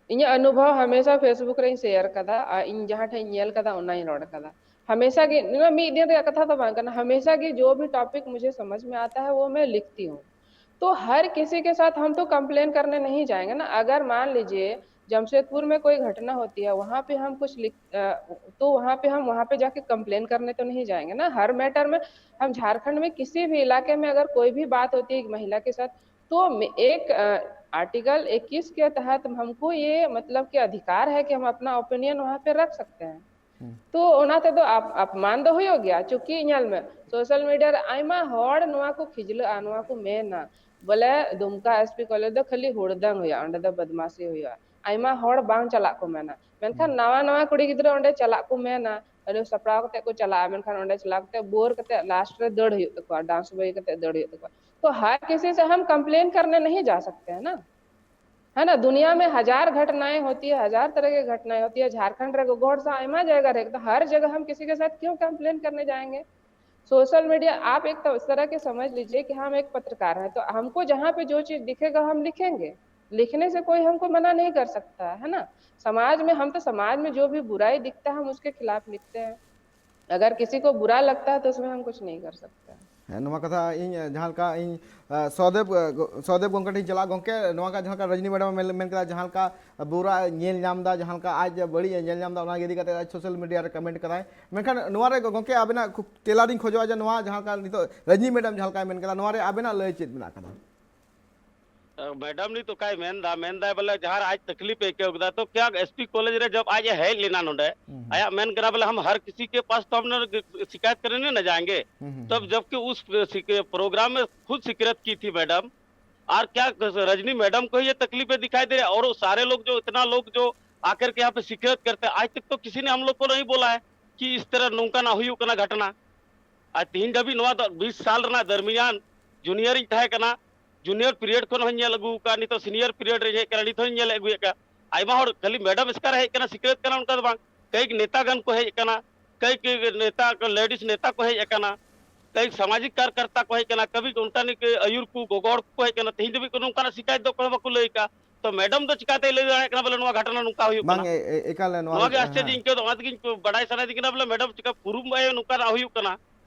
ᱤᱧᱟᱹᱜ ᱚᱱᱩᱵᱷᱚᱵ ᱦᱟᱢᱮᱥᱟ Facebook ᱨᱮᱧ share ᱠᱟᱫᱟ, ᱟᱨ ᱤᱧ ᱡᱟᱦᱟᱸ ᱴᱷᱮᱡ ᱤᱧ ᱧᱮᱞ ᱠᱟᱫᱟ, ᱚᱱᱟᱧ ᱨᱚᱲ ᱠᱟᱫᱟ᱾ ᱦᱟᱢᱮᱥᱟ ᱜᱮ, ᱱᱚᱣᱟ ᱢᱤᱫ ᱫᱤᱱ ᱨᱮᱭᱟᱜ ᱠᱟᱛᱷᱟ ᱫᱚ ᱵᱟᱝ ᱠᱟᱱᱟ, ᱦᱟᱢᱮᱥᱟ ᱜᱮ ᱡᱚ ᱵᱷᱤ topic ᱢᱩᱡᱷᱮ ᱥᱟᱢᱟᱡᱽ ᱢᱮ ᱟᱛᱟ ᱦᱟᱭ, ᱣᱳ ᱢᱮ ᱞᱤᱠᱷᱛᱤ ᱦᱩᱸ᱾ तो हर किसी के साथ हम तो कंप्लेन करने नहीं जाएंगे ना। अगर मान लीजिए जमशेदपुर में कोई घटना होती है, वहां पे हम कुछ लिख, अ, तो वहां पे हम वहां पे जाके कंप्लेन करने तो नहीं जाएंगे ना। हर मैटर में हम झारखंड में किसी भी इलाके में अगर कोई भी बात होती है एक महिला के साथ, तो मे-, एक, अ, आर्टिकल इक्कीस के तहत हमको ये, मतलब कि, अधिकार है कि हम अपना ओपिनियन वहां पे रख सकते हैं। ᱦᱩᱸ᱾ ᱛᱚ ᱚᱱᱟ ᱛᱮᱫᱚ ᱟᱯ-, ᱟᱯᱢᱟᱱ ᱫᱚ ᱦᱩᱭᱩᱜ ᱜᱮᱭᱟ, ᱪᱩᱸᱠᱤ ᱧᱮᱞ ᱢᱮ, ᱥᱳᱥᱟᱞ ᱢᱤᱰᱤᱭᱟ ᱨᱮ ᱟᱭᱢᱟ ᱦᱚᱲ ᱱᱚᱣᱟ ᱠᱚ ᱠᱷᱤᱡᱞᱟᱹᱜᱼᱟ, ᱱᱚᱣᱟ ᱠᱚ ᱢᱮᱱᱟ, ᱵᱚᱞᱮ, ᱫᱩᱢᱠᱟ S P ᱠᱚᱞᱮᱡᱽ ᱫᱚ ᱠᱷᱟᱹᱞᱤ ᱦᱩᱲᱫᱟᱹᱝ ᱦᱩᱭᱩᱜᱼᱟ, ᱚᱸᱰᱮ ᱫᱚ ᱵᱚᱫᱢᱟᱥᱤ ᱦᱩᱭᱩᱜᱼᱟ᱾ ᱟᱭᱢᱟ ᱦᱚᱲ ᱵᱟᱝ ᱪᱟᱞᱟᱜ ᱠᱚ ᱢᱮᱱᱟ, ᱢᱮᱱᱠᱷᱟᱱ ᱦᱩᱸ᱾ ᱱᱟᱣᱟ ᱱᱟᱣᱟ ᱠᱩᱲᱤ ᱜᱤᱫᱽᱨᱟᱹ ᱚᱸᱰᱮ ᱪᱟᱞᱟᱜ ᱠᱚ ᱢᱮᱱᱟ, ᱢᱟᱱᱮ ᱥᱟᱯᱲᱟᱣ ᱠᱟᱛᱮ ᱠᱚ ᱪᱟᱞᱟᱜᱼᱟ, ᱢᱮᱱᱠᱷᱟᱱ ᱚᱸᱰᱮ ᱪᱟᱞᱟᱣ ᱠᱟᱛᱮ ᱵᱳᱨ ᱠᱟᱛᱮ ᱞᱟᱥᱴ ᱨᱮ ᱫᱟᱹᱲ ᱦᱩᱭᱩᱜ ᱛᱟᱠᱚᱣᱟ, ᱰᱟᱱᱥ ᱵᱟᱹᱜᱤ ᱠᱟᱛᱮ ᱫᱟᱹᱲ ᱦᱩᱭᱩᱜ ᱛᱟᱠᱚᱣᱟ᱾ तो हर किसी से हम कंप्लेन करने नहीं जा सकते हैं ना, है ना। दुनिया में हजार घटनाएं होती है, हजार तरह की घटनाएं होती है। झारखंड रे गोगोड़ सा आयमा जगह रे, तो हर जगह हम किसी के साथ क्यों कंप्लेन करने जाएंगे? सोशल मीडिया, आप एक तो इस तरह के समझ लीजिए कि हम एक पत्रकार हैं, तो हमको जहाँ पे जो चीज दिखेगा हम लिखेंगे। लिखने से कोई हमको मना नहीं कर सकता है ना। समाज में, हम तो समाज में जो भी बुराई दिखता है हम उसके खिलाफ लिखते हैं। अगर किसी को बुरा लगता है तो उसमें हम कुछ नहीं कर सकते। ᱦᱮᱸ, ᱱᱚᱣᱟ ᱠᱟᱛᱷᱟ ᱤᱧ, ᱡᱟᱦᱟᱸ ᱞᱮᱠᱟ ᱤᱧ, ᱥᱚᱦᱚᱫᱮᱵ, ᱥᱚᱦᱚᱫᱮᱵ ᱜᱚᱢᱠᱮ ᱴᱷᱮᱱ ᱪᱟᱞᱟᱜ᱾ ᱜᱚᱢᱠᱮ, ᱱᱚᱣᱟ ᱠᱟ-, ᱡᱟᱦᱟᱸ ᱞᱮᱠᱟ ᱨᱚᱡᱽᱱᱤ ᱢᱮᱰᱟᱢ ᱢᱮᱱ, ᱢᱮᱱ ᱠᱮᱫᱟ, ᱡᱟᱦᱟᱸ ᱞᱮᱠᱟ ᱵᱩᱨᱟ ᱧᱮᱞ ᱧᱟᱢ ᱮᱫᱟ, ᱡᱟᱦᱟᱸ ᱞᱮᱠᱟ ᱟᱡ ᱵᱟᱹᱲᱤᱡ ᱮ ᱧᱮᱞ ᱧᱟᱢ ᱮᱫᱟ, ᱚᱱᱟ ᱤᱫᱤ ᱠᱟᱛᱮ ᱟᱡ ᱥᱳᱥᱟᱞ ᱢᱤᱰᱤᱭᱟ ᱨᱮ ᱠᱚᱢᱮᱱᱴ ᱠᱟᱫᱟᱭ᱾ ᱢᱮᱱᱠᱷᱟᱱ ᱱᱚᱣᱟ ᱨᱮ ᱜᱚᱢᱠᱮ ᱟᱵᱮᱱᱟᱜ ᱠᱷᱩᱵ ᱛᱮᱞᱟ ᱞᱤᱧ ᱠᱷᱚᱡᱚᱜᱼᱟ ᱡᱮ ᱱᱚᱣᱟ ᱡᱟᱦᱟᱸ ᱞᱮᱠᱟ ᱱᱤᱛᱚᱜ ᱨᱚᱡᱽᱱᱤ ᱢᱮᱰᱟᱢ ᱡᱟᱦᱟᱸ ᱞᱮᱠᱟᱭ ᱢᱮᱱ ᱠᱮᱫᱟ, ᱱᱚᱣᱟ ᱨᱮ ᱟᱵᱮᱱᱟᱜ ᱞᱟᱹᱭ ᱪᱮᱫ ᱢᱮᱱᱟᱜ ᱟᱠᱟᱫᱟ? ᱢᱮᱰᱟᱢ ᱱᱤᱛ ᱚᱠᱟᱭ ᱢᱮᱱᱫᱟ, ᱢᱮᱱᱫᱟᱭ ᱵᱚᱞᱮ ᱡᱟᱦᱟᱸ ᱨᱮ ᱟᱡ ᱛᱟᱠᱞᱤᱯ ᱮ ᱟᱹᱭᱠᱟᱹᱣ ᱠᱮᱫᱟ, ᱛᱚ ᱠᱭᱟ ᱮᱥᱯᱤ ᱠᱚᱞᱮᱡᱽ ᱨᱮ ᱡᱚᱵ ᱟᱡ ᱮ ᱦᱮᱡ ᱞᱮᱱᱟ ᱱᱚᱰᱮ, ᱦᱩᱸ, ᱦᱩᱸ᱾ ᱟᱭᱟᱜ ᱢᱮᱱ ᱠᱟᱱᱟ ᱵᱚᱞᱮ ᱦᱟᱢ ᱦᱟᱨ ᱠᱤᱥᱤ ᱠᱮ ᱯᱟᱥ ᱛᱚ ᱦᱟᱢ ᱥᱤᱠᱟᱭᱟᱛ ᱠᱟᱨᱱᱮ ᱱᱟ ᱡᱟᱭᱮᱸᱜᱮ, ᱦᱩᱸ, ᱦᱩᱸ, ᱛᱚᱵ ᱦᱩᱸ᱾ ᱡᱚᱵᱠᱤ ᱩᱥ ᱥᱤᱠ-, ᱯᱨᱳᱜᱨᱟᱢ ᱢᱮ ᱠᱷᱩᱫ ᱥᱤᱠᱨᱤᱭᱟᱛ ᱠᱤ ᱛᱷᱤ ᱢᱮᱰᱟᱢ, ᱟᱨ ᱠᱭᱟ ᱨᱚᱡᱽᱱᱤ ᱢᱮᱰᱟᱢ ᱠᱚ ᱦᱤ ᱭᱮ ᱛᱟᱠᱞᱤᱯ ᱮ ᱫᱤᱠᱷᱟᱭ ᱫᱮ ᱨᱮ, ᱟᱨ ᱥᱟᱨᱮ ᱞᱳᱜ ᱡᱳ ᱤᱛᱱᱟ ᱞᱳᱜ ᱡᱳ ᱟᱠᱟᱨ ᱠᱮ ᱭᱟᱦᱟᱸ ᱯᱮ ᱥᱤᱠᱟᱭᱟᱛ ᱠᱟᱨᱛᱮ, ᱟᱡ ᱛᱚᱠ ᱛᱚ ᱠᱤᱥᱤ ᱱᱮ ᱦᱟᱢ ᱞᱳᱜ ᱠᱳ ᱱᱟᱦᱤ ᱵᱳᱞᱟ ᱦᱮ ᱠᱤ ᱤᱥ ᱛᱟᱨᱟᱦ ᱱᱚᱝᱠᱟᱱᱟᱜ ᱦᱩᱭᱩᱜ ᱠᱟᱱᱟ ᱜᱷᱟᱴᱱᱟ᱾ ᱟᱨ ᱛᱤᱦᱤᱧ ᱫᱷᱟᱹᱵᱤᱡ ᱱᱚᱣᱟ ᱫᱚ ᱵᱤᱥ ᱥᱟᱞ ᱨᱮᱱᱟᱜ ᱫᱟᱨᱢᱤᱭᱟᱱ ᱡᱩᱱᱤᱭᱟᱨ ᱤᱧ ᱛᱟᱦᱮᱸ ᱠᱟᱱᱟ, ᱡᱩᱱᱤᱭᱟᱨ ᱯᱤᱨᱤᱭᱚᱰ ᱠᱷᱚᱱ ᱦᱚᱸᱧ ᱧᱮᱞ ᱟᱹᱜᱩ ᱟᱠᱟᱫᱼᱟ, ᱱᱤᱛᱚᱜ ᱥᱤᱱᱤᱭᱟᱨ ᱯᱤᱨᱤᱭᱚᱰ ᱨᱮᱧ ᱦᱮᱡ ᱟᱠᱟᱱᱟ, ᱱᱤᱛ ᱦᱚᱸᱧ ᱧᱮᱞ ᱟᱹᱜᱩᱭᱮᱫ ᱠᱟᱱᱟ᱾ ᱟᱭᱢᱟ ᱦᱚᱲ ᱠᱷᱟᱹᱞᱤ ᱢᱮᱰᱟᱢ ᱮᱥᱠᱟᱨ ᱦᱮᱡ ᱟᱠᱟᱱᱟ, ᱥᱤᱠᱨᱤᱭᱟᱛ ᱠᱟᱱᱟ, ᱚᱱᱠᱟ ᱫᱚ ᱵᱟᱝ᱾ ᱠᱚᱭᱮᱠ ᱱᱮᱛᱟᱜᱟᱱ ᱠᱚ ᱦᱮᱡ ᱟᱠᱟᱱᱟ, ᱠᱚᱭᱮᱠ ᱱᱮᱛᱟ ᱠᱚ, ᱞᱮᱰᱤᱥ ᱱᱮᱛᱟ ᱠᱚ ᱦᱮᱡ ᱟᱠᱟᱱᱟ, ᱠᱚᱭᱮᱠ ᱥᱟᱢᱟᱡᱤᱠ ᱠᱟᱨᱭᱚᱠᱚᱨᱛᱟ ᱠᱚ ᱦᱮᱡ ᱟᱠᱟᱱᱟ, ᱠᱚᱭᱮᱠ ᱚᱱᱠᱟᱱᱤᱡ ᱟᱹᱭᱩᱨ ᱠᱚ, ᱜᱚᱜᱚ ᱦᱚᱲ ᱠᱚ ᱦᱮᱡ ᱟᱠᱟᱱᱟ᱾ ᱛᱮᱦᱮᱧ ᱫᱷᱟᱹᱵᱤᱡ ᱠᱳᱱᱳ ᱚᱱᱠᱟᱱᱟᱜ ᱥᱤᱠᱟᱭᱚᱛ ᱫᱚ ᱚᱠᱚᱭ ᱦᱚᱸ ᱵᱟᱠᱚ ᱞᱟᱹᱭ ᱟᱠᱟᱫᱼᱟ᱾ ᱛᱚ ᱢᱮᱰᱟᱢ ᱫᱚ ᱪᱤᱠᱟᱛᱮᱭ ᱞᱟᱹᱭ ᱫᱟᱲᱮᱭᱟᱜ ᱠᱟᱱᱟ ᱵᱚᱞᱮ ᱱᱚᱣᱟ ᱜᱷᱟᱴᱱᱟ ᱱᱚᱝᱠᱟ ᱦᱩᱭᱩᱜ ᱵᱟᱝ, ᱠᱟᱱᱟ? ᱮ-, ᱮ-, ᱮᱠᱟᱞ ᱱᱚᱣᱟ ᱱᱚᱣᱟ ᱜᱮ ᱜᱮ, ᱟᱥᱪᱚᱨᱡᱚ ᱦᱮᱸ᱾ ᱤᱧ ᱟᱹᱭᱠᱟᱹᱣ ᱮᱫᱟ, ᱚᱱᱟ ᱛᱮᱜᱮᱧ ᱵᱟᱰᱟᱭ ᱥᱟᱱᱟᱭᱮᱫᱤᱧ ᱠᱟᱱᱟ ᱵᱚᱞᱮ ᱢᱮᱰᱟᱢ ᱪᱤᱠᱟ ᱯᱩᱨᱩᱢ ᱵᱟᱭ ᱱᱚᱝᱠᱟᱱᱟᱜ ᱦᱩᱭᱩᱜ ᱠᱟᱱᱟ᱾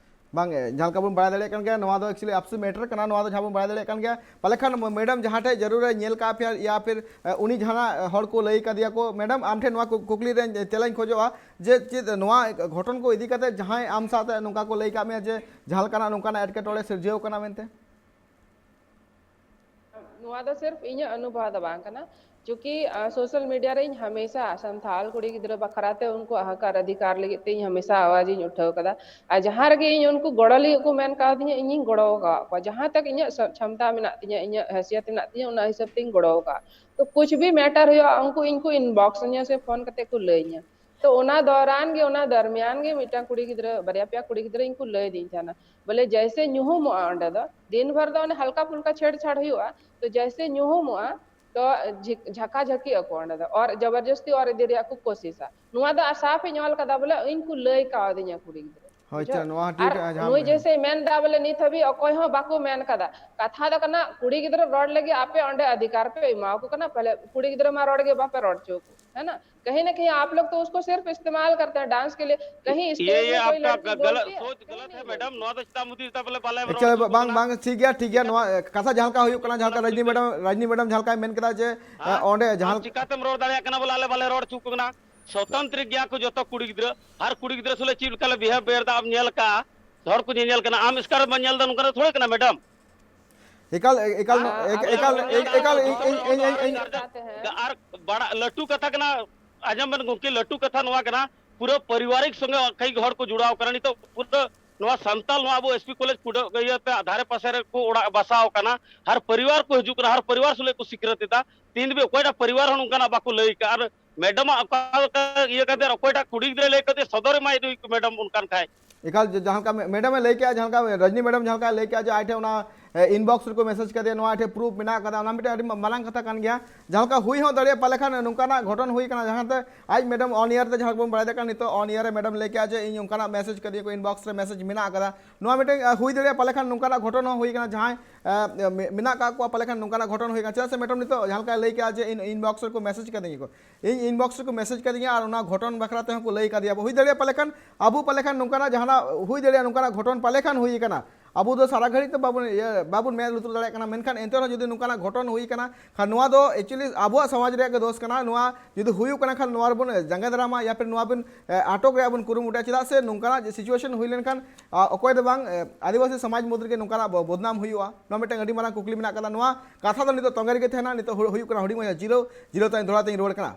ᱵᱟᱝ, ᱮ, ᱡᱟᱦᱟᱸ ᱞᱮᱠᱟ ᱵᱚᱱ ᱵᱟᱲᱟᱭ ᱫᱟᱲᱮᱭᱟᱜ ᱠᱟᱱ ᱜᱮᱭᱟ, ᱱᱚᱣᱟ ᱫᱚ actually ᱟᱯᱥᱤ ᱢᱮᱴᱟᱨ ᱠᱟᱱᱟ, ᱱᱚᱣᱟ ᱫᱚ ᱡᱟᱦᱟᱸ ᱵᱚᱱ ᱵᱟᱲᱟᱭ ᱫᱟᱲᱮᱭᱟᱜ ᱠᱟᱱ ᱜᱮᱭᱟ᱾ ᱯᱟᱞᱮ ᱠᱷᱟᱱ ᱢᱮᱰᱟᱢ ᱡᱟᱦᱟᱸ ᱴᱷᱮᱡ ᱡᱟᱹᱨᱩᱲ ᱮ ᱧᱮᱞ ᱠᱟᱜ ᱯᱮᱭᱟ, ᱭᱟ ᱯᱷᱤᱨ, ᱮ, ᱩᱱᱤ ᱡᱟᱦᱟᱱᱟᱜ ᱦᱚᱲ ᱠᱚ ᱞᱟᱹᱭ ᱠᱟᱫᱮᱭᱟ ᱠᱚ, ᱢᱮᱰᱟᱢ ᱟᱢ ᱴᱷᱮᱱ ᱱᱚᱣᱟ ᱠᱩ-, ᱠᱩᱠᱞᱤ ᱨᱮ ᱛᱮᱞᱟᱧ ᱠᱷᱚᱡᱚᱜᱼᱟ ᱡᱮ ᱪᱮᱫ ᱱᱚᱣᱟ ᱜᱷᱚᱴᱚᱱ ᱠᱚ ᱤᱫᱤ ᱠᱟᱛᱮ ᱡᱟᱦᱟᱸᱭ ᱟᱢ ᱥᱟᱶᱛᱮ ᱱᱚᱝᱠᱟ ᱠᱚ ᱞᱟᱹᱭ ᱠᱟᱜ ᱢᱮᱭᱟ ᱡᱮ ᱡᱟᱦᱟᱸ ᱞᱮᱠᱟᱱᱟᱜ ᱱᱚᱝᱠᱟᱱᱟᱜ ᱮᱴᱠᱮᱴᱚᱬᱮ ᱥᱤᱨᱡᱟᱹᱣ ᱠᱟᱱᱟ ᱢᱮᱱᱛᱮ? ᱱᱚᱣᱟ ᱫᱚ ᱥᱤᱨᱯ ᱤᱧᱟᱹᱜ ᱚᱱᱩᱵᱷᱚᱵ ᱫᱚ ᱵᱟᱝ ᱠᱟᱱᱟ, ᱪᱩᱸᱠᱤ, ᱟ, ᱥᱳᱥᱟᱞ ᱢᱤᱰᱤᱭᱟ ᱨᱮ ᱤᱧ ᱦᱟᱢᱮᱥᱟ ᱥᱟᱱᱛᱟᱲ ᱠᱩᱲᱤ ᱜᱤᱫᱽᱨᱟᱹ ᱵᱟᱠᱷᱨᱟ ᱛᱮ ᱩᱱᱠᱩ ᱦᱟᱠ ᱟᱨ ᱚᱫᱷᱤᱠᱟᱨ ᱞᱟᱹᱜᱤᱫ ᱛᱮ ᱤᱧ ᱦᱟᱢᱮᱥᱟ ᱟᱣᱟᱡ ᱤᱧ ᱩᱴᱷᱟᱹᱣ ᱠᱟᱫᱟ᱾ ᱟᱨ ᱡᱟᱦᱟᱸ ᱨᱮᱜᱮ ᱤᱧ ᱩᱱᱠᱩ ᱜᱚᱲᱚ ᱞᱟᱹᱜᱤᱫ ᱠᱚ ᱢᱮᱱ ᱠᱟᱣᱫᱤᱧᱟ, ᱤᱧᱤᱧ ᱜᱚᱲᱚ ᱟᱠᱟᱫ ᱠᱚᱣᱟ᱾ ᱡᱟᱦᱟᱸ ᱛᱟᱠ ᱤᱧᱟᱹᱜ ᱥᱚ-, ᱪᱷᱚᱢᱛᱟ ᱢᱮᱱᱟᱜ ᱛᱤᱧᱟᱹ, ᱤᱧᱟᱹᱜ ᱦᱟᱭᱥᱤᱭᱟᱛ ᱢᱮᱱᱟᱜ ᱛᱤᱧᱟᱹ, ᱚᱱᱟ ᱦᱤᱥᱟᱹᱵ ᱛᱤᱧ ᱜᱚᱲᱚ ᱟᱠᱟᱫ᱾ ᱛᱚ ᱠᱩᱪ ᱵᱷᱤ ᱢᱮᱴᱟᱨ ᱦᱩᱭᱩᱜᱼᱟ, ᱩᱱᱠᱩ ᱤᱧ ᱠᱚ ᱤᱱᱵᱚᱠᱥ ᱤᱧᱟ ᱥᱮ ᱯᱷᱳᱱ ᱠᱟᱛᱮ ᱠᱚ ᱞᱟᱹᱭ ᱤᱧᱟ᱾ ᱛᱚ ᱚᱱᱟ ᱫᱚᱨᱟᱱ ᱜᱮ, ᱚᱱᱟ ᱫᱚᱨᱢᱤᱭᱟᱱ ᱜᱮ ᱢᱤᱫᱴᱟᱝ ᱠᱩᱲᱤ ᱜᱤᱫᱽᱨᱟᱹ, ᱵᱟᱨᱭᱟ ᱯᱮᱭᱟ ᱠᱩᱲᱤ ᱜᱤᱫᱽᱨᱟᱹ ᱤᱧ ᱠᱚ ᱞᱟᱹᱭ ᱫᱤᱧ ᱛᱟᱦᱮᱱᱟ, ᱵᱚᱞᱮ ᱡᱮᱭᱥᱮ ᱧᱩᱦᱩᱢᱚᱜᱼᱟ ᱚᱸᱰᱮ ᱫᱚ, ᱫᱤᱱ ᱵᱷᱚᱨ ᱫᱚ ᱚᱱᱮ ᱦᱟᱞᱠᱟ ᱯᱷᱩᱞᱠᱟ ᱪᱷᱮᱲᱪᱷᱟᱲ ᱦᱩᱭᱩᱜᱼᱟ, ᱛᱚ ᱡᱮᱭᱥᱮ ᱧᱩᱦᱩᱢᱚᱜᱼᱟ, ᱛᱚ ᱡᱷᱤ-, ᱡᱷᱟᱠᱟ ᱡᱷᱟᱹᱠᱤ ᱟᱠᱚ ᱚᱸᱰᱮ ᱫᱚ, ᱚᱨ ᱡᱚᱵᱚᱨᱡᱚᱥᱛᱤ ᱚᱨ ᱤᱫᱤ ᱨᱮᱭᱟᱜ ᱠᱚ ᱠᱳᱥᱤᱥᱟ᱾ ᱱᱚᱣᱟ ᱫᱚ ᱟᱨ ᱥᱟᱯᱷ ᱤᱧ ᱚᱞ ᱠᱟᱫᱟ, ᱵᱚᱞᱮ ᱤᱧ ᱠᱚ ᱞᱟᱹᱭ ᱠᱟᱣᱫᱤᱧᱟ ᱠᱩᱲᱤ ᱜᱤᱫᱽᱨᱟᱹ᱾ ᱦᱳᱭ, ᱵᱩᱡᱷᱟᱹᱣ? ᱟᱪᱪᱷᱟ, ᱱᱚᱣᱟ ᱦᱚᱸ ᱴᱷᱤᱠ, ᱟᱨ ᱟᱨ ᱡᱟᱦᱟᱸ ᱱᱩᱭ ᱡᱮᱭᱥᱮ ᱢᱮᱱ ᱮᱫᱟ, ᱵᱚᱞᱮ ᱱᱤᱛ ᱦᱟᱹᱵᱤᱡ ᱚᱠᱚᱭ ᱦᱚᱸ ᱵᱟᱠᱚ ᱢᱮᱱ ᱠᱟᱫᱟ᱾ ᱠᱟᱛᱷᱟ ᱫᱚ ᱠᱟᱱᱟ, ᱠᱩᱲᱤ ᱜᱤᱫᱽᱨᱟᱹ ᱨᱚᱲ ᱞᱟᱹᱜᱤᱫ ᱟᱯᱮ ᱚᱸᱰᱮ ᱚᱫᱷᱤᱠᱟᱨ ᱯᱮ ᱮᱢᱟ ᱠᱚ ᱠᱟᱱᱟ, ᱯᱟᱞᱮ ᱠᱩᱲᱤ ᱜᱤᱫᱽᱨᱟᱹ ᱢᱟ ᱨᱚᱲ ᱜᱮ ᱵᱟᱯᱮ ᱨᱚᱲ ᱦᱚᱪᱚ ᱠᱚ, ᱦᱮᱸ ᱱᱟ? ᱠᱟᱹᱦᱤ ᱱᱟ ᱠᱟᱹᱦᱤ ᱟᱯ ᱞᱳᱜ ᱛᱚ ᱩᱥᱠᱚ ᱥᱤᱨᱯᱷ ᱤᱥᱛᱮᱢᱟᱞ ᱠᱟᱨᱛᱮ ᱦᱮᱸ, ᱰᱟᱱᱥ ᱠᱮ ᱞᱤᱭᱮ, ᱠᱟᱹᱦᱤ ᱤᱭᱮ, ᱥᱴᱮᱡ ᱢᱮ ᱠᱳᱭ ᱞᱟᱲᱠᱤ ᱜᱚᱞᱛᱤ ᱦᱮᱸ, ᱥᱳᱪ ᱠᱟᱹᱦᱤ ᱜᱟᱞᱟᱛ ᱱᱟᱦᱤ ᱦᱮᱸ ᱵᱚᱞᱛᱤ ᱢᱮᱰᱟᱢ, ᱦᱮᱸ᱾ ᱱᱚᱣᱟ ᱫᱚ ᱪᱮᱫᱟᱜ ᱢᱩᱫᱤ ᱪᱮᱫᱟᱜ ᱵᱚᱞᱮ ᱵᱟᱞᱮ ᱟᱪᱪᱷᱟ, ᱨᱚᱲ ᱦᱚᱪᱚ ᱵᱟᱝ, ᱠᱚ ᱵᱟᱝ, ᱠᱟᱱᱟ? ᱴᱷᱤᱠ ᱜᱮᱭᱟ, ᱴᱷᱤᱠ ᱜᱮᱭᱟ, ᱱᱚᱣᱟ ᱠᱟᱛᱷᱟ ᱡᱟᱦᱟᱸ ᱞᱮᱠᱟ ᱦᱩᱭᱩᱜ ᱠᱟᱱᱟ, ᱡᱟᱦᱟᱸ ᱞᱮᱠᱟ ᱨᱟᱡᱽᱱᱤ ᱢᱮᱰᱟᱢ, ᱨᱟᱡᱽᱱᱤ ᱢᱮᱰᱟᱢ ᱡᱟᱦᱟᱸ ᱞᱮᱠᱟᱭ ᱢᱮᱱ ᱠᱮᱫᱟ ᱡᱮ, ᱦᱮᱸ? ᱚᱸᱰᱮ ᱟᱢ ᱡᱟᱦᱟᱸ ᱪᱤᱠᱟᱛᱮᱢ ᱨᱚᱲ ᱫᱟᱲᱮᱭᱟᱜ ᱠᱟᱱᱟ ᱵᱚᱞᱮ ᱟᱞᱮ ᱵᱟᱞᱮ ᱨᱚᱲ ᱦᱚᱪᱚ ᱠᱚ ᱠᱟᱱᱟ? ᱥᱚᱛᱚᱱᱛᱨᱤ ᱜᱮᱭᱟ ᱠᱚ ᱡᱚᱛᱚ ᱠᱩᱲᱤ ᱜᱤᱫᱽᱨᱟᱹ, ᱟᱨ ᱠᱩᱲᱤ ᱜᱤᱫᱽᱨᱟᱹ ᱥᱩᱞᱮ ᱪᱮᱫ ᱞᱮᱠᱟ ᱞᱮ ᱵᱤᱦᱮᱵ ᱮᱫᱟ ᱟᱢ ᱧᱮᱞ ᱟᱠᱟᱫᱼᱟ, ᱦᱚᱲ ᱠᱚ ᱧᱮᱧᱮᱞ ᱠᱟᱱᱟ, ᱟᱢ ᱮᱥᱠᱟᱨ ᱮᱢ ᱧᱮᱞ ᱮᱫᱟ, ᱱᱚᱝᱠᱟ ᱫᱚ ᱛᱷᱚᱲᱟ ᱠᱟᱱᱟ ᱢᱮᱰᱟᱢ᱾ ᱮᱠᱟᱞ, ᱮᱠᱟᱞ, ᱟᱨ ᱮᱠ-, ᱟᱵᱚ ᱮᱠᱟᱞ, ᱥᱟᱱᱛᱟᱲ ᱮᱠ-, ᱮᱠᱟᱞ, ᱫᱚ ᱤᱧ, ᱤᱧ, ᱤᱧ, ᱤᱧ, ᱤᱧ, ᱟᱨ ᱟᱨ ᱵᱟᱲᱟ ᱞᱟᱹᱴᱩ ᱠᱟᱛᱷᱟ ᱠᱟᱱᱟ, ᱟᱸᱡᱚᱢ ᱵᱮᱱ ᱜᱚᱢᱠᱮ, ᱞᱟᱹᱴᱩ ᱠᱟᱛᱷᱟ ᱱᱚᱣᱟ ᱠᱟᱱᱟ, ᱯᱩᱨᱟᱹ ᱯᱟᱨᱤᱵᱟᱨᱤᱠ ᱥᱚᱸᱜᱮ ᱠᱟᱹᱡ ᱦᱚᱲ ᱠᱚ ᱡᱩᱲᱟᱣ ᱠᱟᱱᱟ᱾ ᱱᱤᱛᱚᱜ ᱯᱩᱨᱟᱹ ᱱᱚᱣᱟ ᱥᱟᱱᱛᱟᱞ ᱱᱚᱣᱟ ᱟᱵᱚ ᱮᱥ ᱯᱤ ᱠᱚᱞᱮᱡᱽ ᱠᱩᱰᱟᱹ ᱤᱭᱟᱹᱛᱮ ᱫᱷᱟᱨᱮ ᱯᱟᱥᱮ ᱨᱮ ᱠᱚ ᱚᱲᱟᱜ ᱵᱟᱥᱟᱣ ᱠᱟᱱᱟ, ᱦᱟᱨ ᱯᱟᱨᱤᱵᱟᱨ ᱠᱚ ᱦᱤᱡᱩᱜ ᱠᱟᱱᱟ, ᱦᱟᱨ ᱯᱟᱨᱤᱵᱟᱨ ᱥᱩᱞᱮ ᱠᱚ ᱥᱤᱠᱨᱟᱹᱛ ᱮᱫᱟ᱾ ᱛᱤᱱ ᱫᱷᱟᱹᱵᱤᱡ ᱚᱠᱚᱭᱴᱟᱜ ᱯᱟᱨᱤᱵᱟᱨ ᱦᱚᱸ ᱱᱚᱝᱠᱟᱱᱟᱜ ᱵᱟᱠᱚ ᱞᱟᱹᱭ ᱠᱟᱜ, ᱟᱨ ᱢᱮᱰᱟᱢᱟᱜ ᱚᱠᱟ ᱞᱮᱠᱟ ᱤᱭᱟᱹ ᱠᱟᱛᱮ ᱚᱠᱚᱭᱴᱟᱜ ᱠᱩᱲᱤ ᱜᱤᱫᱽᱨᱟᱹᱭ ᱞᱟᱹᱭ ᱠᱟᱛᱮ ᱥᱚᱫᱚᱨ ᱮᱢᱟᱭ ᱤᱫᱤ ᱠᱚ ᱢᱮᱰᱟᱢ ᱚᱱᱠᱟᱱ ᱠᱷᱟᱡ᱾ ᱮᱠᱟᱞ ᱡᱮ-, ᱡᱟᱦᱟᱸ ᱞᱮᱠᱟ ᱢᱮ-, ᱢᱮᱰᱟᱢᱮ ᱞᱟᱹᱭ ᱠᱮᱜᱼᱟ, ᱡᱟᱦᱟᱸ ᱞᱮᱠᱟ ᱨᱟᱡᱽᱱᱤ ᱢᱮᱰᱟᱢ ᱡᱟᱦᱟᱸ ᱞᱮᱠᱟᱭ ᱞᱟᱹᱭ ᱠᱮᱜᱼᱟ ᱡᱮ ᱟᱡ ᱴᱷᱮᱱ ᱚᱱᱟ, ᱮ, inbox ᱨᱮᱠᱚ message ᱠᱟᱫᱮᱭᱟ, ᱱᱚᱣᱟ ᱟᱡ ᱴᱷᱮᱱ proof ᱢᱮᱱᱟᱜ ᱠᱟᱫᱟ, ᱚᱱᱟ ᱢᱤᱫᱴᱮᱱ ᱟᱹᱰᱤ ᱢᱟ-, ᱢᱟᱨᱟᱝ ᱠᱟᱛᱷᱟ ᱠᱟᱱ ᱜᱮᱭᱟ᱾ ᱡᱟᱦᱟᱸ ᱞᱮᱠᱟ ᱦᱩᱭ ᱦᱚᱸ ᱫᱟᱲᱮᱭᱟᱜᱼᱟ ᱯᱟᱞᱮ ᱠᱷᱟᱱ ᱱᱚᱝᱠᱟᱱᱟᱜ ᱜᱷᱚᱴᱚᱱ ᱦᱩᱭ ᱠᱟᱱᱟ, ᱡᱟᱦᱟᱸ ᱛᱮ ᱟᱡ ᱢᱮᱰᱟᱢ on air ᱛᱮ ᱡᱟᱦᱟᱸ ᱞᱮᱠᱟ ᱵᱚᱱ ᱵᱟᱲᱟᱭ ᱫᱟᱲᱮᱭᱟᱜ ᱠᱟᱱᱟ, ᱱᱤᱛᱚᱜ on air ᱨᱮ ᱢᱮᱰᱟᱢ ᱞᱟᱹᱭ ᱠᱮᱜᱼᱟ ᱡᱮ ᱤᱧ ᱚᱱᱠᱟᱱᱟᱜ message ᱠᱟᱫᱤᱧᱟ ᱠᱚ, inbox ᱨᱮ message ᱢᱮᱱᱟᱜ ᱠᱟᱫᱟ᱾ ᱱᱚᱣᱟ ᱢᱤᱫᱴᱮᱱ, ᱮ, ᱦᱩᱭ ᱫᱟᱲᱮᱭᱟᱜᱼᱟ ᱯᱟᱞᱮ ᱠᱷᱟᱱ ᱱᱚᱝᱠᱟᱱᱟᱜ ᱜᱷᱚᱴᱚᱱ ᱦᱚᱸ ᱦᱩᱭ ᱠᱟᱱᱟ, ᱡᱟᱦᱟᱸᱭ, ᱮ, ᱢᱮ-, ᱢᱮᱱᱟᱜ ᱠᱟᱜ ᱠᱚᱣᱟ ᱯᱟᱞᱮ ᱠᱷᱟᱱ ᱱᱚᱝᱠᱟᱱᱟᱜ ᱜᱷᱚᱴᱚᱱ ᱦᱩᱭ ᱠᱟᱱᱟ᱾ ᱪᱮᱫᱟᱜ ᱥᱮ ᱢᱮᱰᱟᱢ ᱱᱤᱛᱚᱜ ᱡᱟᱦᱟᱸ ᱞᱮᱠᱟᱭ ᱞᱟᱹᱭ ᱠᱮᱜᱼᱟ ᱡᱮ in-, inbox ᱨᱮᱠᱚ message ᱠᱟᱫᱤᱧᱟ ᱠᱚ, ᱤᱧ inbox ᱨᱮᱠᱚ message ᱠᱟᱫᱤᱧᱟ ᱟᱨ ᱚᱱᱟ ᱜᱷᱚᱴᱚᱱ ᱵᱟᱠᱷᱨᱟ ᱛᱮᱦᱚᱸ ᱠᱚ ᱞᱟᱹᱭ ᱠᱟᱫᱮᱭᱟ᱾ ᱦᱩᱭ ᱫᱟᱲᱮᱭᱟᱜᱼᱟ ᱯᱟᱞᱮ ᱠᱷᱟᱱ ᱟᱵᱚ ᱯᱟᱞᱮ ᱠᱷᱟᱱ ᱱᱚᱝᱠᱟᱱᱟᱜ ᱡᱟᱦᱟᱱᱟᱜ ᱦᱩᱭ ᱫᱟᱲᱮᱭᱟᱜᱼᱟ, ᱱᱚᱝᱠᱟᱱᱟᱜ ᱜᱷᱚᱴᱚᱱ ᱯᱟᱞᱮ ᱠᱷᱟᱱ ᱦᱩᱭ ᱠᱟᱱᱟ᱾ ᱟᱵᱚ ᱫᱚ ᱥᱟᱨᱟ ᱜᱷᱟᱹᱲᱤᱡ ᱛᱮ ᱵᱟᱵᱚᱱ, ᱤᱭᱟᱹ, ᱵᱟᱵᱚᱱ ᱢᱮᱫ ᱞᱩᱛᱩᱨ ᱫᱟᱲᱮᱭᱟᱜ ᱠᱟᱱᱟ, ᱢᱮᱱᱠᱷᱟᱱ ᱮᱱᱛᱮ ᱨᱮᱦᱚᱸ ᱡᱩᱫᱤ ᱱᱚᱝᱠᱟᱱᱟᱜ ᱜᱷᱚᱴᱚᱱ ᱦᱩᱭ ᱠᱟᱱᱟ ᱠᱷᱟᱱ ᱱᱚᱣᱟ ᱫᱚ actually ᱟᱵᱚᱣᱟᱜ ᱥᱚᱢᱟᱡᱽ ᱨᱮᱭᱟᱜ ᱜᱮ ᱫᱳᱥ ᱠᱟᱱᱟ᱾ ᱱᱚᱣᱟ ᱡᱩᱫᱤ ᱦᱩᱭᱩᱜ ᱠᱟᱱᱟ ᱠᱷᱟᱱ ᱱᱚᱣᱟ ᱨᱮᱵᱚᱱ ᱡᱟᱸᱜᱮ ᱫᱟᱨᱟᱢᱟ ᱭᱟ ᱯᱷᱤᱨ ᱱᱚᱣᱟ ᱵᱚᱱ, ᱮ, ᱟᱴᱚᱠ ᱨᱮᱭᱟᱜ ᱵᱚᱱ ᱠᱩᱨᱩᱢᱩᱴᱩᱭᱟ᱾ ᱪᱮᱫᱟᱜ ᱥᱮ ᱱᱚᱝᱠᱟᱱᱟᱜ situation ᱦᱩᱭ ᱞᱮᱱᱠᱷᱟᱱ, ᱟ, ᱚᱠᱚᱭ ᱫᱚ ᱵᱟᱝ, ᱮ, ᱟᱹᱫᱤᱵᱟᱹᱥᱤ ᱥᱚᱢᱟᱡᱽ ᱢᱩᱫᱽ ᱨᱮᱜᱮ ᱱᱚᱝᱠᱟᱱᱟᱜ ᱵᱚ-, ᱵᱚᱫᱱᱟᱢ ᱦᱩᱭᱩᱜᱼᱟ᱾ ᱱᱚᱣᱟ ᱢᱤᱫᱴᱟᱝ ᱟᱹᱰᱤ ᱢᱟᱨᱟᱝ ᱠᱩᱠᱞᱤ ᱢᱮᱱᱟᱜ ᱠᱟᱫᱟ᱾ ᱱᱚᱣᱟ ᱠᱟᱛᱷᱟ ᱫᱚ ᱱᱤᱛᱚᱜ ᱛᱚᱸᱜᱮ ᱨᱮᱜᱮ ᱛᱟᱦᱮᱱᱟ᱾ ᱱᱤᱛᱚᱜ ᱦᱩ-, ᱦᱩᱭᱩᱜ ᱠᱟᱱᱟ ᱦᱩᱰᱤᱧ ᱢᱟᱪᱷᱟ ᱡᱤᱨᱟᱹᱣ, ᱡᱤᱨᱟᱹᱣ ᱛᱟᱭᱚᱢ ᱫᱚᱦᱲᱟ ᱛᱮᱧ ᱨᱩᱣᱟᱹᱲ ᱠᱟᱱᱟ᱾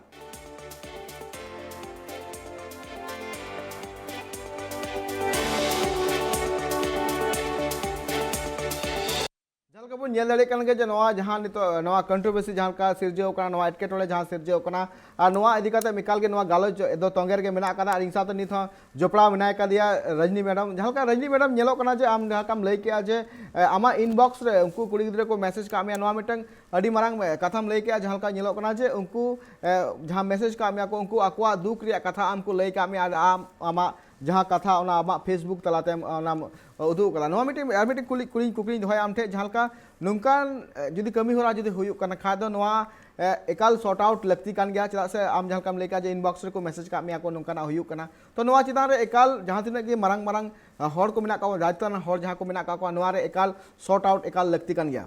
ᱡᱟᱦᱟᱸ ᱵᱚᱱ ᱧᱮᱞ ᱫᱟᱲᱮᱭᱟᱜ ᱠᱟᱱ ᱜᱮᱭᱟ ᱡᱮ ᱱᱚᱣᱟ ᱡᱟᱦᱟᱸ ᱱᱤᱛᱚᱜ ᱱᱚᱣᱟ ᱠᱚᱱᱴᱨᱳᱵᱷᱟᱨᱥᱤ ᱡᱟᱦᱟᱸ ᱞᱮᱠᱟ ᱥᱤᱨᱡᱟᱹᱣ ᱠᱟᱱᱟ, ᱱᱚᱣᱟ ᱮᱴᱠᱮᱴᱚᱬᱮ ᱡᱟᱦᱟᱸ ᱥᱤᱨᱡᱟᱹᱣ ᱠᱟᱱᱟ, ᱟᱨ ᱱᱚᱣᱟ ᱤᱫᱤ ᱠᱟᱛᱮ ᱮᱠᱟᱞ ᱜᱮ ᱱᱚᱣᱟ ᱜᱟᱞᱚᱪ ᱫᱚ ᱛᱚᱸᱜᱮ ᱨᱮᱜᱮ ᱢᱮᱱᱟᱜ ᱟᱠᱟᱫᱟ᱾ ᱟᱨ ᱤᱧ ᱥᱟᱶᱛᱮ ᱱᱤᱛ ᱦᱚᱸ ᱡᱚᱯᱲᱟᱣ ᱢᱮᱱᱟᱭ ᱠᱟᱫᱮᱭᱟ ᱨᱚᱡᱽᱱᱤ ᱢᱮᱰᱟᱢ᱾ ᱡᱟᱦᱟᱸ ᱞᱮᱠᱟ ᱨᱚᱡᱽᱱᱤ ᱢᱮᱰᱟᱢ, ᱧᱮᱞᱚᱜ ᱠᱟᱱᱟ ᱡᱮ ᱟᱢ ᱡᱟᱦᱟᱸ ᱞᱮᱠᱟᱢ ᱞᱟᱹᱭ ᱠᱮᱜᱼᱟ ᱡᱮ ᱮ, ᱟᱢᱟᱜ ᱤᱱᱵᱚᱠᱥ ᱨᱮ ᱩᱱᱠᱩ ᱠᱩᱲᱤ ᱜᱤᱫᱽᱨᱟᱹ ᱠᱚ ᱢᱮᱥᱮᱡᱽ ᱠᱟᱜ ᱢᱮᱭᱟ, ᱱᱚᱣᱟ ᱢᱤᱫᱴᱟᱝ ᱟᱹᱰᱤ ᱢᱟᱨᱟᱝ ᱮ, ᱠᱟᱛᱷᱟᱢ ᱞᱟᱹᱭ ᱠᱮᱜᱼᱟ᱾ ᱡᱟᱦᱟᱸ ᱞᱮᱠᱟ ᱧᱮᱞᱚᱜ ᱠᱟᱱᱟ ᱡᱮ ᱩᱱᱠᱩ ᱮ, ᱡᱟᱦᱟᱸ ᱢᱮᱥᱮᱡᱽ ᱠᱟᱜ ᱢᱮᱭᱟ ᱠᱚ, ᱩᱱᱠᱩ ᱟᱠᱚᱣᱟᱜ ᱫᱩᱠ ᱨᱮᱭᱟᱜ ᱠᱟᱛᱷᱟ ᱟᱢ ᱠᱚ ᱞᱟᱹᱭ ᱠᱟᱜ ᱢᱮᱭᱟ, ᱟᱨ ᱟᱢ ᱟᱢᱟᱜ ᱡᱟᱦᱟᱸ ᱠᱟᱛᱷᱟ ᱚᱱᱟ ᱟᱢᱟᱜ ᱯᱷᱮᱥᱵᱩᱠ ᱛᱟᱞᱟᱛᱮᱢ ᱚᱱᱟᱢ ᱩᱫᱩᱜ ᱠᱟᱫᱟ᱾ ᱱᱚᱣᱟ ᱢᱤᱫᱴᱤᱡ ᱟᱨ ᱢᱤᱫᱴᱤᱡ ᱠᱩᱞᱤ ᱠᱩᱞᱤᱧ ᱠᱩᱠᱞᱤᱧ ᱫᱚᱦᱚᱭᱟ ᱟᱢ ᱴᱷᱮᱱ, ᱡᱟᱦᱟᱸ ᱞᱮᱠᱟ ᱱᱚᱝᱠᱟᱱ ᱮ, ᱡᱩᱫᱤ ᱠᱟᱹᱢᱤ ᱦᱚᱨᱟ ᱡᱩᱫᱤ ᱦᱩᱭᱩᱜ ᱠᱟᱱ ᱠᱷᱟᱡ ᱫᱚ ᱱᱚᱣᱟ ᱮ, ᱮᱠᱟᱞ ᱥᱚᱨᱴ ᱟᱣᱩᱴ ᱞᱟᱹᱠᱛᱤ ᱠᱟᱱ ᱜᱮᱭᱟ᱾ ᱪᱮᱫᱟᱜ ᱥᱮ ᱟᱢ ᱡᱟᱦᱟᱸ ᱞᱮᱠᱟᱢ ᱞᱟᱹᱭ ᱠᱮᱜᱼᱟ ᱡᱮ ᱤᱱᱵᱚᱠᱥ ᱨᱮᱠᱚ ᱢᱮᱥᱮᱡᱽ ᱠᱟᱜ ᱢᱮᱭᱟ ᱠᱚ, ᱱᱚᱝᱠᱟᱱᱟᱜ ᱦᱩᱭᱩᱜ ᱠᱟᱱᱟ, ᱛᱚ ᱱᱚᱣᱟ ᱪᱮᱛᱟᱱ ᱨᱮ ᱮᱠᱟᱞ ᱡᱟᱦᱟᱸ ᱛᱤᱱᱟᱹᱜ ᱜᱮ ᱢᱟᱨᱟᱝ ᱢᱟᱨᱟᱝ ᱦᱚᱲ ᱠᱚ ᱢᱮᱱᱟᱜ ᱠᱚᱣᱟ, ᱫᱟᱭᱤᱛᱛᱚ ᱟᱱ ᱦᱚᱲ ᱡᱟᱦᱟᱸ ᱠᱚ ᱢᱮᱱᱟᱜ ᱠᱟᱜ ᱠᱚᱣᱟ, ᱱᱚᱣᱟ ᱨᱮ ᱮᱠᱟᱞ ᱥᱚᱨᱴ ᱟᱣᱩᱴ ᱮᱠᱟᱞ ᱞᱟᱹᱠᱛᱤ ᱠᱟᱱ ᱜᱮᱭᱟ᱾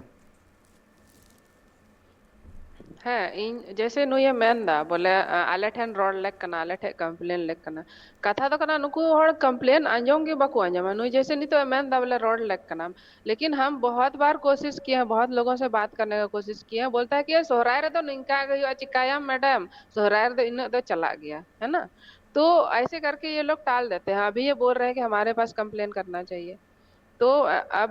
ᱦᱮᱸ, ᱤᱧ ᱡᱮᱭᱥᱮ ᱱᱩᱭᱮ ᱢᱮᱱᱫᱟ ᱵᱚᱞᱮ, ᱟ, ᱟᱞᱮ ᱴᱷᱮᱱ ᱨᱚᱲ ᱞᱮᱠ ᱠᱟᱱᱟ, ᱟᱞᱮ ᱴᱷᱮᱱ ᱠᱚᱢᱯᱞᱮᱱ ᱞᱮᱠ ᱠᱟᱱᱟ᱾ ᱠᱟᱛᱷᱟ ᱫᱚ ᱠᱟᱱᱟ, ᱱᱩᱠᱩ ᱦᱚᱲ ᱠᱚᱢᱯᱞᱮᱱ ᱟᱸᱡᱚᱢ ᱜᱮ ᱵᱟᱠᱚ ᱟᱸᱡᱚᱢᱟ᱾ ᱱᱩᱭ ᱡᱮᱭᱥᱮ ᱱᱤᱛᱚᱜ ᱮ ᱢᱮᱱᱫᱟ ᱵᱚᱞᱮ ᱨᱚᱲ ᱞᱮᱠ ᱠᱟᱱᱟᱢ, ᱞᱮᱠᱤᱱ ᱦᱟᱢ ᱵᱚᱦᱚᱛ ᱵᱟᱨ ᱠᱳᱥᱤᱥ ᱠᱤᱭᱮ ᱦᱮᱸ, ᱵᱚᱦᱚᱛ ᱞᱳᱜᱳ ᱥᱮ ᱵᱟᱛ ᱠᱟᱨᱱᱮ ᱠᱟ ᱠᱳᱥᱤᱥ ᱠᱤᱭᱮ ᱦᱮᱸ, ᱵᱚᱞᱛᱟ ᱦᱮ ᱠᱤ ᱥᱚᱦᱨᱟᱭ ᱨᱮᱫᱚ ᱱᱤᱝᱠᱟ ᱜᱮ ᱦᱩᱭᱩᱜᱼᱟ, ᱪᱤᱠᱟᱭᱟᱢ ᱢᱮᱰᱟᱢ, ᱥᱚᱦᱨᱟᱭ ᱨᱮᱫᱚ ᱤᱱᱟᱹᱜ ᱫᱚ ᱪᱟᱞᱟᱜ ᱜᱮᱭᱟ, ᱦᱮ ᱱᱟ? तो ऐसे करके ये लोग टाल देते हैं। अभी ये बोल रहे हैं कि हमारे पास कंप्लेन करना चाहिए। तो अब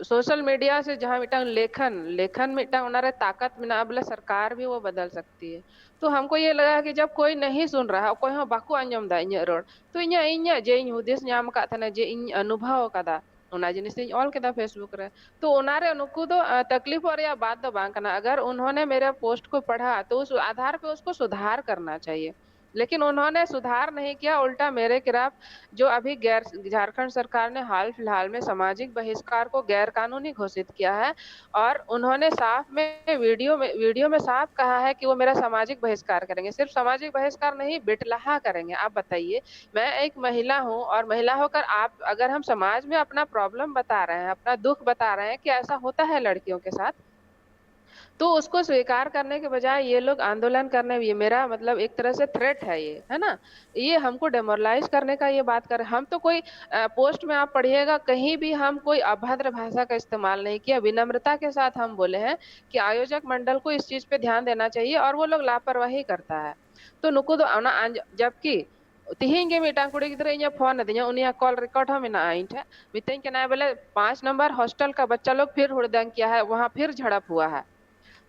सोशल मीडिया से जहाँ मिटांग लेखन लेखन मिटांग उनारे ताकत मिना बोले सरकार भी वो बदल सकती है। तो हमको ये लगा कि जब कोई नहीं सुन रहा, कोई ᱦᱚᱸ ᱵᱟᱠᱚ ᱟᱸᱡᱚᱢ ᱫᱟ ᱤᱧᱟᱹᱜ ᱨᱚᱲ, ᱛᱚ ᱤᱧᱟᱹᱜ ᱤᱧᱟᱹᱜ ᱡᱮ ᱤᱧ ᱦᱩᱫᱤᱥ ᱧᱟᱢ ᱟᱠᱟᱫ ᱛᱟᱦᱮᱱᱟ, ᱡᱮ ᱤᱧ ᱚᱱᱩᱵᱷᱚᱵ ᱟᱠᱟᱫᱟ, ᱚᱱᱟ ᱡᱤᱱᱤᱥ ᱤᱧ ᱚᱞ ᱠᱮᱫᱟ ᱯᱷᱮᱥᱵᱩᱠ ᱨᱮ᱾ ᱛᱚ ᱚᱱᱟᱨᱮ ᱱᱩᱠᱩ ᱫᱚ ᱛᱟᱠᱞᱤᱯᱚᱜ ᱨᱮᱭᱟᱜ ᱵᱟᱛ ᱫᱚ ᱵᱟᱝ ᱠᱟᱱᱟ᱾ अगर उन्होंने मेरे पोस्ट को पढ़ा तो उस आधार पे उसको सुधार करना चाहिए। लेकिन उन्होंने सुधार नहीं किया, उल्टा मेरे खिलाफ जो अभी गैर झारखंड सरकार ने हाल फिलहाल में सामाजिक बहिष्कार को गैर कानूनी घोषित किया है और उन्होंने साफ में वीडियो में वीडियो में साफ कहा है कि वो मेरा सामाजिक बहिष्कार करेंगे। सिर्फ सामाजिक बहिष्कार नहीं, बिटलहा करेंगे। आप बताइए, मैं एक महिला हूँ और महिला होकर आप अगर हम समाज में अपना प्रॉब्लम बता रहे हैं, अपना दुख बता रहे हैं कि ऐसा होता है लड़कियों के साथ, तो उसको स्वीकार करने के बजाय ये लोग आंदोलन करने, ये मेरा मतलब एक तरह से थ्रेट है ये, है ना? ये हमको डेमोरलाइज करने का ये बात कर रहे हैं। हम तो कोई पोस्ट में आप पढ़िएगा, कहीं भी हम कोई अभद्र भाषा का इस्तेमाल नहीं किया। विनम्रता के साथ हम बोले हैं कि आयोजक मंडल को इस चीज पे ध्यान देना चाहिए और वो लोग लापरवाही करता है। तो नुकु तो जबकि ᱛᱤᱦᱤᱧ ᱜᱮ ᱢᱤᱫᱴᱟᱝ ᱠᱩᱲᱤ ᱜᱤᱫᱽᱨᱟᱹ ᱤᱧᱮ ᱯᱷᱳᱱ ᱟᱹᱫᱤᱧᱟ, ᱩᱱᱤᱭᱟᱜ ᱠᱚᱞ ᱨᱮᱠᱚᱨᱰ ᱦᱚᱸ ᱢᱮᱱᱟᱜᱼᱟ ᱤᱧ ᱴᱷᱮᱱ᱾ ᱢᱤᱛᱟᱹᱧ ᱠᱟᱱᱟᱭ ᱵᱚᱞᱮ, "ᱯᱟᱸᱪ ᱱᱚᱢᱵᱚᱨ ᱦᱚᱥᱴᱮᱞ ᱠᱟ ᱵᱟᱪᱪᱟ ᱞᱳᱜ ᱯᱷᱤᱨ ᱦᱩᱲᱫᱟᱝ ᱠᱤᱭᱟ ᱦᱟᱭ, ᱣᱟᱦᱟᱸ ᱯᱷᱤᱨ ᱡᱷᱟᱲᱟᱯ ᱦᱩᱣᱟ ᱦᱟᱭ᱾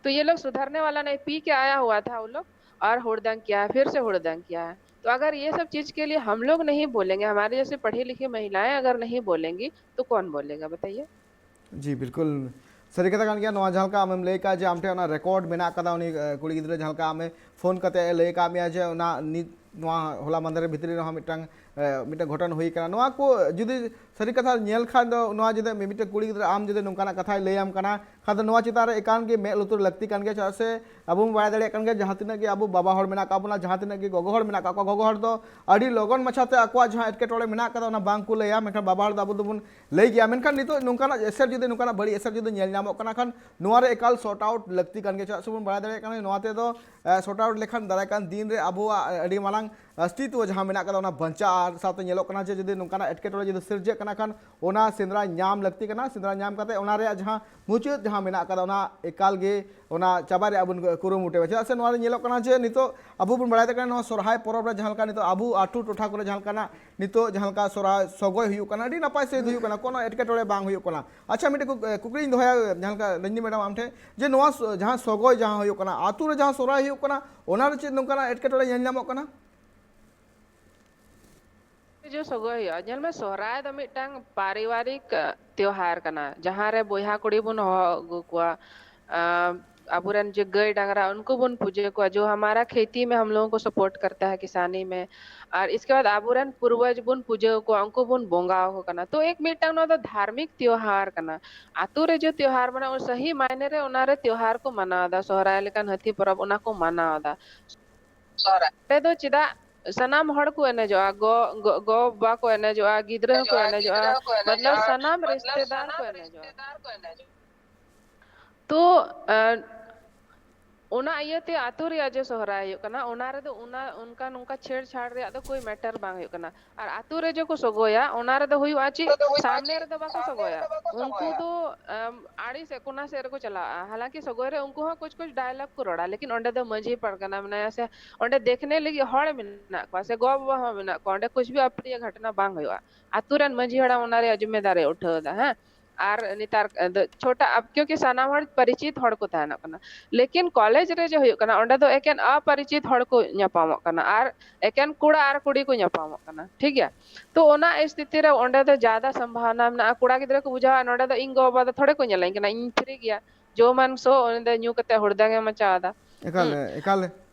ᱛᱚ ᱭᱮ ᱞᱳᱜ ᱥᱩᱫᱷᱟᱨᱱᱮ ᱣᱟᱞᱟ ᱱᱟᱦᱤᱸ, ᱯᱤ ᱠᱮ ᱟᱭᱟ ᱦᱩᱣᱟ ᱛᱷᱟ ᱣᱚ ᱞᱳᱜ ᱚᱨ ᱦᱩᱲᱫᱟᱝ ᱠᱤᱭᱟ ᱦᱟᱭ, ᱯᱷᱤᱨ ᱥᱮ ᱦᱩᱲᱫᱟᱝ ᱠᱤᱭᱟ ᱦᱟᱭ᱾ ᱛᱚ ᱟᱜᱟᱨ ᱭᱮ ᱥᱟᱵ ᱪᱤᱡᱽ ᱠᱮ ᱞᱤᱭᱮ ᱦᱟᱢ ᱞᱳᱜ ᱱᱟᱦᱤᱸ ᱵᱳᱞᱮᱝᱜᱮ, ᱦᱟᱢᱟᱨᱮ ᱡᱮᱭᱥᱮ ᱯᱟᱲᱷᱤ ᱞᱤᱠᱷᱤ ᱢᱟᱦᱤᱞᱟᱭᱮᱸ ᱟᱜᱟᱨ ᱱᱟᱦᱤᱸ ᱵᱳᱞᱮᱝᱜᱤ, ᱛᱚ ᱠᱳᱱ ᱵᱳᱞᱮᱜᱟ, ᱵᱟᱛᱟᱭᱮ?" ᱡᱤ, ᱵᱤᱞᱠᱩᱞ ᱥᱟᱹᱨᱤ ᱠᱟᱛᱷᱟ ᱠᱟᱱ ᱜᱮᱭᱟ᱾ ᱱᱚᱣᱟ ᱡᱟᱦᱟᱸ ᱞᱮᱠᱟ ᱟᱢᱮᱢ ᱞᱟᱹᱭ ᱠᱟᱜ ᱡᱮ ᱟᱢ ᱴᱷᱮᱱ ᱚᱱᱟ ᱨᱮᱠᱚᱨᱰ ᱢᱮᱱᱟᱜ ᱠᱟᱫᱟ, ᱩᱱᱤ, ᱮ, ᱠᱩᱲᱤ ᱜᱤᱫᱽᱨᱟᱹ ᱡᱟᱦᱟᱸ ᱞᱮᱠᱟ ᱟᱢᱮ ᱯᱷᱳᱱ ᱠᱟᱛᱮ ᱮ ᱞᱟᱹᱭ ᱠᱟᱜ ᱢᱮᱭᱟ ᱡᱮ ᱚᱱᱟ ᱱᱤᱛ, ᱱᱚᱣᱟ ᱦᱚᱞᱟ ᱢᱟᱦᱫᱮᱨ ᱵᱷᱤᱛᱨᱤ ᱨᱮᱦᱚᱸ ᱢᱤᱫᱴᱟᱝ, ᱮ, ᱢᱤᱫᱴᱟᱝ ᱜᱷᱚᱴᱚᱱ ᱦᱩᱭ ᱠᱟᱱᱟ᱾ ᱱᱚᱣᱟ ᱠᱚ ᱡᱩᱫᱤ ᱥᱟᱹᱨᱤ ᱠᱟᱛᱷᱟ ᱧᱮᱞ ᱠᱷᱟᱱ ᱫᱚ, ᱱᱚᱣᱟ ᱡᱩᱫᱤ ᱢᱤᱫᱴᱮᱱ ᱠᱩᱲᱤ ᱜᱤᱫᱽᱨᱟᱹ ᱟᱢ ᱡᱩᱫᱤ ᱱᱚᱝᱠᱟᱱᱟᱜ ᱠᱟᱛᱷᱟᱭ ᱞᱟᱹᱭᱟᱢ ᱠᱟᱱᱟ, ᱠᱷᱟᱱ ᱫᱚ ᱱᱚᱣᱟ ᱪᱮᱛᱟᱱ ᱨᱮ ᱮᱠᱟᱞ ᱜᱮ ᱢᱮᱫ ᱞᱩᱛᱩᱨ ᱞᱟᱹᱠᱛᱤ ᱠᱟᱱ ᱜᱮᱭᱟ᱾ ᱪᱮᱫᱟᱜ ᱥᱮ ᱟᱵᱚ ᱵᱚᱱ ᱵᱟᱲᱟᱭ ᱫᱟᱲᱮᱭᱟᱜ ᱠᱟᱱ ᱜᱮᱭᱟ, ᱡᱟᱦᱟᱸ ᱛᱤᱱᱟᱹᱜ ᱜᱮ ᱟᱵᱚ ᱵᱟᱵᱟ ᱦᱚᱲ ᱢᱮᱱᱟᱜ ᱠᱟᱜ ᱵᱚᱱᱟ, ᱡᱟᱦᱟᱸ ᱛᱤᱱᱟᱹᱜ ᱜᱮ ᱜᱚᱜᱚ ᱦᱚᱲ ᱢᱮᱱᱟᱜ ᱠᱟᱜ ᱠᱚᱣᱟ, ᱜᱚᱜᱚ ᱦᱚᱲ ᱫᱚ ᱟᱹᱰᱤ ᱞᱚᱜᱚᱱ ᱢᱟᱪᱷᱟᱛᱮ ᱟᱠᱚᱣᱟᱜ ᱡᱟᱦᱟᱸ ᱮᱴᱠᱮᱴᱚᱬᱮ ᱢᱮᱱᱟᱜ ᱠᱟᱫᱟ, ᱚᱱᱟ ᱵᱟᱝ ᱠᱚ ᱞᱟᱹᱭᱟ, ᱢᱮᱱᱠᱷᱟᱱ ᱵᱟᱵᱟ ᱦᱚᱲ ᱫᱚ ᱟᱵᱚ ᱫᱚᱵᱚᱱ ᱞᱟᱹᱭ ᱜᱮᱭᱟ᱾ ᱢᱮᱱᱠᱷᱟᱱ ᱱᱤᱛᱚᱜ ᱱᱚᱝᱠᱟᱱᱟᱜ ᱮᱥᱮᱨ ᱡᱩᱫᱤ, ᱱᱚᱝᱠᱟᱱᱟᱜ ᱵᱟᱹᱲᱤᱡ ᱮᱥᱮᱨ ᱡᱩᱫᱤ ᱧᱮᱞ ᱧᱟᱢᱚᱜ ᱠᱟᱱᱟ ᱠᱷᱟᱱ, ᱱᱚᱣᱟ ᱨᱮ ᱮᱠᱟᱞ ᱥᱚᱨᱴ ᱟᱣᱩᱴ ᱞᱟᱹᱠᱛᱤ ᱠᱟᱱ ᱜᱮᱭᱟ᱾ ᱪᱮᱫᱟᱜ ᱥᱮᱵᱚᱱ ᱵᱟᱲᱟᱭ ᱫᱟᱲᱮᱭᱟᱜ ᱠᱟᱱᱟ, ᱱᱚᱣᱟ ᱛᱮᱫᱚ, ᱮ, ᱥᱚᱨᱴ ᱟᱣᱩᱴ ᱞᱮᱠᱷᱟᱱ ᱫᱟᱨᱟᱭ ᱠᱟᱱ ᱫᱤᱱ ᱨᱮ ᱟᱵᱚᱣᱟᱜ, ᱮ, ᱟᱹᱰᱤ ᱢᱟᱨᱟᱝ, ᱮ, ᱚᱥᱛᱤᱛᱣᱚ ᱡᱟᱦᱟᱸ ᱢᱮᱱᱟᱜ ᱠᱟᱫᱟ, ᱚᱱᱟ ᱵᱟᱧᱪᱟᱜᱼᱟ᱾ ᱟᱨ ᱥᱟᱶᱛᱮ ᱧᱮᱞᱚᱜ ᱠᱟᱱᱟ ᱡᱮ ᱡᱩᱫᱤ ᱱᱚᱝᱠᱟᱱᱟᱜ ᱮᱴᱠᱮᱴᱚᱬᱮ ᱡᱩᱫᱤ ᱥᱤᱨᱡᱟᱹᱜ ᱠᱟᱱᱟ ᱠᱷᱟᱱ, ᱚᱱᱟ ᱥᱮᱸᱫᱽᱨᱟ ᱧᱟᱢ ᱞᱟᱹᱠᱛᱤ ᱠᱟᱱᱟ᱾ ᱥᱮᱸᱫᱽᱨᱟ ᱧᱟᱢ ᱠᱟᱛᱮ ᱚᱱᱟ ᱨᱮᱭᱟᱜ ᱡᱟᱦᱟᱸ ᱢᱩᱪᱟᱹᱫ ᱡᱟᱦᱟᱸ ᱢᱮᱱᱟᱜ ᱠᱟᱫᱟ, ᱚᱱᱟ ᱮᱠᱟᱞ ᱜᱮ ᱚᱱᱟ ᱪᱟᱵᱟ ᱨᱮᱭᱟᱜ ᱵᱚᱱ ᱠᱩᱨᱩᱢᱩᱴᱩᱭᱟ᱾ ᱪᱮᱫᱟᱜ ᱥᱮ ᱱᱚᱣᱟ ᱨᱮ ᱧᱮᱞᱚᱜ ᱠᱟᱱᱟ ᱡᱮ ᱱᱤᱛᱚᱜ ᱟᱵᱚ ᱵᱚᱱ ᱵᱟᱲᱟᱭ ᱫᱟᱲᱮᱭᱟᱜ ᱠᱟᱱᱟ, ᱱᱚᱣᱟ ᱥᱚᱨᱦᱟᱭ ᱯᱚᱨᱚᱵᱽ ᱨᱮ ᱡᱟᱦᱟᱸ ᱞᱮᱠᱟ ᱱᱤᱛᱚᱜ ᱟᱵᱚ ᱟᱹᱛᱩ ᱴᱚᱴᱷᱟ ᱠᱚᱨᱮ ᱡᱟᱦᱟᱸ ᱞᱮᱠᱟᱱᱟᱜ ᱱᱤᱛᱚᱜ ᱡᱟᱦᱟᱸ ᱞᱮᱠᱟ ᱥᱚᱨᱦᱟᱭ ᱥᱚᱜᱚᱭ ᱦᱩᱭᱩᱜ ᱠᱟᱱᱟ, ᱟᱹᱰᱤ ᱱᱟᱯᱟᱭ ᱥᱟᱺᱦᱤᱡ ᱦᱩᱭᱩᱜ ᱠᱟᱱᱟ, ᱠᱳᱱᱳ ᱮᱴᱠᱮᱴᱚᱬᱮ ᱵᱟᱝ ᱦᱩᱭᱩᱜ ᱠᱟᱱᱟ᱾ ᱟᱪᱪᱷᱟ, ᱢᱤᱫᱴᱮᱱ ᱠᱩᱠ-, ᱠᱩᱠᱞᱤᱧ ᱫᱚᱦᱚᱭᱟ, ᱡᱟᱦᱟᱸ ᱞᱮᱠᱟ ᱨᱚᱡᱽᱱᱤ ᱢᱮᱰᱟᱢ ᱟᱢ ᱴᱷᱮᱱ, ᱡᱮ ᱱᱚᱣᱟ ᱥᱚ-, ᱡᱟᱦᱟᱸ ᱥᱚᱜᱚᱭ ᱡᱟᱦᱟᱸ ᱦᱩᱭᱩᱜ ᱠᱟᱱᱟ, ᱟᱹᱛᱩ ᱨᱮ ᱡᱟᱦᱟᱸ ᱥᱚᱨᱦᱟᱭ ᱦᱩᱭᱩᱜ ᱠᱟᱱᱟ, ᱚᱱᱟ ᱨᱮ ᱪᱮᱫ ᱱᱚᱝᱠᱟᱱᱟᱜ ᱮᱴᱠᱮᱴᱚᱬᱮ ᱧᱮᱞ ᱧᱟᱢᱚᱜ ᱠᱟᱱᱟ? ᱡᱮ ᱥᱚᱜᱚᱭ ᱦᱩᱭᱩᱜᱼᱟ, ᱧᱮᱞ ᱢᱮ, ᱥᱚᱦᱨᱟᱭ ᱫᱚ ᱢᱤᱫᱴᱟᱝ ᱯᱟᱨᱤᱵᱟᱨᱤᱠ, ᱟ, ᱛᱮᱣᱦᱟᱨ ᱠᱟᱱᱟ, ᱡᱟᱦᱟᱸ ᱨᱮ ᱵᱚᱭᱦᱟ ᱠᱩᱲᱤ ᱵᱚᱱ ᱦᱚᱦᱚ ᱟᱹᱜᱩ ᱠᱚᱣᱟ, ᱟ, ᱟᱵᱚᱨᱮᱱ ᱡᱮ ᱜᱟᱹᱭ ᱰᱟᱝᱨᱟ, ᱩᱱᱠᱩ ᱵᱚᱱ ᱯᱩᱡᱟᱹ ᱠᱚᱣᱟ, ᱡᱚ ᱦᱟᱢᱟᱨᱟ ᱠᱷᱮᱛᱤ ᱢᱮ ᱦᱟᱢ ᱞᱳᱜᱚ ᱠᱚ ᱥᱟᱯᱳᱨᱴ ᱠᱟᱨᱛᱟ ᱦᱟᱭ, ᱠᱤᱥᱟᱱᱤ ᱢᱮ, ᱟᱨ ᱤᱥᱠᱮ ᱵᱟᱫ ᱟᱵᱚᱨᱮᱱ ᱯᱩᱨᱵᱚᱡᱽ ᱵᱚᱱ ᱯᱩᱡᱟᱹ ᱠᱚᱣᱟ, ᱩᱱᱠᱩ ᱵᱚᱱ ᱵᱚᱸᱜᱟ ᱟᱠᱚ ᱠᱟᱱᱟ᱾ ᱛᱚ ᱮᱠ ᱢᱤᱫᱴᱟᱝ ᱱᱚᱣᱟ ᱫᱚ ᱫᱷᱟᱨᱢᱤᱠ ᱛᱮᱣᱦᱟᱨ ᱠᱟᱱᱟ᱾ ᱟᱛᱳ ᱨᱮ ᱡᱮ ᱛᱮᱣᱦᱟᱨ ᱢᱟᱱᱟᱣ, ᱥᱟᱹᱦᱤ ᱢᱟᱭᱱᱮ ᱨᱮ ᱚᱱᱟ ᱨᱮ ᱛᱮᱣᱦᱟᱨ ᱠᱚ ᱢᱟᱱᱟᱣ ᱮᱫᱟ, ᱥᱚᱦᱨᱟᱭ ᱞᱮᱠᱟᱱ ᱦᱟᱹᱛᱤ ᱯᱚᱨᱚᱵᱽ ᱚᱱᱟ ᱠᱚ ᱢᱟᱱᱟᱣ ᱮᱫᱟ᱾ ᱚᱸᱰᱮ ᱫᱚ ᱪᱮᱫᱟᱜ ᱥᱟᱱᱟᱢ ᱦᱚᱲ ᱠᱚ ᱮᱱᱮᱡᱚᱜᱼᱟ? ᱜᱚ, ᱜᱚ, ᱜᱚ ᱵᱟᱵᱟ ᱠᱚ ᱮᱱᱮᱡᱚᱜᱼᱟ, ᱜᱤᱫᱽᱨᱟᱹ ᱦᱚᱸᱠᱚ ᱮᱱᱮᱡᱚᱜᱼᱟ, ᱢᱚᱛᱞᱚᱵ ᱥᱟᱱᱟᱢ ᱨᱤᱥᱛᱮᱫᱟᱨ ᱠᱚ ᱮᱱᱮᱡᱚᱜᱼᱟ᱾ ᱛᱚ, ᱮ, ᱚᱱᱟ ᱤᱭᱟᱹᱛᱮ ᱟᱹᱛᱩ ᱨᱮᱭᱟᱜ ᱡᱮ ᱥᱚᱦᱨᱟᱭ ᱦᱩᱭᱩᱜ ᱠᱟᱱᱟ, ᱚᱱᱟ ᱨᱮᱫᱚ ᱚᱱᱟ, ᱚᱱᱠᱟ ᱱᱚᱝᱠᱟ ᱪᱷᱮᱲᱪᱷᱟᱲ ᱨᱮᱭᱟᱜ ᱫᱚ ᱠᱳᱭ ᱢᱮᱴᱟᱨ ᱵᱟᱝ ᱦᱩᱭᱩᱜ ᱠᱟᱱᱟ᱾ ᱟᱨ ᱟᱹᱛᱩ ᱨᱮ ᱡᱮ ᱠᱚ ᱥᱚᱜᱚᱭᱟ, ᱚᱱᱟ ᱨᱮᱫᱚ ᱦᱩᱭᱩᱜᱼᱟ ᱪᱮᱫ? ᱥᱟᱢᱱᱮ ᱨᱮᱫᱚ ᱵᱟᱠᱚ ᱥᱚᱜᱚᱭᱟ᱾ ᱩᱱᱠᱩ ᱫᱚ, ᱟᱢ, ᱟᱲᱮ ᱥᱮᱫ, ᱠᱚᱱᱟ ᱥᱮᱫ ᱨᱮᱠᱚ ᱪᱟᱞᱟᱜᱼᱟ᱾ ᱦᱟᱞᱟᱝᱠᱤ ᱥᱚᱜᱚᱭ ᱨᱮ ᱩᱱᱠᱩ ᱦᱚᱸ ᱠᱩᱪ ᱠᱩᱪ ᱰᱟᱭᱞᱚᱜ ᱠᱚ ᱨᱚᱲᱟ, ᱞᱮᱠᱤᱱ ᱚᱸᱰᱮ ᱫᱚ ᱢᱟᱹᱡᱷᱤ ᱯᱟᱨᱜᱟᱱᱟ ᱢᱮᱱᱟᱭᱟ ᱥᱮ, ᱚᱸᱰᱮ ᱫᱮᱠᱷᱱᱮ ᱞᱟᱹᱜᱤᱫ ᱦᱚᱲ ᱢᱮᱱᱟᱜ ᱠᱚᱣᱟ ᱥᱮ ᱜᱚ ᱵᱟᱵᱟ ᱦᱚᱸ ᱢᱮᱱᱟᱜ ᱠᱚᱣᱟ, ᱚᱸᱰᱮ ᱠᱩᱪ ᱵᱷᱤ ᱟᱯᱨᱤᱭᱟ ᱜᱷᱚᱴᱱᱟ ᱵᱟᱝ ᱦᱩᱭᱩᱜᱼᱟ᱾ ᱟᱹᱛᱩ ᱨᱮᱱ ᱢᱟᱹᱡᱷᱤ ᱦᱟᱲᱟᱢ ᱚᱱᱟ ᱨᱮᱭᱟᱜ ᱡᱤᱢᱢᱮᱫᱟᱨᱤ ᱩᱴᱷᱟᱹᱣ ᱮᱫᱟ, ᱦᱮᱸ᱾ ᱟᱨ ᱱᱮᱛᱟᱨ ᱫᱚ ᱪᱷᱳᱴᱟ ᱟᱯ, ᱠᱤᱭᱩᱸᱠᱤ ᱥᱟᱱᱟᱢ ᱦᱚᱲ ᱯᱚᱨᱤᱪᱤᱛ ᱦᱚᱲ ᱠᱚ ᱛᱟᱦᱮᱱᱚᱜ ᱠᱟᱱᱟ, ᱞᱮᱠᱤᱱ ᱠᱚᱞᱮᱡᱽ ᱨᱮ ᱡᱮ ᱦᱩᱭᱩᱜ ᱠᱟᱱᱟ, ᱚᱸᱰᱮ ᱫᱚ ᱮᱠᱮᱱ ᱚᱯᱚᱨᱤᱪᱤᱛ ᱦᱚᱲ ᱠᱚ ᱧᱟᱯᱟᱢᱚᱜ ᱠᱟᱱᱟ ᱟᱨ ᱮᱠᱮᱱ ᱠᱚᱲᱟ ᱟᱨ ᱠᱩᱲᱤ ᱠᱚ ᱧᱟᱯᱟᱢᱚᱜ ᱠᱟᱱᱟ, ᱴᱷᱤᱠ ᱜᱮᱭᱟ᱾ ᱛᱚ ᱚᱱᱟ ᱥᱛᱷᱤᱛᱤ ᱨᱮ ᱚᱸᱰᱮ ᱫᱚ ᱡᱟᱫᱟ ᱥᱚᱢᱵᱷᱟᱵᱚᱱᱟ ᱢᱮᱱᱟᱜᱼᱟ, ᱠᱚᱲᱟ ᱜᱤᱫᱽᱨᱟᱹ ᱠᱚ ᱵᱩᱡᱷᱟᱹᱣᱟ, ᱱᱚᱸᱰᱮ ᱫᱚ ᱤᱧ ᱜᱚ ᱵᱟᱵᱟ ᱫᱚ ᱛᱷᱚᱲᱮ ᱠᱚ ᱧᱮᱞᱟᱹᱧ ᱠᱟᱱᱟ, ᱤᱧ ᱯᱷᱨᱤ ᱜᱮᱭᱟ, ᱡᱚᱢᱟᱱ ᱥᱚ ᱩᱱᱤ ᱫᱚ ᱧᱩ ᱠᱟᱛᱮ ᱦᱩᱲᱫᱟᱝ ᱮ ᱢᱟᱪᱟᱣ ᱮᱫᱟ᱾ ᱮᱠᱟᱞ, ᱦᱩᱸ᱾ ᱮᱠᱟᱞ᱾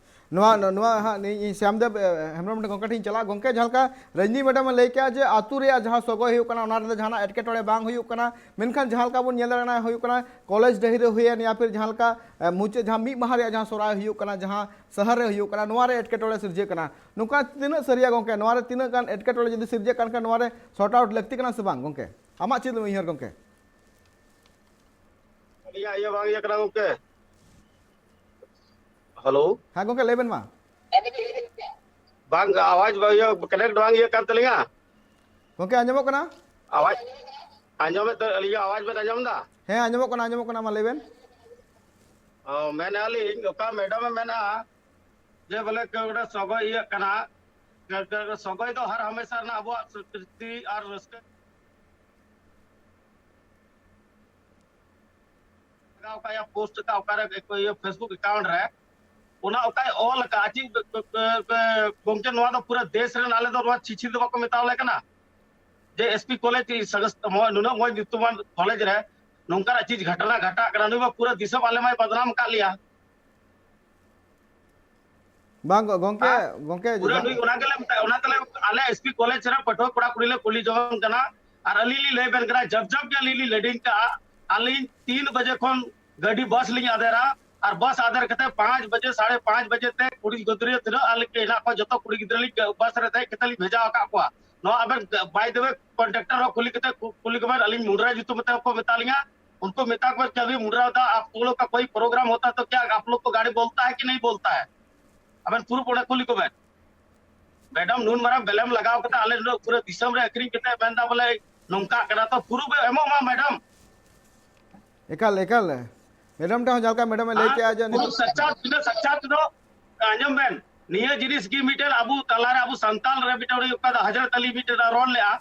ᱱᱚᱣᱟ, ᱱᱚᱣᱟ ᱦᱟᱸᱜ ᱤᱧ, ᱤᱧ ᱥᱭᱟᱢᱫᱮᱵ, ᱮ, ᱦᱮᱢᱵᱨᱚᱢ ᱴᱷᱮᱱ, ᱜᱚᱝᱠᱮ ᱴᱷᱮᱱ ᱤᱧ ᱪᱟᱞᱟᱜᱼᱟ᱾ ᱜᱚᱝᱠᱮ, ᱡᱟᱦᱟᱸ ᱞᱮᱠᱟ ᱨᱚᱡᱽᱱᱤ ᱢᱮᱰᱟᱢ ᱮ ᱞᱟᱹᱭ ᱠᱮᱜᱼᱟ ᱡᱮ ᱟᱹᱛᱩ ᱨᱮᱭᱟᱜ ᱡᱟᱦᱟᱸ ᱥᱚᱜᱚᱭ ᱦᱩᱭᱩᱜ ᱠᱟᱱᱟ, ᱚᱱᱟ ᱨᱮᱫᱚ ᱡᱟᱦᱟᱱᱟᱜ ᱮᱴᱠᱮᱴᱚᱬᱮ ᱵᱟᱝ ᱦᱩᱭᱩᱜ ᱠᱟᱱᱟ, ᱢᱮᱱᱠᱷᱟᱱ ᱡᱟᱦᱟᱸ ᱞᱮᱠᱟ ᱵᱚᱱ ᱧᱮᱞ ᱫᱟᱲᱮᱭᱟᱜ ᱠᱟᱱᱟ, ᱦᱩᱭᱩᱜ ᱠᱟᱱᱟ ᱠᱚᱞᱮᱡᱽ ᱰᱟᱹᱦᱤ ᱨᱮ ᱦᱩᱭᱮᱱ ᱭᱟ ᱯᱷᱤᱨ ᱡᱟᱦᱟᱸ ᱞᱮᱠᱟ, ᱮ, ᱢᱩᱪᱟᱹᱫ ᱡᱟᱦᱟᱸ ᱢᱤᱫ ᱢᱟᱦᱟ ᱨᱮᱭᱟᱜ ᱡᱟᱦᱟᱸ ᱥᱚᱦᱨᱟᱭ ᱦᱩᱭᱩᱜ ᱠᱟᱱᱟ, ᱡᱟᱦᱟᱸ ᱥᱟᱦᱟᱨ ᱨᱮ ᱦᱩᱭᱩᱜ ᱠᱟᱱᱟ, ᱱᱚᱣᱟ ᱨᱮ ᱮᱴᱠᱮᱴᱚᱬᱮ ᱥᱤᱨᱡᱟᱹᱜ ᱠᱟᱱᱟ, ᱱᱚᱝᱠᱟ ᱛᱤᱱᱟᱹᱜ ᱥᱟᱹᱨᱤᱭᱟ ᱜᱚᱝᱠᱮ? ᱱᱚᱣᱟ ᱨᱮ ᱛᱤᱱᱟᱹᱜ ᱜᱟᱱ ᱮᱴᱠᱮᱴᱚᱬᱮ ᱡᱩᱫᱤ ᱥᱤᱨᱡᱟᱹᱜ ᱠᱟᱱ ᱠᱷᱟᱱ, ᱱᱚᱣᱟ ᱨᱮ ᱥᱚᱨᱴ ᱟᱣᱩᱴ ᱞᱟᱹᱠᱛᱤ ᱠᱟᱱᱟ ᱥᱮ ᱵᱟᱝ ᱜᱚᱝᱠᱮ? ᱟᱢᱟᱜ ᱪᱮᱫ ᱩᱭᱦᱟᱹᱨ ᱜᱚᱝᱠᱮ? ᱟᱹᱞᱤᱧᱟᱜ ᱤᱭᱟᱹ ᱵᱟᱝ ᱤᱭᱟᱹ ᱠᱟᱱᱟ ᱜᱚᱝᱠᱮ᱾ ᱦᱮᱞᱳ᱾ ᱦᱮᱸ ᱜᱚᱝᱠᱮ, ᱞᱟᱹᱭ ᱵᱮᱱ ᱢᱟ᱾ ᱵᱟᱝ, ᱟᱣᱟᱡ ᱵᱟᱝ ᱤᱭᱟᱹ, ᱠᱟᱱᱮᱠᱴ ᱵᱟᱝ ᱤᱭᱟᱹ ᱠᱟᱱ ᱛᱟᱹᱞᱤᱧᱟ᱾ ᱜᱚᱝᱠᱮ, ᱟᱸᱡᱚᱢᱚᱜ ᱠᱟᱱᱟ? ᱟᱣᱟᱡ ᱟᱸᱡᱚᱢᱮᱫ ᱛᱟᱹ-, ᱟᱹᱞᱤᱧᱟᱜ ᱟᱣᱟᱡ ᱵᱮᱱ ᱟᱸᱡᱚᱢ ᱮᱫᱟ? ᱦᱮᱸ, ᱟᱸᱡᱚᱢᱚᱜ ᱠᱟᱱᱟ, ᱟᱸᱡᱚᱢᱚᱜ ᱠᱟᱱᱟ, ᱢᱟ ᱞᱟᱹᱭ ᱵᱮᱱ᱾ ᱚ, ᱢᱮᱱᱮᱫᱼᱟ ᱞᱤᱧ, ᱚᱠᱟ ᱢᱮᱰᱟᱢᱮ ᱢᱮᱱᱟ ᱡᱮ ᱵᱚᱞᱮ ᱠᱮᱣ ᱜᱚᱴᱟ ᱥᱚᱜᱚᱭ ᱤᱭᱟᱹᱜ ᱠᱟᱱᱟ, ᱠᱮᱣ-, ᱠᱮᱣ-, ᱥᱚᱜᱚᱭ ᱫᱚ ᱦᱟᱨ ᱦᱟᱢᱮᱥᱟ ᱨᱮᱱᱟᱜ ᱟᱵᱚᱣᱟᱜ ᱥᱚᱝᱥᱠᱨᱤᱛᱤ ᱟᱨ ᱨᱟᱹᱥᱠᱟᱹ ᱞᱟᱜᱟᱣ ᱠᱟᱜ ᱭᱟ, ᱯᱳᱥᱴ ᱠᱟᱜ ᱚᱠᱟᱨᱮ, ᱤᱭᱟᱹ, Facebook ᱮᱠᱟᱣᱩᱱᱴ ᱨᱮ, ᱚᱱᱟ ᱚᱠᱟᱭ ᱚᱞ ᱠᱟᱜᱼᱟ? ᱪᱮᱫ ᱜᱚᱢᱠᱮ, ᱱᱚᱣᱟ ᱫᱚ ᱯᱩᱨᱟᱹ ᱫᱮᱥ ᱨᱮᱱ, ᱟᱞᱮ ᱫᱚ ᱱᱚᱣᱟ ᱪᱷᱤᱪᱷᱤᱞ ᱫᱚ ᱵᱟᱠᱚ ᱢᱮᱛᱟᱣᱟᱞᱮ ᱠᱟᱱᱟ ᱡᱮ ᱮᱥ ᱯᱤ ᱠᱚᱞᱮᱡᱽ ᱥᱚᱝᱥᱛᱷᱟ, ᱱᱩᱱᱟᱹᱜ ᱢᱚᱡᱽ ᱧᱩᱛᱩᱢᱟᱱ ᱠᱚᱞᱮᱡᱽ ᱨᱮ ᱱᱚᱝᱠᱟᱱᱟᱜ ᱪᱤᱡᱽ ᱜᱷᱟᱴᱱᱟ ᱜᱷᱟᱴᱟᱜ ᱠᱟᱱᱟ, ᱱᱩᱭ ᱢᱟ ᱯᱩᱨᱟᱹ ᱫᱤᱥᱚᱢ ᱟᱞᱮ ᱢᱟᱭ ᱵᱟᱫᱱᱟᱢ ᱟᱠᱟᱫ ᱞᱮᱭᱟ᱾ ᱵᱟᱝ ᱜᱚ-, ᱜᱚᱝᱠᱮ, ᱟᱨ ᱜᱚᱝᱠᱮ, ᱯᱩᱨᱟᱹ ᱡᱟ- ᱱᱩᱭ ᱚᱱᱟ ᱜᱮᱞᱮ ᱢᱮᱛᱟᱭ, ᱚᱱᱟ ᱛᱮᱞᱮ ᱟᱞᱮ ᱮᱥ ᱯᱤ ᱠᱚᱞᱮᱡᱽ ᱨᱮ ᱯᱟᱹᱴᱷᱩᱣᱟᱹ ᱠᱚᱲᱟ ᱠᱩᱲᱤ ᱞᱮ ᱠᱩᱞᱤ ᱡᱚᱝ ᱠᱟᱱᱟ᱾ ᱟᱨ ᱟᱹᱞᱤᱧ ᱞᱤᱧ ᱞᱟᱹᱭ ᱟᱵᱮᱱ ᱠᱟᱱᱟ, ᱡᱟᱵ ᱡᱟᱵ ᱜᱮ ᱟᱹᱞᱤᱧ ᱞᱤᱧ ᱞᱮᱰᱤᱝ ᱠᱟᱜᱼᱟ᱾ ᱟᱹᱞᱤᱧ ᱛᱤᱱ ᱵᱟᱡᱮ ᱠᱷᱚᱱ ᱜᱟᱹᱰᱤ ᱵᱟᱥ ᱞᱤᱧ ᱟᱫᱮᱨᱟ, ᱟᱨ ᱵᱟᱥ ᱟᱫᱮᱨ ᱠᱟᱛᱮ ᱯᱟᱸᱪ ᱵᱟᱡᱮ, ᱥᱟᱲᱮ ᱯᱟᱸᱪ ᱵᱟᱡᱮ ᱛᱮ ᱠᱩᱲᱤ ᱜᱤᱫᱽᱨᱟᱹ ᱛᱤᱱᱟᱹᱜ ᱟᱞᱮ ᱠᱮ ᱦᱮᱱᱟᱜ ᱠᱚᱣᱟ, ᱡᱚᱛᱚ ᱠᱩᱲᱤ ᱜᱤᱫᱽᱨᱟᱹ ᱞᱤᱧ ᱵᱟᱥ ᱨᱮ ᱫᱮᱡ ᱠᱟᱛᱮ ᱞᱤᱧ ᱵᱷᱮᱡᱟ ᱟᱠᱟᱫ ᱠᱚᱣᱟ᱾ ᱱᱚᱣᱟ ᱟᱵᱮᱱ, by the way, ᱠᱚᱱᱰᱟᱠᱴᱟᱨ ᱦᱚᱸ ᱠᱩᱞᱤ ᱠᱟᱛᱮ, ᱠᱩ-, ᱠᱩᱞᱤ ᱠᱚᱵᱮᱱ, ᱟᱹᱞᱤᱧ ᱢᱩᱰᱨᱟ ᱧᱩᱛᱩᱢ ᱛᱮ ᱠᱚ ᱢᱮᱛᱟ ᱞᱤᱧᱟ᱾ ᱩᱱᱠᱩ ᱢᱮᱛᱟ ᱠᱚᱣᱟ ᱠᱤ ᱟᱵᱷᱤ ᱢᱩᱱᱰᱨᱟᱣ ᱫᱟ ᱟᱯ ᱞᱳᱜ ᱠᱟ ᱠᱳᱭ ᱯᱨᱳᱜᱨᱟᱢ ᱦᱳᱛᱟ ᱛᱚ ᱠᱭᱟ ᱟᱯ ᱞᱳᱜ ᱠᱳ ᱜᱟᱲᱤ ᱵᱚᱞᱛᱟ ᱦᱮ ᱠᱤ ᱱᱟᱦᱤ ᱵᱚᱞᱛᱟ ᱦᱮ? ᱟᱵᱮᱱ ᱯᱩᱨᱩᱯ ᱚᱸᱰᱮ ᱠᱩᱞᱤ ᱠᱚᱵᱮᱱ᱾ ᱢᱮᱰᱟᱢ ᱱᱩᱱ ᱢᱟᱨᱟᱝ ᱵᱮᱞᱮᱢ ᱞᱟᱜᱟᱣ ᱠᱟᱛᱮ ᱟᱞᱮ ᱱᱚᱰᱮ ᱯᱩᱨᱟᱹ ᱫᱤᱥᱚᱢ ᱨᱮ ᱟᱹᱠᱷᱨᱤᱧ ᱠᱟᱛᱮ ᱢᱮᱱᱫᱟ ᱵᱚᱞᱮ ᱱᱚᱝᱠᱟ ᱠᱟᱱᱟ, ᱛᱚ ᱯᱩᱨᱩᱯ ᱮ ᱮᱢᱚᱜ ᱢᱟ ᱢᱮᱰᱟᱢ᱾ ᱮᱠᱟᱞ ᱮᱠᱟᱞ᱾ ᱢᱮᱰᱟᱢ ᱴᱷᱮᱱ ᱦᱚᱸ ᱡᱟᱦᱟᱸ ᱞᱮᱠᱟ ᱢᱮᱰᱟᱢ ᱮ ᱞᱟᱹᱭ ᱠᱮᱜᱼᱟ ᱡᱮ ᱯᱩᱨᱩᱯ ᱱᱤᱛᱚᱜ ᱥᱟᱠᱪᱟᱛ ᱛᱤᱱᱟᱹᱜ ᱥᱟᱠᱪᱟᱛ ᱫᱚ ᱟᱸᱡᱚᱢ ᱵᱮᱱ, ᱱᱤᱭᱟᱹ ᱡᱤᱱᱤᱥ ᱜᱮ ᱢᱤᱫᱴᱮᱱ ᱟᱵᱚ ᱛᱟᱞᱟᱨᱮ ᱟᱵᱚ ᱥᱟᱱᱛᱟᱞ ᱨᱮ ᱢᱤᱫᱴᱮᱱ ᱩᱱᱤ ᱚᱠᱟ ᱫᱚ ᱦᱟᱡᱨᱟᱛ ᱟᱞᱤ ᱢᱤᱫᱴᱮᱱ ᱨᱚᱲ ᱞᱮᱜᱼᱟ,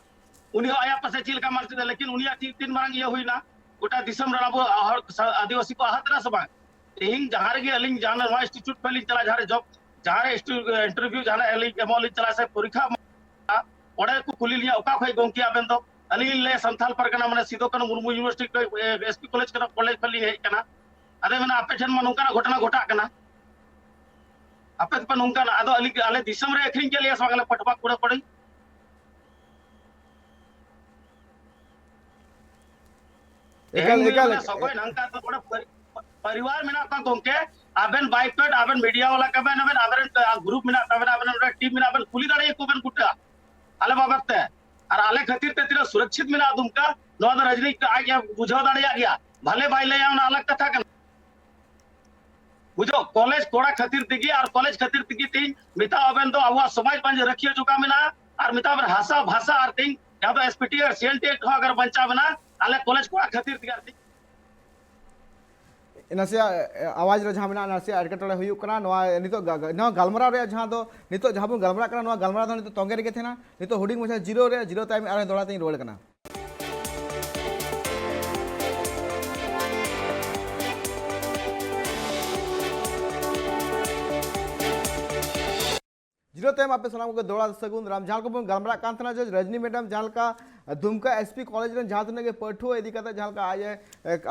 ᱩᱱᱤ ᱦᱚᱸ ᱟᱭᱟᱜ ᱯᱟᱥᱮ ᱪᱮᱫ ᱞᱮᱠᱟ ᱢᱟᱨᱥᱤ ᱫᱟ, ᱞᱮᱠᱤᱱ ᱩᱱᱤᱭᱟᱜ ᱪᱮᱫ ᱛᱤᱱ ᱢᱟᱨᱟᱝ ᱤᱭᱟᱹ ᱦᱩᱭᱱᱟ, ᱜᱚᱴᱟ ᱫᱤᱥᱚᱢ ᱨᱮ ᱟᱵᱚ ᱦᱚᱲ ᱥᱟ-, ᱟᱹᱫᱤᱵᱟᱹᱥᱤ ᱠᱚ ᱟᱦᱟᱛ ᱮᱱᱟ ᱥᱮ ᱵᱟᱝ? ᱛᱮᱦᱮᱧ ᱡᱟᱦᱟᱸ ᱨᱮᱜᱮ ᱟᱹᱞᱤᱧ ᱡᱟᱦᱟᱸ ᱱᱚᱣᱟ ᱤᱱᱥᱴᱤᱴᱭᱩᱴ ᱠᱷᱚᱱ ᱞᱤᱧ ᱪᱟᱞᱟᱜᱼᱟ, ᱡᱟᱦᱟᱸ ᱨᱮ ᱡᱚᱵ, ᱡᱟᱦᱟᱸ ᱨᱮ ᱤᱱᱥᱴᱤᱴᱭᱩᱴ, ᱤᱱᱴᱟᱨᱵᱷᱤᱭᱩ ᱡᱟᱦᱟᱸ ᱨᱮ ᱟᱹᱞᱤᱧ ᱮᱢᱚᱜ ᱞᱤᱧ ᱪᱟᱞᱟᱜᱼᱟ ᱥᱮ ᱯᱚᱨᱤᱠᱠᱷᱟ ᱮᱢᱚᱜ, ᱚᱸᱰᱮ ᱠᱚ ᱠᱩᱞᱤ ᱞᱤᱧᱟ, "ᱚᱠᱟ ᱠᱷᱚᱱ ᱜᱚᱢᱠᱮ ᱟᱵᱮᱱ ᱫᱚ?" ᱟᱹᱞᱤᱧ ᱞᱤᱧ ᱞᱟᱹᱭᱟ, "ᱥᱟᱱᱛᱷᱟᱞ ᱯᱟᱨᱜᱟᱱᱟ, ᱢᱟᱱᱮ ᱥᱤᱫᱩ ᱠᱟᱹᱱᱦᱩ ᱢᱩᱨᱢᱩ ᱤᱭᱩᱱᱤᱵᱷᱟᱨᱥᱤᱴᱤ ᱠᱷᱚᱱ, ᱮ, ᱮᱥ ᱯᱤ ᱠᱚᱞᱮᱡᱽ ᱠᱟᱱᱟ, ᱠᱚᱞᱮᱡᱽ ᱠᱷᱚᱱ ᱞᱤᱧ ᱦᱮᱡ ᱟᱠᱟᱱᱟ᱾" ᱟᱫᱚᱭ ᱢᱮᱱᱟ, "ᱟᱯᱮ ᱴᱷᱮᱱ ᱢᱟ ᱱᱚᱝᱠᱟᱱᱟᱜ ᱜᱷᱚᱴᱚᱱᱟ ᱜᱷᱚᱴᱟᱜ ᱠᱟᱱᱟ, ᱟᱯᱮ ᱫᱚᱯᱮ ᱱᱚᱝᱠᱟᱱᱟ, ᱟᱫᱚ ᱟᱞᱮ, ᱟᱞᱮ ᱫᱤᱥᱚᱢ ᱨᱮ ᱟᱹᱠᱷᱨᱤᱧ ᱠᱮᱫ ᱞᱮᱭᱟ ᱥᱮ ᱵᱟᱝ, ᱟᱞᱮ ᱯᱟᱹᱴᱷᱩᱣᱟᱹ ᱠᱩᱲᱟᱹ ᱠᱩᱲᱤ?" ᱮᱠᱟᱞ, ᱛᱮᱦᱮᱧ ᱮᱠᱟᱞ, ᱢᱟᱱᱮ ᱥᱚᱜᱚᱭ ᱱᱚᱝᱠᱟ ᱫᱚ ᱱᱚᱰᱮ ᱯᱟᱨᱤ-, ᱯᱟᱨᱤᱵᱟᱨ ᱢᱮᱱᱟᱜ ᱠᱚᱣᱟ ᱜᱚᱢᱠᱮ, ᱟᱵᱮᱱ ᱵᱟᱭ ᱯᱮᱰ, ᱟᱵᱮᱱ ᱢᱤᱰᱤᱭᱟ ᱵᱟᱞᱟ ᱠᱟᱱᱟ ᱵᱮᱱ, ᱟᱵᱮᱱ ᱨᱮᱱ, ᱟ, ᱜᱨᱩᱯ ᱢᱮᱱᱟᱜ ᱛᱟᱵᱮᱱᱟ, ᱟᱵᱮᱱ ᱨᱮᱱ ᱴᱤᱢ ᱢᱮᱱᱟᱜ, ᱟᱵᱮᱱ ᱠᱩᱞᱤ ᱫᱟᱲᱮᱭᱟᱠᱚ ᱵᱮᱱ ᱜᱚᱴᱟ ᱟᱞᱮ ᱵᱟᱵᱚᱫ ᱛᱮ᱾ ᱟᱨ ᱟᱞᱮ ᱠᱷᱟᱹᱛᱤᱨ ᱛᱮ ᱛᱤᱱᱟᱹᱜ ᱥᱩᱨᱚᱠᱪᱷᱤᱛ ᱢᱮᱱᱟᱜᱼᱟ ᱫᱩᱢᱠᱟ, ᱱᱚᱣᱟ ᱫᱚ ᱨᱟᱡᱽᱱᱤᱛᱤ ᱟᱡ ᱮ ᱵᱩᱡᱷᱟᱹᱣ ᱫᱟᱲᱮᱭᱟᱜ ᱜᱮᱭᱟ, ᱵᱷᱟᱞᱮ ᱵᱟᱭ ᱞᱟᱹᱭᱟ ᱚᱱᱟ ᱟᱞᱟᱜᱽ ᱠᱟᱛᱷᱟ ᱠᱟᱱᱟ᱾ ᱵᱩᱡᱷᱟᱹᱣ, ᱠᱚᱞᱮᱡᱽ ᱠᱚᱲᱟ ᱠᱷᱟᱹᱛᱤᱨ ᱛᱮᱜᱮ, ᱟᱨ ᱠᱚᱞᱮᱡᱽ ᱠᱷᱟᱹᱛᱤᱨ ᱛᱮᱜᱮ ᱛᱮᱦᱮᱧ ᱢᱮᱛᱟᱣ ᱟᱵᱮᱱ ᱫᱚ ᱟᱵᱚᱣᱟᱜ ᱥᱚᱢᱟᱡᱽ ᱵᱟᱧᱪᱟᱣ ᱨᱟᱹᱠᱷᱤᱭᱟᱹ ᱡᱚᱜᱟᱣ ᱢᱮᱱᱟᱜᱼᱟ, ᱟᱨ ᱢᱮᱛᱟᱣ ᱟᱵᱮᱱ ᱦᱟᱥᱟ ᱵᱷᱟᱥᱟ ᱟᱨ ᱛᱮᱦᱮᱧ ᱡᱟᱦᱟᱸ ᱫᱚ ᱮᱥ ᱯᱤ ᱴᱤ ᱟᱨ ᱥᱤ ᱮᱱ ᱴᱤ ᱮᱠᱴ ᱦᱚᱸ ᱟᱜᱟᱨ ᱵᱟᱧᱪᱟᱣ ᱢᱮᱱᱟᱜᱼᱟ, ᱟᱞᱮ ᱠᱚᱞᱮᱡᱽ ᱠᱚᱲᱟ ᱠᱷᱟᱹᱛᱤᱨ ᱛᱮᱜᱮ ᱟᱨ ᱛᱮᱦᱮᱧ ᱱᱟᱥᱮᱭᱟᱜ, ᱮ, ᱟᱣᱟᱡᱽ ᱨᱮ ᱡᱟᱦᱟᱸ ᱢᱮᱱᱟᱜᱼᱟ, ᱱᱟᱥᱮᱭᱟᱜ ᱮᱴᱠᱮᱴᱚᱬᱮ ᱦᱩᱭᱩᱜ ᱠᱟᱱᱟ᱾ ᱱᱚᱣᱟ ᱱᱤᱛᱚᱜ ᱜᱟ-, ᱜᱟ-, ᱱᱚᱣᱟ ᱜᱟᱞᱢᱟᱨᱟᱣ ᱨᱮᱭᱟᱜ ᱡᱟᱦᱟᱸ ᱫᱚ, ᱱᱤᱛᱚᱜ ᱡᱟᱦᱟᱸ ᱵᱚᱱ ᱜᱟᱞᱢᱟᱨᱟᱜ ᱠᱟᱱᱟ, ᱱᱚᱣᱟ ᱜᱟᱞᱢᱟᱨᱟᱣ ᱫᱚ ᱱᱤᱛᱚᱜ ᱛᱚᱸᱜᱮ ᱨᱮᱜᱮ ᱛᱟᱦᱮᱱᱟ᱾ ᱱᱤᱛᱚᱜ ᱦᱩᱰᱤᱧ ᱢᱟᱪᱷᱟ ᱡᱤᱨᱟᱹᱣ ᱨᱮ, ᱡᱤᱨᱟᱹᱣ ᱛᱟᱭᱚᱢ ᱟᱨᱦᱚᱸ ᱫᱚᱦᱲᱟ ᱛᱮᱧ ᱨᱩᱣᱟᱹᱲ ᱠᱟᱱᱟ᱾ ᱡᱤᱨᱟᱹᱣ ᱛᱟᱭᱚᱢ ᱟᱯᱮ ᱥᱟᱱᱟᱢ ᱠᱚᱜᱮ ᱫᱚᱦᱲᱟ ᱥᱟᱹᱜᱩᱱ ᱫᱟᱨᱟᱢ᱾ ᱡᱟᱦᱟᱸ ᱞᱮᱠᱟ ᱵᱚᱱ ᱜᱟᱞᱢᱟᱨᱟᱜ ᱠᱟᱱ ᱛᱟᱦᱮᱱᱟ ᱡᱮ ᱨᱚᱡᱽᱱᱤ ᱢᱮᱰᱟᱢ ᱡᱟᱦᱟᱸ ᱞᱮᱠᱟ ᱫᱩᱢᱠᱟ ᱮᱥ ᱯᱤ ᱠᱚᱞᱮᱡᱽ ᱨᱮᱱ ᱡᱟᱦᱟᱸ ᱛᱤᱱᱟᱹᱜ ᱜᱮ ᱯᱟᱹᱴᱷᱩᱣᱟᱹ ᱤᱫᱤ ᱠᱟᱛᱮ ᱡᱟᱦᱟᱸ ᱞᱮᱠᱟ ᱟᱡ ᱮ,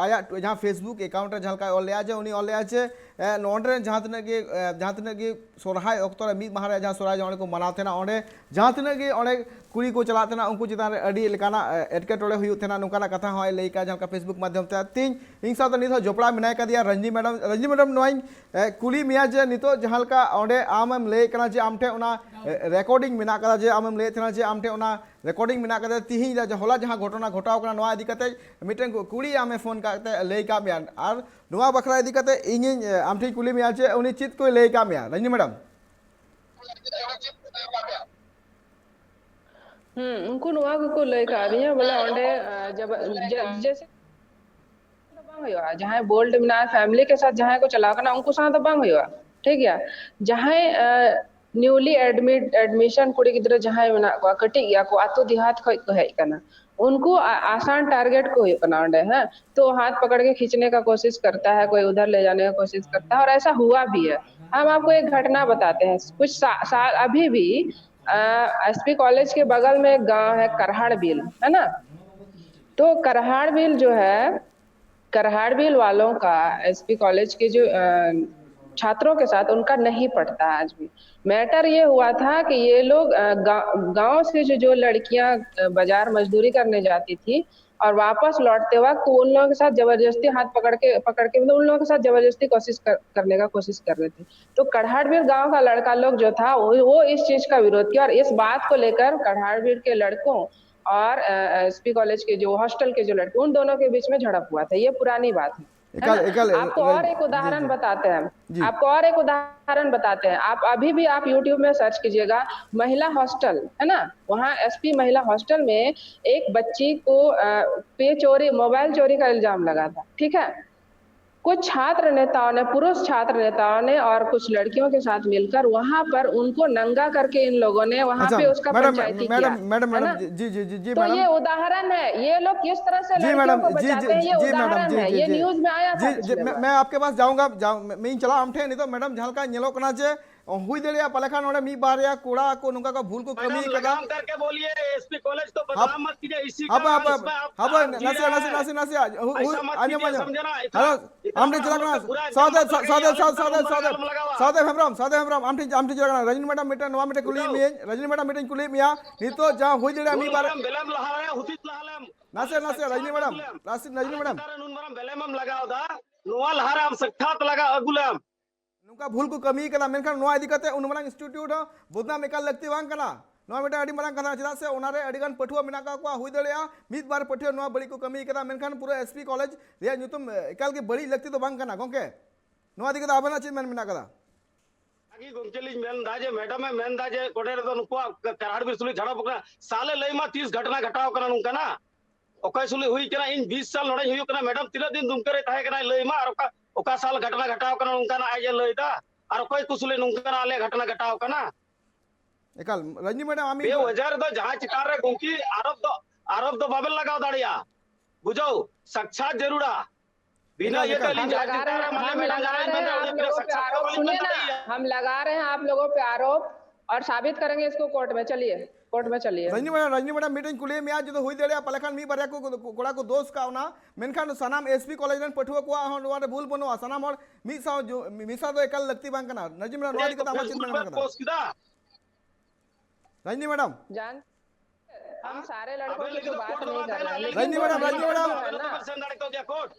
ᱟᱭᱟᱜ ᱡᱟᱦᱟᱸ Facebook account ᱨᱮ ᱡᱟᱦᱟᱸ ᱞᱮᱠᱟᱭ ᱚᱞ ᱞᱮᱜᱼᱟ ᱡᱮ ᱩᱱᱤ ᱚᱞ ᱞᱮᱜᱼᱟ ᱡᱮ, ᱮ, ᱱᱚᱰᱮ ᱨᱮᱱ ᱡᱟᱦᱟᱸ ᱛᱤᱱᱟᱹᱜ ᱜᱮ, ᱮ, ᱡᱟᱦᱟᱸ ᱛᱤᱱᱟᱹᱜ ᱜᱮ ᱥᱚᱨᱦᱟᱭ ᱚᱠᱛᱚ ᱨᱮ ᱢᱤᱫ ᱢᱟᱦᱟ ᱨᱮ ᱡᱟᱦᱟᱸ ᱥᱚᱨᱦᱟᱭ ᱚᱸᱰᱮ ᱠᱚ ᱢᱟᱱᱟᱣ ᱛᱟᱦᱮᱱᱟ, ᱚᱸᱰᱮ ᱡᱟᱦᱟᱸ ᱛᱤᱱᱟᱹᱜ ᱜᱮ ᱚᱸᱰᱮ ᱠᱩᱲᱤ ᱠᱚ ᱪᱟᱞᱟᱜ ᱛᱟᱦᱮᱱᱟ, ᱩᱱᱠᱩ ᱪᱮᱛᱟᱱ ᱨᱮ ᱟᱹᱰᱤ ᱞᱮᱠᱟᱱᱟᱜ, ᱮ, ᱮᱴᱠᱮᱴᱚᱬᱮ ᱦᱩᱭᱩᱜ ᱛᱟᱦᱮᱱᱟ, ᱱᱚᱝᱠᱟᱱᱟᱜ ᱠᱟᱛᱷᱟ ᱦᱚᱸᱭ ᱞᱟᱹᱭ ᱠᱟᱜᱼᱟ ᱡᱟᱦᱟᱸ ᱞᱮᱠᱟ Facebook ᱢᱟᱫᱽᱫᱷᱚᱢ ᱛᱮ᱾ ᱛᱮᱦᱮᱧ ᱤᱧ ᱥᱟᱶᱛᱮ ᱱᱤᱛ ᱦᱚᱸ ᱡᱚᱯᱲᱟᱣ ᱢᱮᱱᱟᱭ ᱠᱟᱫᱮᱭᱟ ᱨᱚᱡᱽᱱᱤ ᱢᱮᱰᱟᱢ᱾ ᱨᱚᱡᱽᱱᱤ ᱢᱮᱰᱟᱢ, ᱱᱚᱣᱟᱧ, ᱮ, ᱠᱩᱞᱤ ᱢᱮᱭᱟ ᱡᱮ ᱱᱤᱛᱚᱜ ᱡᱟᱦᱟᱸ ᱞᱮᱠᱟ ᱚᱸᱰᱮ ᱟᱢᱮᱢ ᱞᱟᱹᱭᱮᱫ ᱠᱟᱱᱟ ᱡᱮ ᱟᱢ ᱴᱷᱮᱱ ᱚᱱᱟ, ᱮ, ᱨᱮᱠᱚᱨᱰᱤᱝ ᱢᱮᱱᱟᱜ ᱠᱟᱫᱟ, ᱡᱮ ᱟᱢᱮᱢ ᱞᱟᱹᱭᱮᱫ ᱛᱟᱦᱮᱱᱟ ᱡᱮ ᱟᱢ ᱴᱷᱮᱱ ᱚᱱᱟ ᱨᱮᱠᱚᱨᱰᱤᱝ ᱢᱮᱱᱟᱜ ᱠᱟᱫᱟ, ᱛᱤᱦᱤᱧ ᱨᱮ ᱦᱚᱞᱟ ᱡᱟᱦᱟᱸ ᱜᱷᱚᱴᱚᱱᱟ ᱜᱷᱚᱴᱟᱣ ᱠᱟᱱᱟ, ᱱᱚᱣᱟ ᱤᱫᱤ ᱠᱟᱛᱮ ᱢᱤᱫᱴᱮᱱ ᱠᱩ- ᱠᱩᱲᱤ ᱟᱢᱮ ᱯᱷᱳᱱ ᱠᱟᱛᱮ ᱞᱟᱹᱭ ᱠᱟᱜ ᱢᱮᱭᱟ, ᱟᱨ ᱱᱚᱣᱟ ᱵᱟᱠᱷᱨᱟ ᱤᱫᱤ ᱠᱟᱛᱮ ᱤᱧᱤᱧ ᱮ, ᱟᱢ ᱴᱷᱮᱱ ᱠᱩᱞᱤ ᱢᱮᱭᱟ ᱡᱮ ᱩᱱᱤ ᱪᱮᱫ ᱠᱚᱭ ᱞᱟᱹᱭ ᱠᱟᱜ ᱢᱮᱭᱟ, ᱨᱟᱡᱽᱱᱤ ᱢᱮᱰᱟᱢ? ᱦᱩᱸ, ᱩᱱᱠᱩ ᱱᱚᱣᱟ ᱜᱮᱠᱚ ᱞᱟᱹᱭ ᱠᱟᱣᱫᱤᱧᱟ, ᱵᱚᱞᱮ ᱚᱸᱰᱮ, ᱟᱸ, ᱡᱟᱵᱟ-, ᱡᱟ-, ᱡᱮᱥᱮ ᱫᱚ ᱵᱟᱝ ᱦᱩᱭᱩᱜᱼᱟ, ᱡᱟᱦᱟᱸᱭ ᱵᱳᱞᱰ ᱢᱮᱱᱟᱜᱼᱟ, ᱯᱷᱮᱢᱤᱞᱤ ᱠᱮ ᱥᱟᱛᱷ ᱡᱟᱦᱟᱸᱭ ᱠᱚ ᱪᱟᱞᱟᱣ ᱠᱟᱱᱟ, ᱩᱱᱠᱩ ᱥᱟᱶ ᱫᱚ ᱵᱟᱝ ᱦᱩᱭᱩᱜᱼᱟ, ᱴᱷᱤᱠ ᱜᱮᱭᱟ᱾ ᱡᱟᱦᱟᱸᱭ, ᱟᱸ, ᱱᱤᱣᱞᱤ ᱮᱰᱢᱤᱴ, ᱮᱰᱢᱤᱥᱚᱱ ᱠᱩᱲᱤ ᱜᱤᱫᱽᱨᱟᱹ ᱡᱟᱦᱟᱸᱭ ᱢᱮᱱᱟᱜ ᱠᱚᱣᱟ, ᱠᱟᱹᱴᱤᱡ ᱜᱮᱭᱟ ᱠᱚ, ᱟᱛᱳ ᱫᱤᱦᱟᱛ ᱠᱷᱚᱡ ᱠᱚ ᱦᱮᱡ ᱠᱟᱱᱟ, ᱩᱱᱠᱩ ᱟ-, ᱟᱥᱟᱱ ᱴᱟᱨᱜᱮᱴ ᱠᱚ ᱦᱩᱭᱩᱜ ᱠᱟᱱᱟ ᱚᱸᱰᱮ, ᱦᱮᱸ᱾ तो हाथ पकड़ के खींचने का कोशिश करता है, कोई उधर ले जाने का कोशिश करता है, और ऐसा हुआ भी है। हम आपको एक घटना बताते हैं, कुछ सा-, साल, अभी भी, अ, एसपी कॉलेज के बगल में एक गांव है करहाड़ बिल, है ना? तो करहाड़ बिल जो है, करहाड़ बिल वालों का एसपी कॉलेज के जो, अ, छात्रों के साथ उनका नहीं पटता आज भी। मैटर ये हुआ था कि ये लोग, अ, गा-, गांव से जो, जो लड़कियां, अ, बाजार मजदूरी करने जाती थी और वापस लौटते वक्त वो उन लोगों के साथ जबरदस्ती हाथ पकड़ के, पकड़ के, मतलब, उन लोगों के साथ जबरदस्ती कोशिश कर, करने का कोशिश कर रहे थे। तो कढ़ाड़बीर गांव का लड़का लोग जो था, वो, वो इस चीज का विरोध किया और इस बात को लेकर कढ़ाड़बीर के लड़कों और, अ, एसपी कॉलेज के जो हॉस्टल के जो लड़के, उन दोनों के बीच में झड़प हुआ था। ये पुरानी बात है, है एकाल, ना? एकाल, आपको एकाल, और एक जी, उदाहरण जी। बताते हैं, जी। आपको और एक उदाहरण बताते हैं। आप अभी भी, आप यूट्यूब में सर्च कीजिएगा, महिला हॉस्टल, है ना, वहाँ एसपी महिला हॉस्टल में एक बच्ची को, अ, पे चोरी, मोबाइल चोरी का इल्जाम लगा था, ठीक है। कुछ छात्र नेताओं ने, पुरुष छात्र नेताओं ने और कुछ लड़कियों के साथ मिलकर वहां पर उनको नंगा करके इन लोगों ने वहां अच्छा, पे उसका मैडम, पंचायती मैडम, किया, मैडम, है ना? मैडम, जी, जी, जी, जी, तो मैडम। ये उदाहरण है, ये लोग किस तरह से जी, लड़कियों मैडम, को जी, जी, बचाते हैं, ये जी, मैडम, उदाहरण जी, है, जी, ये जी। न्यूज में आया था जी, जी, पिछले मैं, बार। मैं आपके पास जाऊंगा, जाऊं, मैं, मैं चला आम ठे, नहीं तो मैडम, जहाँ का ᱧᱮᱞᱚᱜ ᱠᱟᱱᱟ ᱡᱮ ᱦᱩᱭ ᱫᱟᱲᱮᱭᱟᱜᱼᱟ ᱯᱟᱞᱮ ᱠᱷᱟᱱ ᱱᱚᱰᱮ ᱢᱤᱫ ᱵᱟᱨᱭᱟ ᱠᱚᱲᱟ ᱠᱚ ᱱᱚᱝᱠᱟ ᱠᱚ ᱵᱷᱩᱞ ᱠᱚ ᱠᱟᱹᱢᱤ मैडम, ᱠᱟᱫᱟ᱾ लगाम करके बोलिए, एसपी कॉलेज तो हाँ, बदनाम मत कीजिए, इसी हाँ, का हाँ, इसमें आप हाँ, आप जी नासिया, रहे नासिया, हैं। नासिया, नासिया, हु-, हु-, ऐसा मत आने कीजिए, मत जाओ। समझे ना? इतना हेलो, इतना हम नहीं बड़ा चला पूरा ना। पूरा साउदेव, इलाका सा-, में साउदेव, गैंगस्टर साउदेव, लोगों का साउदेव, कलम लगा हुआ है। साउदेव हेम्ब्रम, साउदेव हेम्ब्रम, ᱟᱢ ᱴᱷᱮᱱ, ᱟᱢ ᱴᱷᱮᱱ ᱪᱟᱞᱟᱜ ᱠᱟᱱᱟ᱾ ᱨᱟᱡᱤᱱ ᱢᱮᱰᱟᱢ, ᱢᱤᱫᱴᱮᱱ ᱱᱚᱣᱟ ᱢᱤᱫᱴᱮᱱ ᱠᱩᱞᱤ ᱩᱰᱟᱹᱣ᱾ ᱢᱤᱭᱟᱹᱧ, ᱨᱟᱡᱤᱱ ᱢᱮᱰᱟᱢ, ᱢᱤᱫᱴᱮᱱ ᱠᱩᱞᱤᱭᱮᱫ ᱢᱮᱭᱟ, ᱱᱤᱛᱚᱜ ᱡᱟᱦᱟᱸ ᱦᱩᱭ ᱫᱟᱲᱮᱭᱟᱜᱼᱟ ᱢᱤᱫ ᱩᱱ ᱵᱟᱨ᱾ ᱢᱟᱨᱟᱝ ᱵᱮᱞᱮᱢ ᱞᱟᱦᱟᱭᱟ, ᱦᱩᱫᱤᱥ ᱞᱟᱦᱟ ᱞᱮᱢ᱾ ᱱᱟᱥᱮ, ᱱᱟᱥᱮ, ᱨᱟᱡᱤᱱ ᱢᱮᱰᱟᱢ, ᱱᱟᱥᱮ, ᱨᱟᱡᱤᱱ ᱢᱮᱰᱟᱢ᱾ ᱱᱮᱛᱟᱨ ᱩᱱ ᱢᱟᱨᱟᱝ ᱵᱮᱞᱮᱢ ᱮᱢ ᱞᱟᱜᱟᱣ ᱮᱫᱟ, ᱱᱚᱣᱟ ᱞᱟᱦᱟᱨᱮ ᱟᱢ ᱥᱟᱠᱠᱷᱟᱛ ᱞᱟᱜᱟᱣ ᱟᱹᱜᱩ ᱞᱮᱢ᱾ ᱱᱚᱝᱠᱟ ᱵᱷᱩᱞ ᱠᱚ ᱠᱟᱹᱢᱤ ᱠᱟᱫᱟ, ᱢᱮᱱᱠᱷᱟᱱ ᱱᱚᱣᱟ ᱤᱫᱤ ᱠᱟᱛᱮ ᱩᱱ ᱢᱟᱨᱟᱝ ᱤᱱᱥᱴᱤᱴᱤᱭᱩᱴ ᱦᱚᱸ ᱵᱚᱫᱱᱟᱢ ᱮᱠᱟᱞ ᱞᱟᱹᱠᱛᱤ ᱵᱟᱝ ᱠᱟᱱᱟ᱾ ᱱᱚᱣᱟ ᱢᱤᱫᱴᱟᱝ ᱟᱹᱰᱤ ᱢᱟᱨᱟᱝ ᱠᱟᱛᱷᱟ, ᱪᱮᱫᱟᱜ ᱥᱮ ᱚᱱᱟᱨᱮ ᱟᱹᱰᱤ ᱜᱟᱱ ᱯᱟᱹᱴᱷᱩᱣᱟᱹ ᱢᱮᱱᱟᱜ ᱟᱠᱟᱫ ᱠᱚᱣᱟ, ᱦᱩᱭ ᱫᱟᱲᱮᱭᱟᱜᱼᱟ ᱢᱤᱫ ᱵᱟᱨ ᱯᱟᱹᱴᱷᱩᱣᱟᱹ ᱱᱚᱣᱟ ᱵᱟᱹᱲᱤᱡ ᱠᱚ ᱠᱟᱹᱢᱤ ᱠᱟᱫᱟ, ᱢᱮᱱᱠᱷᱟᱱ ᱯᱩᱨᱟᱹ S P college ᱨᱮᱭᱟᱜ ᱧᱩᱛᱩᱢ, ᱮ, ᱮᱠᱟᱞ ᱜᱮ ᱵᱟᱹᱲᱤᱡ ᱞᱟᱹᱠᱛᱤ ᱫᱚ ᱵᱟᱝ ᱠᱟᱱᱟ ᱜᱚᱝᱠᱮ᱾ ᱱᱚᱣᱟ ᱤᱫᱤ ᱠᱟᱛᱮ ᱟᱵᱮᱱᱟᱜ ᱪᱮᱫ ᱢᱮᱱ ᱢᱮᱱᱟᱜ ᱟᱠᱟᱫᱟ? ᱚᱱᱟᱜᱮ ᱜᱚᱝᱠᱮ ᱞᱤᱧ ᱢᱮᱱ ᱮᱫᱟ ᱡᱮ ᱢᱮᱰᱟᱢ ᱮ ᱢᱮᱱ ᱮᱫᱟ ᱡᱮ ᱠᱚᱴᱷᱮ ᱨᱮᱫᱚ ᱱᱩᱠᱩᱣᱟᱜ ᱠᱟᱨᱦᱟᱲ ᱵᱤᱨ ᱥᱩᱞᱤ ᱡᱷᱟᱲᱚ ᱯᱚᱠᱲᱟ ᱥᱟᱞᱮ ᱞᱟᱹᱭ ᱢᱟ ᱛᱤᱥ ᱜᱷᱚᱴᱱᱟ ᱜᱷᱟᱴᱟᱣ ᱠᱟᱱᱟ ᱱᱚᱝᱠᱟᱱᱟᱜ? ᱚᱠᱚᱭ ᱥᱩᱞᱤ ᱦᱩᱭ ᱠᱟᱱᱟ? ᱤᱧ ᱵᱤᱥ ᱥᱟᱞ ᱱᱚᱰᱮᱧ ᱦᱩᱭᱩᱜ ᱠᱟᱱᱟ ᱢᱮᱰᱟᱢ, ᱛᱤᱱᱟᱹᱜ ᱫᱤᱱ ᱫᱩᱢᱠᱟᱹ ᱨᱮ ᱛᱟᱦᱮᱸ ᱠᱟᱱᱟᱭ ᱞᱟᱹᱭ ᱢᱟ, ᱟᱨ ᱚᱠᱟ, ᱚᱠᱟ ᱥᱟᱞ ᱜᱷᱚᱴᱱᱟ ᱜᱷᱟᱴᱟᱣ ᱠᱟᱱᱟ ᱱᱚᱝᱠᱟᱱᱟᱜ ᱟᱡ ᱮ ᱞᱟᱹᱭ ᱮᱫᱟ? ᱟᱨ ᱚᱠᱚᱭ ᱠᱚ ᱥᱩᱞᱤ ᱱᱚᱝᱠᱟᱱᱟᱜ ᱟᱞᱮ ᱜᱷᱚᱴᱱᱟ ᱜᱷᱟᱴᱟᱣ ᱠᱟᱱᱟ? ᱮᱠᱟᱞ, ᱨᱟᱡᱽᱱᱤ ᱢᱮᱰᱟᱢ, ᱟᱢᱤᱧ ᱵᱮᱣᱟᱡᱟᱨ ᱫᱚ ᱡᱟᱦᱟᱸ ᱪᱮᱛᱟᱱ ᱨᱮ ᱜᱚᱝᱠᱮ ᱟᱨᱳᱯ ᱫᱚ, ᱟᱨᱳᱯ ᱫᱚ ᱵᱟᱵᱮᱱ ᱞᱟᱜᱟᱣ ᱫᱟᱲᱮᱭᱟᱜᱼᱟ, ᱵᱩᱡᱷᱟᱹᱣ, ᱥᱟᱠᱪᱷᱟᱛ ᱡᱟᱹᱨᱩᱲᱟ᱾ ᱵᱤᱱᱟᱹ ᱮᱠᱟᱞ, ᱤᱭᱟᱹᱛᱮ ᱮᱠᱟᱞ᱾ ᱟᱹᱞᱤᱧ हम ᱡᱟᱦᱟᱸ ᱞᱟᱜᱟ ᱪᱮᱛᱟᱱ ᱨᱮ ᱨᱮ, ᱢᱟᱱᱮ हम ᱢᱮᱰᱟᱢ ᱞᱟᱜᱟ ᱡᱟᱦᱟᱸ ᱨᱮ ᱢᱮᱱ ᱦᱮᱸ ᱫᱟᱲᱮᱭᱟᱜᱼᱟ, आप ᱩᱱᱤ ᱫᱚ लोगों पे ᱥᱟᱠᱪᱷᱟᱛ आरोप, ᱵᱟᱹᱞᱤᱧ ᱢᱮᱱ सुनिए ना, ᱫᱟᱲᱮᱭᱟᱜᱼᱟ᱾ हम लगा रहे हैं आप लोगों पे आरोप और साबित करेंगे इसको कोर्ट में। चलिए, कोर्ट में चलिए। Rajni madam, Rajni madam, meeting कुलिए में आज जो हुई दे रहा है, पलखन मी बारिया को, को, कोड़ा को दोष का होना, मेनखान सनाम S P college ᱨᱮᱱ ᱯᱟᱹᱴᱷᱩᱣᱟᱹ ᱠᱚᱣᱟᱜ ᱦᱚᱸ ᱱᱚᱣᱟ ᱨᱮ ᱵᱷᱩᱞ ᱵᱟᱹᱱᱩᱜᱼᱟ, ᱥᱟᱱᱟᱢ ᱦᱚᱲ ᱢᱤᱫ ᱥᱟᱶ ᱡᱩ-, ᱢᱤ-, ᱢᱤᱥᱟ ᱫᱚ ᱮᱠᱟᱞ ᱞᱟᱹᱠᱛᱤ ᱵᱟᱝ ᱠᱟᱱᱟ᱾ ᱨᱟᱡᱤᱵᱽ ᱢᱮᱰᱟᱢ, ᱱᱚᱣᱟ ᱤᱫᱤ ᱠᱟᱛᱮ ᱟᱢᱟᱜ ᱪᱮᱫ ᱢᱮᱱ ᱢᱮᱱᱟᱜ ᱠᱟᱫᱟ? ᱯᱳᱥᱴ ᱠᱮᱫᱟ᱾ ᱨᱟᱡᱤᱱᱤ ᱢᱮᱰᱟᱢ᱾ जान, हम सारे लड़कों की तो बात नहीं कर रहे हैं, लेकिन ᱨᱟᱡᱤᱱᱤ जो ᱢᱮᱰᱟᱢ, ᱨᱟᱡᱤᱱᱤ ᱢᱮᱰᱟᱢ᱾ ᱥᱮᱱ ᱫᱟᱲᱮ ᱠᱚᱜ ᱜᱮᱭᱟ ᱠᱳᱨᱴ᱾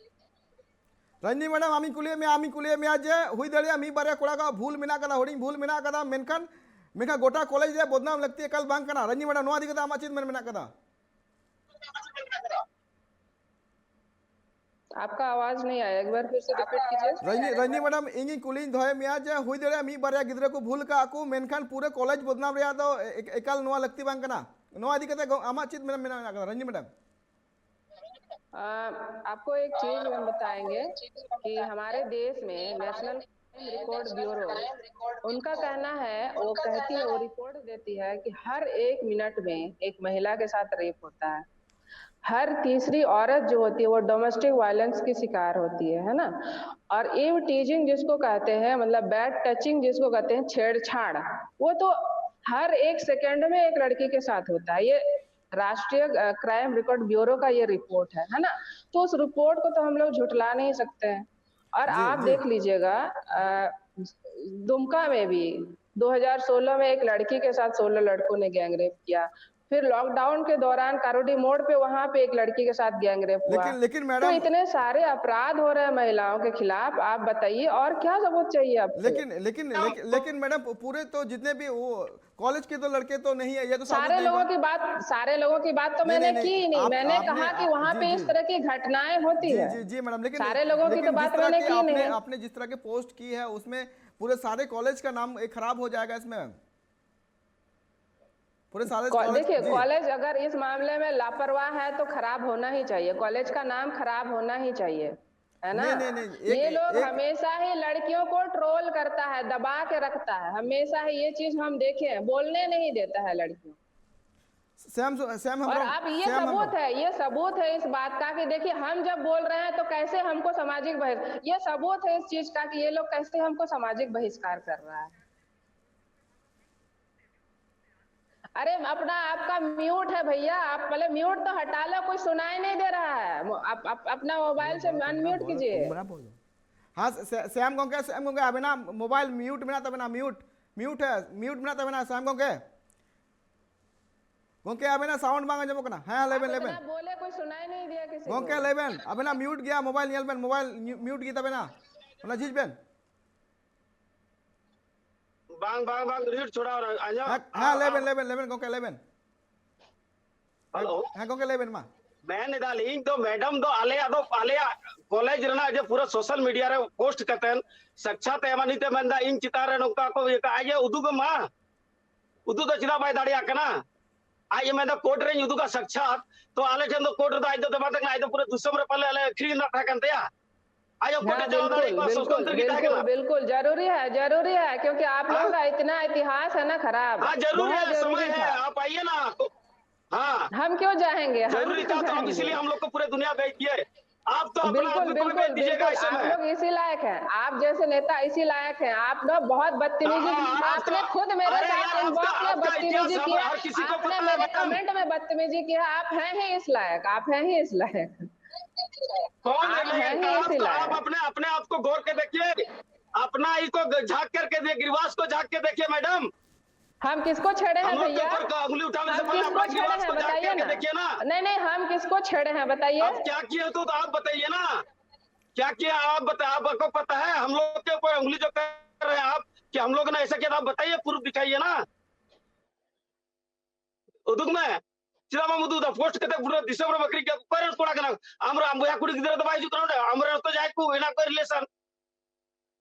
ᱨᱟᱡᱤᱱᱤ ᱢᱮᱰᱟᱢ, ᱟᱢᱤᱧ ᱠᱩᱞᱤᱭᱮᱫ ᱢᱮᱭᱟ, ᱟᱢᱤᱧ ᱠᱩᱞᱤᱭᱮᱫ ᱢᱮᱭᱟ ᱡᱮ ᱦᱩᱭ ᱫᱟᱲᱮᱭᱟᱜᱼᱟ ᱢᱤᱫ ᱵᱟᱨᱭᱟ ᱠᱚᱲᱟ ᱠᱚᱣᱟᱜ ᱵᱷᱩᱞ ᱢᱮᱱᱟᱜ ᱠᱟᱫᱟ, ᱦᱩᱰᱤᱧ ᱵᱷᱩᱞ ᱢᱮᱱᱟᱜ ᱠᱟᱫᱟ, ᱢᱮᱱᱠᱷᱟᱱ, ᱢᱮᱱᱠᱷᱟᱱ ᱜᱚᱴᱟ ᱠᱚᱞᱮᱡᱽ ᱨᱮ ᱵᱚᱫᱱᱟᱢ ᱞᱟᱹᱠᱛᱤ ᱮᱠᱟᱞ ᱵᱟᱝ ᱠᱟᱱᱟ᱾ ᱨᱟᱡᱤᱱᱤ ᱢᱮᱰᱟᱢ, ᱱᱚᱣᱟ ᱤᱫᱤ ᱠᱟᱛᱮ ᱟᱢᱟᱜ ᱪᱮᱫ ᱢᱮᱱ ᱢᱮᱱᱟᱜ ᱠᱟᱫᱟ? आपका आवाज नहीं आया, एक बार फिर से रिपीट कीजिए। ᱨᱟᱡᱤᱱᱤ, ᱨᱟᱡᱤᱱᱤ ᱢᱮᱰᱟᱢ, ᱤᱧᱤᱧ ᱠᱩᱞᱤᱧ ᱫᱚᱦᱚᱭᱮᱫ ᱢᱮᱭᱟ ᱡᱮ ᱦᱩᱭ ᱫᱟᱲᱮᱭᱟᱜᱼᱟ ᱢᱤᱫ ᱵᱟᱨᱭᱟ ᱜᱤᱫᱽᱨᱟᱹ ᱠᱚ ᱵᱷᱩᱞ ᱠᱟᱜᱼᱟ ᱠᱚ, ᱢᱮᱱᱠᱷᱟᱱ ᱯᱩᱨᱟᱹ ᱠᱚᱞᱮᱡᱽ ᱵᱚᱫᱱᱟᱢ ᱨᱮᱭᱟᱜ ᱫᱚ ᱮ-, ᱮ-, ᱮᱠᱟᱞ ᱱᱚᱣᱟ ᱞᱟᱹᱠᱛᱤ ᱵᱟᱝ ᱠᱟᱱᱟ᱾ ᱱᱚᱣᱟ ᱤᱫᱤ ᱠᱟᱛᱮ ᱜᱚ-, ᱟᱢᱟᱜ ᱪᱮᱫ ᱢᱮᱱ ᱢᱮᱱᱟᱜ ᱠᱟᱫᱟ ᱨᱟᱡᱤᱱᱤ ᱢᱮᱰᱟᱢ? अ, आपको एक चीज हम बताएंगे कि हमारे देश में नेशनल क्राइम रिकॉर्ड ब्यूरो, उनका कहना है, वो कहती है, वो रिपोर्ट देती है कि हर एक मिनट में एक महिला के साथ रेप होता है। हर तीसरी औरत जो होती है, वो डोमेस्टिक वायलेंस की शिकार होती है, है ना? और इव टीजिंग जिसको कहते हैं, मतलब बैड टचिंग जिसको कहते हैं, छेड़छाड़, वो तो हर एक सेकंड में एक लड़की के साथ होता है। ये राष्ट्रीय, अ, क्राइम रिकॉर्ड ब्यूरो का ये रिपोर्ट है, है ना? तो उस रिपोर्ट को तो हम लोग झुठला नहीं सकते हैं। और जी, आप जी। देख लीजिएगा, अ, दुमका में भी दो हज़ार सोलह में एक लड़की के साथ सोलह लड़कों ने गैंगरेप किया। फिर लॉकडाउन के दौरान कारोडी मोड़ पे, वहां पे एक लड़की के साथ गैंगरेप हुआ। लेकिन लेकिन तो मैडम, इतने सारे अपराध हो रहे हैं महिलाओं के खिलाफ, आप बताइए और क्या सबूत चाहिए आपको? लेकिन लेकिन लेकिन, लेकिन मैडम, पू- पूरे तो जितने भी वो कॉलेज के तो लड़के तो नहीं है, ये तो साबित सारे नहीं लोगों हुआ। की बात, सारे लोगों की बात तो नहीं, मैंने नहीं, की ही नहीं। आप- मैंने आपने- कहा कि आप- वहां जी, पे इस जी। तरह की घटनाएं होती जी है। जी जी मैडम, लेकिन सारे लोगों की लेकिन तो जिस बात तरह मैंने की की आपने नहीं। आपने जिस तरह के पोस्ट की है, उसमें पूरे सारे कॉलेज का नाम एक खराब हो जाएगा इसमें, पूरे सारे को- कॉलेज। देखिए, जी। कॉलेज अगर इस मामले में लापरवाह है तो खराब होना ही चाहिए, कॉलेज का नाम खराब होना ही चाहिए, है ना? नहीं, नहीं, नहीं, एक- ये लोग एक- हमेशा ही लड़कियों को ट्रोल करता है, दबा के रखता है, हमेशा ही ये चीज हम देखे हैं, बोलने नहीं देता है लड़कियों। श्याम सु- श्याम और हेम्ब्रम, अब ये श्याम सबूत हेम्ब्रम। है, ये सबूत है इस बात का कि देखिए, हम जब बोल रहे हैं तो कैसे हमको सामाजिक बहिष-, ये सबूत है इस चीज का कि ये लोग कैसे हमको सामाजिक बहिष्कार कर रहा है। अरे, अपना, आपका म्यूट है भैया, आप पहले म्यूट तो हटा लो, कोई सुनाई नहीं दे रहा है। मो-, आप, आप अपना मोबाइल से अनम्यूट कीजिए। हाँ, ᱥᱮ- ᱥᱮ- ᱥᱮᱢ ᱜᱚᱝᱠᱮ, ᱥᱮᱢ ᱜᱚᱝᱠᱮ, ᱟᱵᱮᱱᱟᱜ ᱢᱳᱵᱟᱭᱤᱞ ᱢᱤᱭᱩᱴ ᱢᱮᱱᱟᱜ ᱛᱟᱵᱮᱱᱟ, ᱢᱤᱭᱩᱴ, ᱢᱤᱭᱩᱴ ᱦᱮ, ᱢᱤᱭᱩᱴ ᱢᱮᱱᱟᱜ ᱛᱟᱵᱮᱱᱟ ᱥᱮᱢ ᱜᱚᱝᱠᱮ᱾ ᱜᱚᱝᱠᱮ, ᱟᱵᱮᱱᱟᱜ ᱥᱟᱣᱩᱱᱰ ᱵᱟᱝ ᱟᱸᱡᱚᱢᱚᱜ ᱠᱟᱱᱟ᱾ ᱦᱮᱸ, ᱞᱟᱹᱭ ᱵᱮᱱ, ᱞᱟᱹᱭ ᱵᱮᱱ᱾ आप इतना बोले, कोई सुनाई नहीं दिया किसी को। ᱜᱚᱝᱠᱮ, ᱞᱟᱹᱭ ᱵᱮᱱ, ᱟᱵᱮᱱᱟᱜ ᱢᱤᱭᱩᱴ ᱜᱮᱭᱟ, ᱢᱳᱵᱟᱭᱤᱞ ᱧᱮᱞ ᱵᱮᱱ, ᱢᱳᱵᱟᱭᱤᱞ ᱧᱩ-, ᱢᱤᱭᱩᱴ ᱜᱮ ᱛᱟᱵᱮᱱᱟ, ᱚᱱᱟ ᱡᱷᱤᱡ ᱵᱮᱱ᱾ ᱵᱟᱝ, ᱵᱟᱝ, ᱵᱟᱝ, ᱨᱤᱰ ᱪᱷᱚᱲᱟᱣ ᱨᱮ ᱟᱸᱡᱚᱢ᱾ ᱦᱮᱸ, ᱦᱮᱸ, ᱞᱟᱹᱭ ᱵᱮᱱ, ᱞᱟᱹᱭ ᱵᱮᱱ, ᱞᱟᱹᱭ ᱵᱮᱱ, ᱜᱚᱝᱠᱮ, ᱞᱟᱹᱭ ᱵᱮᱱ᱾ ᱦᱮᱞᱳ᱾ ᱦᱮᱸ, ᱜᱚᱝᱠᱮ, ᱞᱟᱹᱭ ᱵᱮᱱ ᱢᱟ᱾ ᱢᱮᱱ ᱮᱫᱟᱞᱤᱧ ᱫᱚ, ᱢᱮᱰᱟᱢ ᱫᱚ ᱟᱞᱮᱭᱟᱜ ᱫᱚ, ᱟᱞᱮᱭᱟᱜ ᱠᱚᱞᱮᱡᱽ ᱨᱮᱱᱟᱜ ᱡᱮ ᱯᱩᱨᱟᱹ ᱥᱳᱥᱟᱞ ᱢᱤᱰᱤᱭᱟ ᱨᱮ ᱯᱳᱥᱴ ᱠᱟᱛᱮᱱ ᱥᱟᱠᱪᱟᱛ ᱮᱢᱟᱱᱤ ᱛᱮ ᱢᱮᱱᱫᱟ ᱤᱧ ᱪᱮᱛᱟᱱ ᱨᱮ ᱱᱚᱝᱠᱟ ᱠᱚ ᱤᱭᱟᱹ ᱠᱟᱜᱼᱟ, ᱟᱡ ᱮ ᱩᱫᱩᱜ ᱢᱟ᱾ ᱩᱫᱩᱜ ᱫᱚ ᱪᱮᱫᱟᱜ ᱵᱟᱭ ᱫᱟᱲᱮᱭᱟᱜ ᱠᱟᱱᱟ? ᱟᱡ ᱮ ᱢᱮᱱᱫᱟ ᱠᱳᱨᱴ ᱨᱮᱧ ᱩᱫᱩᱜᱟ ᱥᱟᱠᱪᱟᱛ, ᱛᱚ ᱟᱞᱮ ᱴᱷᱮᱱ ᱫᱚ ᱠᱳᱨᱴ ᱨᱮᱫᱚ ᱟᱡ ᱫᱚ ᱫᱮᱵᱟ ᱛᱮ ᱟᱡ ᱫᱚ ᱯᱩᱨᱟᱹ ᱫᱤᱥᱚᱢ ᱨᱮ ᱯᱟᱞᱮ ᱟᱞᱮ ᱟᱹᱠᱷᱨᱤᱧ ᱨᱮᱱᱟᱜ ᱛᱟᱦᱮᱸ ᱠᱟᱱ ᱛᱟᱭᱟ᱾ ᱟᱡ ᱦᱚᱸ ᱠᱳᱨᱴ हाँ, ᱮ ᱪᱟᱞᱟᱣ बिल्कुल, ᱫᱟᱲᱮᱭᱟᱜᱼᱟ, बिल्कुल, ᱥᱚᱥᱛᱚᱱᱛᱨᱚ ᱜᱮ ᱛᱟᱦᱮᱸ बिल्कुल, ᱠᱟᱱᱟ᱾ बिल्कुल जरूरी है, जरूरी है, क्योंकि आप लोगों हाँ। का इतना इतिहास है ना खराब, हाँ, जरूरी बहुत है, जरूरी समय है, था। आप आइए ना। हाँ, हम क्यों जाएंगे? हम जरूरी क्यों था तो आप जाएंगे? इसलिए हम लोग को पूरे दुनिया भेज दिए। आप तो अपना बिल्कुल, आदमी को भी भेज बिल्कुल, दीजिएगा बिल्कुल। ऐसे आप में। लोग इसी लायक हैं, आप जैसे नेता इसी लायक हैं। आप ना बहुत बदतमीजी, हाँ, हाँ, आप आपने तो, खुद मेरे अरे साथ यार, आपका, इनबॉक्स में आपका बदतमीजी इतिहास की हम है, हर किसी को आपने पता है, मेरे मैडम। कमेंट में बदतमीजी की है, आप हैं ही इस लायक, आप हैं ही इस लायक। कौन है आप मैं? हैं ही आप इसी तो, लायक। आप अपने, अपने आप को गौर के देखिए, अपना ही को झांक करके देखिए, गिरवास को झांक के देखिए मैडम। हम किसको छेड़े हैं हम लोग के भैया? ऊपर का उंगली उठाने से हम पहले किसको अपना छेड़े गिलास हैं को जाके बताइए आके ना। देखिए ना। नहीं नहीं, हम किसको छेड़े हैं बताइए। अब क्या किए तो, तो आप बताइए ना, क्या किया आप बता, आपको पता है हम लोग के ऊपर उंगली जो कर रहे हैं आप, कि हम लोग ने ऐसा किया था, आप बताइए, प्रूफ दिखाइए ना। उदुग में चिदा माम उदुग दा, पोस्ट करते पूरा दिसंबर बकरी के ऊपर कोड़ा करना। हमरा हम बुया कुड़ी गिदरा तो भाई जुकरा, हमरा तो जाए को इना कोई रिलेशन।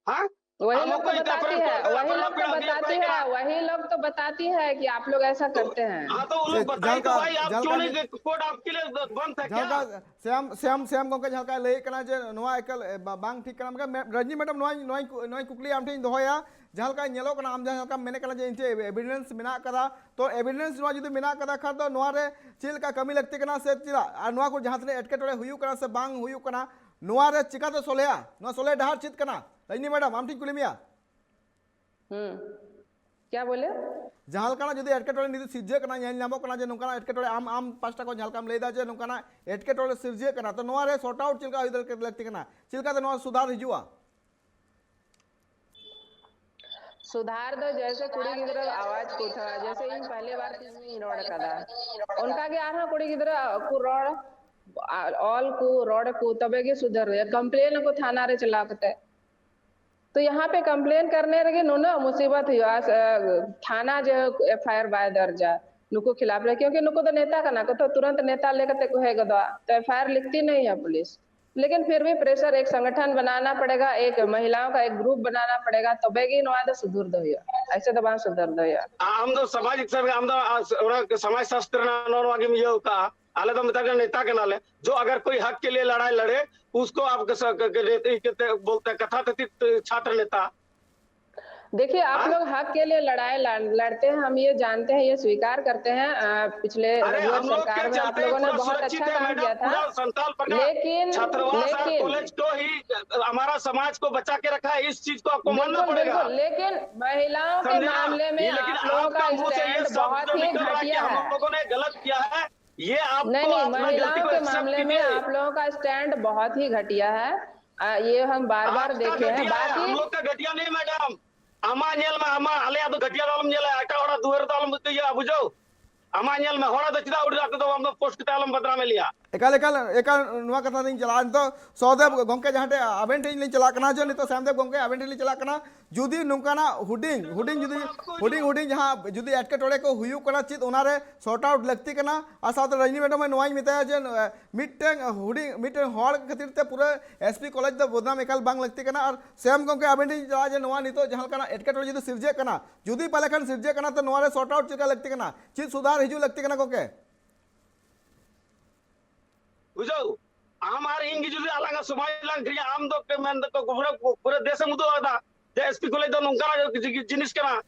हाँ, वही हम लोग तो कोई इतना बताती प्रेम है, करते हैं, वही अपना लोग तो अपना दिया बताती कोई है, करा। वही लोग तो बताती है कि आप लोग ऐसा करते हैं। हाँ, तो वो लोग से बताए तो झालका- भाई, आप झालका क्यों नहीं जी- कि कोड आपके लिए बंद था क्या? ᱡᱟᱦᱟᱸ ᱞᱮᱠᱟ ᱥᱮᱢ ᱥᱮᱢ ᱥᱮᱢ ᱜᱚᱢᱠᱮ ᱡᱟᱦᱟᱸ ᱞᱮᱠᱟᱭ ᱞᱟᱹᱭᱮᱫ ᱠᱟᱱᱟ ᱡᱮ ᱱᱚᱣᱟ ᱮᱠᱟᱞ ᱮ, ᱵᱟ- ᱵᱟᱝ ᱴᱷᱤᱠ ᱠᱟᱱᱟ᱾ ᱢᱮᱱᱠᱷᱟᱱ ᱢᱮ- ᱨᱚᱡᱱᱤ ᱢᱮᱰᱟᱢ, ᱱᱚᱣᱟ ᱱᱚᱣᱟ ᱱᱚᱣᱟ ᱠᱩᱠᱞᱤ ᱟᱢ ᱴᱷᱮᱱ ᱤᱧ ᱫᱚᱦᱚᱭᱟ᱾ ᱡᱟᱦᱟᱸ ᱞᱮᱠᱟ ᱧᱮᱞᱚᱜ ᱠᱟᱱᱟ, ᱟᱢ ᱡᱟᱦᱟᱸ ᱞᱮᱠᱟᱢ ᱢᱮᱱᱮᱫ ᱠᱟᱱᱟ ᱡᱮ ᱤᱧ ᱴᱷᱮᱱ ᱮᱵᱤᱰᱮᱱᱥ ᱢᱮᱱᱟᱜ ᱟᱠᱟᱫᱟ, ᱛᱚ ᱮᱵᱤᱰᱮᱱᱥ ᱱᱚᱣᱟ ᱡᱩᱫᱤ ᱢᱮᱱᱟᱜ ᱟᱠᱟᱫᱟ ᱠᱷᱟᱱ ᱫᱚ ᱱᱚᱣᱟ ᱨᱮ ᱪᱮᱫ ᱞᱮᱠᱟ ᱠᱟᱹᱢᱤ ᱞᱟᱹᱠᱛᱤ ᱠᱟᱱᱟ ᱥᱮ ᱪᱮᱫᱟᱜ, ᱟᱨ ᱱᱚᱣᱟ ᱠᱚ ᱡᱟᱦᱟᱸ ᱛᱤᱱᱟᱹᱜ ᱮᱴᱠᱮᱴᱚᱬᱮ ᱦᱩᱭᱩᱜ ᱠᱟᱱᱟ ᱥᱮ ᱵᱟᱝ ᱦᱩᱭᱩᱜ ᱠᱟᱱᱟ, ᱱᱚᱣᱟ ᱨᱮ ᱪᱤᱠᱟᱛᱮ ᱥᱚᱞᱦᱮᱜᱼᱟ? ᱱᱚᱣᱟ ᱥᱚᱞᱦᱮ ᱰᱟᱦᱟᱨ ᱪᱮᱫ ᱠᱟᱱᱟ? ᱨᱚᱡᱱᱤ ᱢᱮᱰᱟᱢ, ᱟᱢ ᱴᱷᱮᱱ ᱠᱩᱞᱤ ᱢᱮᱭᱟ᱾ हम्म, क्या बोले? ᱡᱟᱦᱟᱸ ᱞᱮᱠᱟᱱᱟᱜ ᱡᱩᱫᱤ ᱮᱴᱠᱮᱴᱚᱬᱮ ᱱᱤᱛᱚᱜ ᱥᱤᱨᱡᱟᱹᱜ ᱠᱟᱱᱟ, ᱧᱮᱞ ᱧᱟᱢᱚᱜ ᱠᱟᱱᱟ ᱡᱮ ᱱᱚᱝᱠᱟᱱᱟᱜ ᱮᱴᱠᱮᱴᱚᱬᱮ ᱟᱢ ᱟᱢ ᱯᱟᱥᱴᱟ ᱠᱷᱚᱱ ᱡᱟᱦᱟᱸ ᱞᱮᱠᱟᱢ ᱞᱟᱹᱭᱫᱟ ᱡᱮ ᱱᱚᱝᱠᱟᱱᱟᱜ ᱮᱴᱠᱮᱴᱚᱬᱮ ᱥᱤᱨᱡᱟᱹᱜ ᱠᱟᱱᱟ, ᱛᱚ ᱱᱚᱣᱟ ᱨᱮ ᱥᱚᱨᱴ ᱟᱣᱩᱴ ᱪᱮᱫ ᱞᱮᱠᱟ ᱦᱩᱭ ᱫᱟᱲᱮ- ᱞᱟᱹᱠᱛᱤ ᱠᱟᱱᱟ? ᱪᱮᱫ ᱞᱮᱠᱟᱛᱮ ᱱᱚᱣᱟ ᱥᱩᱫᱷᱟᱨ ᱦᱤᱡᱩᱜᱼᱟ? सुधार ᱫᱚ ᱡᱮᱭᱥᱮ ᱠᱩᱲᱤ ᱜᱤᱫᱽᱨᱟᱹ ᱟᱣᱟᱡ ᱠᱚ ᱛᱷᱚᱲᱟ, ᱡᱮᱭᱥᱮ ᱤᱧ ᱯᱟᱦᱞᱮ ᱵᱟᱨ ᱛᱤᱧ ᱨᱚᱲ ᱠᱟᱫᱟ, ᱚᱱᱠᱟ ᱜᱮ ᱟᱨᱦᱚᱸ ᱠᱩᱲᱤ ᱜᱤᱫᱽᱨᱟᱹ ᱠᱚ ᱨᱚᱲ, ᱚᱞ ᱠᱚ, ᱨᱚᱲ ᱠᱚ, ᱛᱚᱵᱮ ᱜᱮ ᱥᱩᱫᱷᱟᱹᱨ ᱦᱩᱭᱩᱜᱼᱟ᱾ ᱠᱚᱢᱯᱞᱮᱱ ᱟᱠᱚ ᱛᱷᱟᱱᱟ ᱨᱮ ᱪᱟᱞᱟᱣ ᱠᱟᱛᱮ, ᱛᱚ ᱭᱟᱦᱟᱸ ᱯᱮ ᱠᱚᱢᱯᱞᱮᱱ ᱠᱟᱨᱱᱮ ᱨᱮᱜᱮ ᱱᱩᱱᱟᱹᱜ ᱢᱩᱥᱤᱵᱚᱛ ᱦᱩᱭᱩᱜᱼᱟ᱾ ᱥᱮ, ᱛᱷᱟᱱᱟ ᱡᱮ ᱮᱯᱷ ᱟᱭ ᱟᱨ ᱵᱟᱭ ᱫᱚᱨᱡᱟ ᱱᱩᱠᱩ ᱠᱷᱤᱞᱟᱯ ᱨᱮ, ᱠᱤᱭᱩᱸᱠᱤ ᱱᱩᱠᱩ ᱫᱚ ᱱᱮᱛᱟ ᱠᱟᱱᱟ ᱠᱚ, ᱛᱚ ᱛᱩᱨᱟᱱᱛ ᱱᱮᱛᱟ ᱞᱮᱠᱟᱛᱮ ᱠᱚ ᱦᱮᱡ ᱜᱚᱫᱚᱜᱼᱟ, ᱛᱚ F I R ᱞᱤᱠᱷᱛᱤ ᱱᱟᱦᱤ high police. लेकिन फिर भी प्रेशर, एक संगठन बनाना पड़ेगा, एक महिलाओं का एक ग्रुप बनाना पड़ेगा, ᱛᱚᱵᱮ ᱜᱮ ᱱᱚᱣᱟ ᱫᱚ ᱥᱩᱫᱷᱟᱹᱨ ᱫᱚ ᱦᱩᱭᱩᱜᱼᱟ, ᱮᱭᱥᱮ ᱫᱚ ᱵᱟᱝ ᱥᱩᱫᱷᱟᱹᱨ ᱫᱚ ᱦᱩᱭᱩᱜᱼᱟ᱾ ᱟᱢ ᱫᱚ ᱥᱟᱢᱟᱡᱤᱠ ᱥᱮᱵᱤᱠ, ᱟᱢ ᱫᱚ ᱟᱥ-, ᱚᱱᱟ ᱥᱚᱢᱟᱡᱽ ᱥᱟᱥᱛᱨ ᱨᱮᱱᱟᱜ ᱱᱚᱣᱟ ᱱᱚᱣᱟ ᱜᱮᱢ ᱤᱭᱟᱹ ᱟᱠᱟᱫᱼᱟ᱾ ᱟᱞᱮ ᱫᱚ ᱢᱮᱛᱟ ᱠᱟᱱᱟ ᱱᱮᱛᱟ ᱠᱟᱱᱟᱞᱮ, जो अगर कोई हक के लिए लड़ाई लड़े, उसको आप क-, क-, क-, क-, बोलते हैं कथातीत छात्र नेता। देखिए, आप हाँ? लोग हक के लिए लड़ाई लड़-, लड़ते हैं, हम ये जानते हैं, ये स्वीकार करते हैं। अ, पिछले अरे, रघुवर हम लोग सरकार के में आप चलते ही लोगों ने पूरा बहुत सुरक्षित अच्छा है काम मैडम, किया था, पूरा संताल परगना, लेकिन छात्रावास और लेकिन कॉलेज को ही हमारा समाज को बचा के रखा है, इस चीज को आपको मानना बिल्कुल पड़ेगा। बिल्कुल, लेकिन महिलाओं के समझे ना? मामले ये में लेकिन आप लोगों आपका का मुंह से ये स्टैंड शब्द बहुत ही निकल रहा है कि घटिया हम है। लोगों ने गलत किया है, ये आपको नहीं नहीं, अपना गलती महिलाओं को के एक्सेप्ट मामले में कीजिए। आप लोगों का स्टैंड बहुत ही घटिया है। आ, ये हम बार बार आपका देखे हैं। घटिया है, हम बाकी लोग का घटिया नहीं मैडम। आमा नेल मा, आमा, आले आदो घटिया दालम नेला, एटा ओड़ा ᱫᱩᱣᱟᱹᱨ ᱫᱚ ᱟᱞᱚᱢ ᱤᱭᱟᱹ ᱵᱩᱡᱷᱟᱹᱣ᱾ ᱟᱢᱟᱜ ᱧᱮᱞ ᱢᱮ, ᱦᱚᱲ ᱫᱚ ᱪᱮᱫᱟᱜ ᱩᱰᱤ ᱨᱟᱜ ᱛᱮᱫᱚ ᱟᱢ ᱫᱚ ᱯᱳᱥᱴ ᱠᱟᱛᱮ ᱟᱞᱚᱢ ᱵᱟᱫᱱᱟᱢᱮ ᱞᱮᱭᱟ᱾ ᱮᱠᱟᱞ, ᱮᱠᱟᱞ, ᱮᱠᱟᱞ, ᱱᱚᱣᱟ ᱠᱟᱛᱷᱟ ᱫᱚᱧ ᱪᱟᱞᱟᱜᱼᱟ᱾ ᱱᱤᱛᱚᱜ ᱥᱚᱦᱚᱫᱮᱵ ᱜᱚᱝᱠᱮ ᱡᱟᱦᱟᱸ ᱴᱷᱮᱡ ᱟᱵᱮᱱ ᱴᱷᱮᱱ ᱞᱤᱧ ᱪᱟᱞᱟᱜ ᱠᱟᱱᱟ, ᱡᱮ ᱱᱤᱛᱚᱜ ᱥᱟᱢᱫᱮᱵ ᱜᱚᱝᱠᱮ ᱟᱵᱮᱱ ᱴᱷᱮᱱ ᱞᱤᱧ ᱪᱟᱞᱟᱜ ᱠᱟᱱᱟ, ᱡᱩᱫᱤ ᱱᱚᱝᱠᱟᱱᱟᱜ ᱦᱩᱰᱤᱧ, ᱦᱩᱰᱤᱧ ᱡᱩᱫᱤ, ᱦᱩᱰᱤᱧ, ᱦᱩᱰᱤᱧ ᱡᱟᱦᱟᱸ ᱡᱩᱫᱤ ᱮᱴᱠᱮᱴᱚᱬᱮ ᱠᱚ ᱦᱩᱭᱩᱜ ᱠᱟᱱᱟ, ᱪᱮᱫ ᱚᱱᱟᱨᱮ ᱥᱚᱨᱴ ᱟᱣᱩᱴ ᱞᱟᱹᱠᱛᱤ ᱠᱟᱱᱟ? ᱟᱨ ᱥᱟᱶᱛᱮ ᱨᱟᱡᱽᱱᱤ ᱢᱮᱰᱟᱢ ᱦᱚᱸ ᱱᱚᱣᱟᱧ ᱢᱮᱛᱟᱭᱟ ᱡᱮ, ᱮ, ᱢᱤᱫᱴᱮᱱ ᱦᱩᱰᱤᱧ, ᱢᱤᱫᱴᱮᱱ ᱦᱚᱲ ᱠᱷᱟᱹᱛᱤᱨ ᱛᱮ ᱯᱩᱨᱟᱹ ᱮᱥ ᱯᱤ ᱠᱚᱞᱮᱡᱽ ᱫᱚ ᱵᱚᱫᱱᱟᱢ ᱮᱠᱟᱞ ᱵᱟᱝ ᱞᱟᱹᱠᱛᱤ ᱠᱟᱱᱟ᱾ ᱟᱨ ᱥᱮᱢ ᱜᱚᱝᱠᱮ ᱟᱵᱮᱱ ᱴᱷᱮᱱ ᱪᱟᱞᱟᱜᱼᱟ ᱡᱮ ᱱᱚᱣᱟ ᱱᱤᱛᱚᱜ ᱡᱟᱦᱟᱸ ᱞᱮᱠᱟᱱᱟᱜ ᱮᱴᱠᱮᱴᱚᱬᱮ ᱡᱩᱫᱤ ᱥᱤᱨᱡᱟᱹᱜ ᱠᱟᱱᱟ, ᱡᱩᱫᱤ ᱯᱟᱞᱮ ᱠᱷᱟᱱ ᱥᱤᱨᱡᱟᱹᱜ ᱠᱟᱱᱟ, ᱛᱚ ᱱᱚᱣᱟ ᱨᱮ ᱥᱚᱨᱴ ᱟᱣᱩᱴ ᱪᱮᱫ ᱞᱮᱠᱟ ᱞᱟᱹᱠᱛᱤ ᱠᱟᱱᱟ, ᱪᱮᱫ ᱥᱩᱫᱷᱟᱨ ᱦᱤᱡᱩᱜ ᱞᱟᱹᱠᱛᱤ ᱠᱟᱱᱟ ᱜᱚᱝᱠᱮ? ᱵᱩᱡᱷᱟᱹᱣ, ᱟᱢ ᱟᱨ ᱤᱧ ᱜᱮ ᱡᱩᱫᱤ ᱟᱞᱟᱝ ᱥᱚᱢᱟᱡᱽ ᱞᱟᱝ ᱠᱷᱮᱲᱟ, ᱟᱢ ᱫᱚ ᱯᱮ ᱢᱮᱱ ᱫᱚ ᱯᱩᱨᱟᱹ, ᱯᱩᱨᱟᱹ ᱫᱮᱥ ᱮᱢ ᱩᱫᱩᱜ ᱟᱠᱟᱫᱟ ᱡᱮ ᱮᱥ ᱯᱤ ᱠᱚᱞᱮᱡᱽ ᱫᱚ ᱱᱚᱝᱠᱟᱱᱟᱜ ᱡᱤ-, ᱡᱤᱱᱤᱥ ᱠᱟᱱᱟ᱾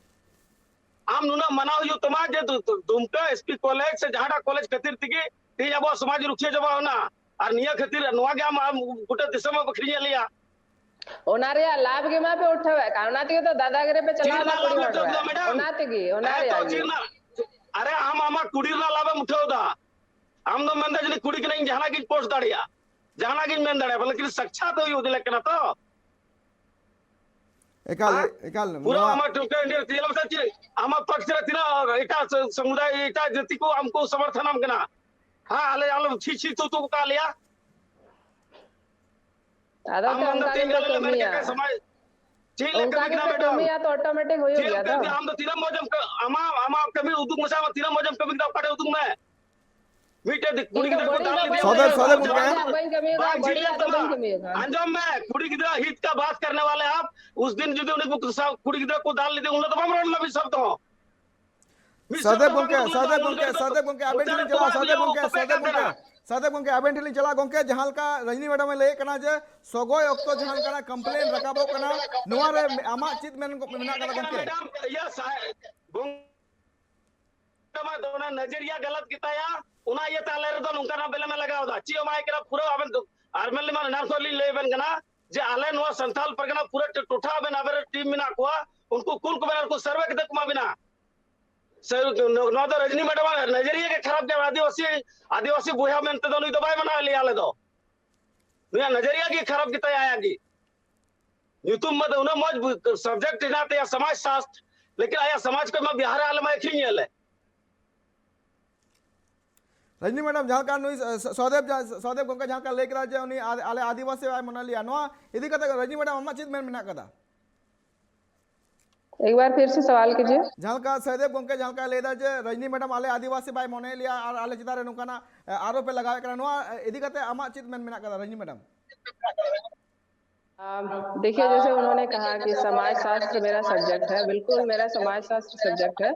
ᱟᱢ ᱱᱩᱱᱟᱹᱜ ᱢᱟᱱᱟᱣ ᱦᱩᱭᱩᱜ ᱛᱟᱢᱟ ᱡᱮ ᱫᱩ-, ᱫᱩ-, ᱫᱩᱢᱠᱟ ᱮᱥ ᱯᱤ ᱠᱚᱞᱮᱡᱽ ᱥᱮ ᱡᱟᱦᱟᱸᱴᱟᱜ ᱠᱚᱞᱮᱡᱽ ᱠᱷᱟᱹᱛᱤᱨ ᱛᱮᱜᱮ ᱛᱮᱦᱮᱧ ᱟᱵᱚᱣᱟᱜ ᱥᱚᱢᱟᱡᱽ ᱨᱩᱠᱷᱤᱭᱟᱹ ᱪᱟᱵᱟᱣ ᱮᱱᱟ᱾ ᱟᱨ ᱱᱤᱭᱟᱹ ᱠᱷᱟᱹᱛᱤᱨ ᱱᱚᱣᱟ ᱜᱮ ᱟᱢ, ᱟᱢ ᱜᱚᱴᱟ ᱫᱤᱥᱚᱢ ᱮ ᱟᱹᱠᱷᱨᱤᱧᱮᱫ ᱞᱮᱭᱟ᱾ ᱚᱱᱟ ᱨᱮᱭᱟᱜ ᱞᱟᱵᱷ ᱜᱮ ᱢᱟ ᱯᱮ ᱩᱴᱷᱟᱹᱣᱮᱫ ᱠᱟᱱ, ᱚᱱᱟ ᱛᱮᱜᱮ ᱛᱚ ᱫᱟᱫᱟᱜᱤᱨᱤ ᱯᱮ ᱪᱟᱞᱟᱣ ᱪᱮᱫ ᱮᱫᱟ ᱨᱮᱱᱟᱜ ᱠᱩᱲᱤ ᱞᱟᱵᱷ ᱦᱚᱲ ᱢᱮᱱᱟᱜ ᱨᱮ᱾ ᱛᱟᱵᱚᱱᱟ, ᱢᱮᱰᱟᱢ? ᱚᱱᱟ ᱛᱮᱜᱮ, ᱚᱱᱟ ᱦᱮᱸ ᱛᱚ, ᱨᱮᱭᱟᱜ ᱪᱮᱫ ᱜᱮ᱾ ᱨᱮᱱᱟᱜ? ᱟᱨᱮ, ᱟᱢ ᱟᱢᱟᱜ ᱠᱩᱲᱤ ᱨᱮᱱᱟᱜ ᱞᱟᱵᱷ ᱮᱢ ᱩᱴᱷᱟᱹᱣ ᱮᱫᱟ᱾ ᱟᱢ ᱫᱚᱢ ᱢᱮᱱᱫᱟ ᱡᱟᱹᱱᱤᱡ ᱠᱩᱲᱤ ᱠᱟᱹᱱᱟᱹᱧ, ᱡᱟᱦᱟᱱᱟᱜ ᱜᱤᱧ ᱯᱳᱥᱴ ᱫᱟᱲᱮᱭᱟᱜᱼᱟ, ᱡᱟᱦᱟᱱᱟᱜ ᱜᱤᱧ ᱢᱮᱱ ᱫᱟᱲᱮᱭᱟᱜᱼᱟ, ᱵᱚᱞᱮ ᱠᱤᱱᱛᱩ ᱥᱟᱠᱪᱷᱟᱛ ᱦᱩᱭᱩᱜ ᱤᱫᱤ ᱞᱮᱠ ᱠᱟᱱᱟ ᱛᱚ᱾ ᱮᱠᱟᱞ, ᱦᱮᱸ? ᱮᱠᱟᱞ, ᱯᱩᱨᱟᱹ ᱱᱚᱣᱟ ᱟᱢᱟᱜ ᱴᱩᱠᱟᱹ ᱤᱱᱰᱤᱭᱟ ᱛᱮ ᱧᱮᱞ ᱢᱮᱥᱮ ᱪᱮᱫ? ᱟᱢᱟᱜ ᱯᱟᱠᱥ ᱨᱮ ᱛᱤᱱᱟᱹᱜ ᱮᱴᱟᱜ ᱥᱚ-, ᱥᱚᱢᱩᱫᱟᱭ, ᱮᱴᱟᱜ ᱡᱟᱹᱛᱤ ᱠᱚ ᱟᱢ ᱠᱚ ᱥᱚᱢᱚᱨᱛᱷᱚᱱ ᱟᱢ ᱠᱟᱱᱟ? ᱦᱮᱸ, ᱟᱞᱮ ᱟᱞᱮ ᱪᱷᱤ ᱪᱷᱤ ᱛᱩ ᱛᱩ ᱠᱚ ᱠᱟ ᱞᱮᱭᱟ᱾ ᱟᱫᱚ ᱟᱢ ᱛᱚ ᱢᱮᱱᱫᱟ ᱚᱱᱠᱟ ᱛᱮᱦᱮᱧ ᱜᱮᱯᱮ ᱟᱞᱮ ᱞᱮ ᱢᱮᱱ ᱠᱟᱹᱢᱤᱭᱟ᱾ ᱠᱟᱜ ᱥᱚᱢᱟᱡᱽ᱾ ᱪᱮᱫ ᱞᱮ ᱚᱱᱠᱟ ᱠᱟᱹᱢᱤ ᱠᱟᱱᱟ ᱜᱮᱯᱮ ᱢᱮᱰᱟᱢ? ᱠᱟᱹᱢᱤᱭᱟ ᱛᱚ ᱚᱴᱳᱢᱮᱴᱤᱠ ᱦᱩᱭᱩᱜ ᱪᱮᱫ ᱜᱮᱭᱟ ᱛᱚ᱾ ᱠᱟᱹᱢᱤ? ᱟᱢ ᱫᱚ ᱛᱤᱱᱟᱹᱜ ᱢᱚᱡᱽ ᱮᱢ ᱠᱟᱹ-, ᱟᱢᱟᱜ, ᱟᱢᱟᱜ ᱠᱟᱹᱢᱤ ᱩᱫᱩᱜ ᱢᱮᱥᱮ, ᱟᱢ ᱛᱤᱱᱟᱹᱜ ᱢᱚᱡᱽ ᱮᱢ ᱠᱟᱹᱢᱤ ᱠᱮᱫᱟ, ᱚᱠᱟᱴᱷᱮᱡ ᱩᱫᱩᱜ ᱢᱮ᱾ ᱢᱤᱫᱴᱮᱡ ᱫᱤ-, ᱠᱩᱲᱤ ᱤᱧ ᱫᱚ ᱜᱤᱫᱽᱨᱟᱹ ᱠᱚ ᱵᱟᱹᱲᱤᱡ ᱫᱟᱞ ᱫᱚ ᱞᱮᱫᱮ ᱵᱟᱹᱧ ᱥᱚᱫᱮᱵ, ᱠᱟᱹᱢᱤᱭᱟ, ᱥᱚᱫᱮᱵ ᱵᱟᱹᱲᱤᱡ ᱜᱚᱝᱠᱮ᱾ ᱫᱚ ᱵᱟᱹᱧ ᱠᱟᱹᱢᱤᱭᱟ, ᱵᱟᱝ, ᱵᱟᱹᱲᱤᱡ ᱪᱮᱫ ᱞᱮ ᱫᱚ ᱠᱟᱹᱢᱤᱭᱟ? ᱵᱟᱹᱧ ᱠᱟᱹᱢᱤᱭᱟ᱾ ᱟᱸᱡᱚᱢ ᱢᱮ, ᱠᱩᱲᱤ ᱜᱤᱫᱽᱨᱟᱹ ᱦᱤᱛ ᱠᱟ ᱵᱟᱛ ᱠᱟᱨᱱᱮ ᱣᱟᱞᱮ ᱟᱯ, ᱩᱥ ᱫᱤᱱ ᱡᱩᱫᱤ ᱩᱱᱤ ᱠᱩ-, ᱥᱟᱶ ᱠᱩᱲᱤ ᱜᱤᱫᱽᱨᱟᱹ ᱠᱚ ᱫᱟᱞ ᱞᱮᱫᱮ, ᱩᱱ ᱦᱤᱞᱳᱜ ᱫᱚ ᱵᱟᱢ ᱨᱚᱲ ᱞᱮᱫᱟ ᱢᱤᱫ ᱥᱚᱵᱫ ᱦᱚᱸ᱾ ᱢᱤᱫ ᱥᱟᱫᱮᱵ ᱥᱚᱵᱫ ᱵᱟᱢ ᱜᱚᱝᱠᱮ, ᱨᱚᱲ ᱞᱮᱫᱟ, ᱥᱟᱫᱮᱵ ᱩᱱ ᱜᱚᱝᱠᱮ, ᱦᱤᱞᱳᱜ ᱥᱟᱫᱮᱵ ᱜᱚᱝᱠᱮ, ᱟᱵᱮᱱ ᱴᱷᱮᱱ ᱦᱚᱪᱟᱨᱮ ᱞᱤᱧ ᱪᱟᱞᱟᱜᱼᱟ, ᱛᱚᱞᱟ ᱥᱟᱫᱮᱵ ᱫᱚ ᱜᱚᱝᱠᱮ, ᱚᱠᱚᱭ ᱯᱮ ᱥᱟᱫᱮᱵ ᱠᱟᱱ ᱜᱚᱝᱠᱮ, ᱛᱟᱦᱮᱱᱟ? ᱥᱟᱫᱮᱵ ᱜᱚᱝᱠᱮ, ᱟᱵᱮᱱ ᱴᱷᱮᱱ ᱞᱤᱧ ᱪᱟᱞᱟᱜᱼᱟ ᱜᱚᱝᱠᱮ, ᱡᱟᱦᱟᱸ ᱞᱮᱠᱟ ᱨᱟᱡᱽᱱᱤ ᱢᱮᱰᱟᱢ ᱮ ᱞᱟᱹᱭᱮᱫ ᱠᱟᱱᱟ ᱡᱮ ᱥᱚᱜᱚᱭ ᱚᱠᱛᱚ ᱡᱟᱦᱟᱸ ᱞᱮᱠᱟᱱᱟᱜ ᱠᱚᱢᱯᱞᱮᱱ ᱨᱟᱠᱟᱵᱚᱜ ᱠᱟᱱᱟ, ᱱᱚᱣᱟ ᱨᱮ ᱟᱢᱟᱜ ᱪᱮᱫ ᱢᱮᱱ ᱢᱮᱱᱟᱜ ᱠᱟᱫᱟ ᱜᱚᱝᱠᱮ? ᱢᱮᱰᱟᱢ, ᱤᱭᱟᱹ ᱥᱟ-, ᱜᱚᱝ-, ᱚᱱᱟ ᱱᱟᱡᱟᱨᱤᱭᱟ ᱜᱟᱞᱟᱛ ᱜᱮᱛᱟᱭᱟ, ᱚᱱᱟ ᱤᱭᱟᱹᱛᱮ ᱟᱞᱮ ᱨᱮᱫᱚ ᱱᱚᱝᱠᱟᱱᱟᱜ ᱵᱮᱞᱮᱢ ᱮ ᱞᱟᱜᱟᱣ ᱮᱫᱟ᱾ ᱪᱮᱫ ᱦᱚᱸ ᱵᱟᱭ ᱠᱟᱱᱟ, ᱯᱩᱨᱟᱹ ᱟᱵᱮᱱ ᱫᱚ, ᱟᱨ ᱢᱮᱱ ᱞᱮᱢᱟ ᱮᱱᱟᱱ ᱠᱷᱚᱱ ᱞᱤᱧ ᱞᱟᱹᱭ ᱟᱵᱮᱱ ᱠᱟᱱᱟ ᱡᱮ ᱟᱞᱮ ᱱᱚᱣᱟ ᱥᱟᱱᱛᱟᱞ ᱯᱟᱨᱜᱟᱱᱟ ᱯᱩᱨᱟᱹ ᱴᱚ-, ᱴᱚᱴᱷᱟ ᱟᱵᱮᱱ, ᱟᱵᱮᱱ ᱨᱮᱱ ᱴᱤᱢ ᱢᱮᱱᱟᱜ ᱠᱚᱣᱟ, ᱩᱱᱠᱩ ᱠᱩᱞ ᱠᱚᱵᱮᱱ ᱟᱨ ᱠᱚ ᱥᱟᱨᱵᱷᱮ ᱠᱟᱛᱮ ᱠᱚ ᱮᱢᱟ ᱵᱮᱱᱟ᱾ ᱥᱮ ᱱᱚᱣᱟ ᱫᱚ ᱨᱟᱡᱽᱱᱤ ᱢᱮᱰᱟᱢ ᱟᱜ ᱱᱟᱡᱟᱨᱤᱭᱟ ᱜᱮ ᱠᱷᱟᱨᱟᱯ ᱜᱮᱭᱟ, ᱟᱹᱫᱤᱵᱟᱹᱥᱤ, ᱟᱹᱫᱤᱵᱟᱹᱥᱤ ᱵᱚᱭᱦᱟ ᱢᱮᱱᱛᱮ ᱫᱚ ᱱᱩᱭ ᱫᱚ ᱵᱟᱭ ᱢᱟᱱᱟᱣ ᱞᱮᱭᱟ ᱟᱞᱮ ᱫᱚ᱾ ᱱᱩᱭᱟᱜ ᱱᱟᱡᱟᱨᱤᱭᱟ ᱜᱮ ᱠᱷᱟᱨᱟᱯ ᱜᱮᱛᱟᱭᱟ ᱟᱭᱟᱜ ᱜᱮ᱾ ᱧᱩᱛᱩᱢ ᱢᱟ ᱫᱚ ᱩᱱᱟᱹᱜ ᱢᱚᱡᱽ ᱵᱩ-, subject ᱦᱮᱱᱟᱜ ᱛᱟᱭᱟ, ᱥᱚᱢᱟᱡᱽ ᱥᱟᱥᱛᱨ, ᱞᱮᱠᱤᱱ ᱟᱭᱟᱜ ᱥᱚᱢᱟᱡᱽ ᱠᱚ ᱢᱟ ᱵᱤᱦᱟᱨ ᱨᱮ ᱟᱞᱮ ᱢᱟ ᱟᱹᱠᱷᱨᱤᱧᱮᱫ ᱞᱮ᱾ ᱨᱟᱡᱽᱱᱤ ᱢᱮᱰᱟᱢ, ᱡᱟᱦᱟᱸ ᱞᱮᱠᱟ ᱱᱩᱭ ᱥᱚᱦᱫᱮᱵ ᱥᱚᱦᱫᱮᱵ ᱜᱚᱝᱠᱮ ᱡᱟᱦᱟᱸ ᱞᱮᱠᱟ ᱞᱟᱹᱭ ᱠᱮᱫᱟ ᱡᱮ ᱩᱱᱤ ᱟᱞᱮ ᱟᱹᱫᱤᱵᱟᱹᱥᱤ ᱵᱟᱭ ᱢᱚᱱᱮ ᱞᱮᱭᱟ, ᱱᱚᱣᱟ ᱤᱫᱤ ᱠᱟᱛᱮ ᱨᱟᱡᱽᱱᱤ ᱢᱮᱰᱟᱢ ᱟᱢᱟᱜ ᱪᱮᱫ ᱢᱮᱱ ᱢᱮᱱᱟᱜ ᱠᱟᱫᱟ? एक बार फिर से सवाल कीजिए। ᱡᱟᱦᱟᱸ ᱞᱮᱠᱟ ᱥᱚᱦᱫᱮᱵ ᱜᱚᱝᱠᱮ ᱡᱟᱦᱟᱸ ᱞᱮᱠᱟ ᱞᱟᱹᱭ ᱮᱫᱟ ᱡᱮ ᱨᱟᱡᱽᱱᱤ ᱢᱮᱰᱟᱢ ᱟᱞᱮ ᱟᱹᱫᱤᱵᱟᱹᱥᱤ ᱵᱟᱭ ᱢᱚᱱᱮ ᱞᱮᱭᱟ ᱟᱨ ᱟᱞᱮ ᱪᱮᱛᱟᱱ ᱨᱮ ᱱᱚᱝᱠᱟᱱᱟᱜ ᱟᱨᱳᱯ ᱮ ᱞᱟᱜᱟᱣᱮᱫ ᱠᱟᱱᱟ, ᱱᱚᱣᱟ ᱤᱫᱤ ᱠᱟᱛᱮ ᱟᱢᱟᱜ ᱪᱮᱫ ᱢᱮᱱ ᱢᱮᱱᱟᱜ ᱠᱟᱫᱟ ᱨᱟᱡᱽᱱᱤ ᱢᱮᱰᱟᱢ? देखिए, जैसे उन्होंने कहा कि समाज शास्त्र मेरा सब्जेक्ट है, बिल्कुल मेरा समाज शास्त्र सब्जेक्ट है।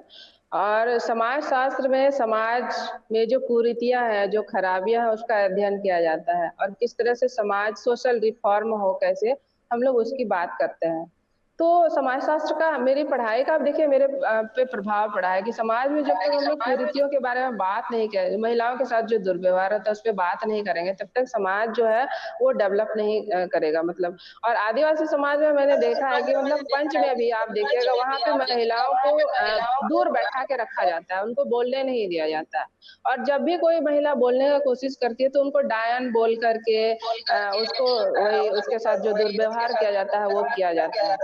और समाज शास्त्र में समाज में जो कुरीतियां हैं, जो खराबियां हैं, उसका अध्ययन किया जाता है और किस तरह से समाज सोशल रिफॉर्म हो, कैसे हम लोग उसकी बात करते हैं। तो समाज शास्त्र का मेरी पढ़ाई का, देखिए, मेरे पे प्रभाव पड़ा है कि समाज में जब तक हम लोग कुरीतियों के बारे में बात नहीं करें, महिलाओं के साथ जो दुर्व्यवहार होता है उस पर बात नहीं करेंगे, तब तक समाज जो है वो डेवलप नहीं करेगा। मतलब, और आदिवासी समाज में मैंने देखा है कि मतलब पंच में भी आप देखिएगा, वहां पे महिलाओं को दूर बैठा के रखा जाता है, उनको बोलने नहीं दिया जाता है। और जब भी कोई महिला बोलने का कोशिश करती है तो उनको डायन बोल करके उसको वही उसके साथ जो दुर्व्यवहार किया जाता है वो किया जाता है।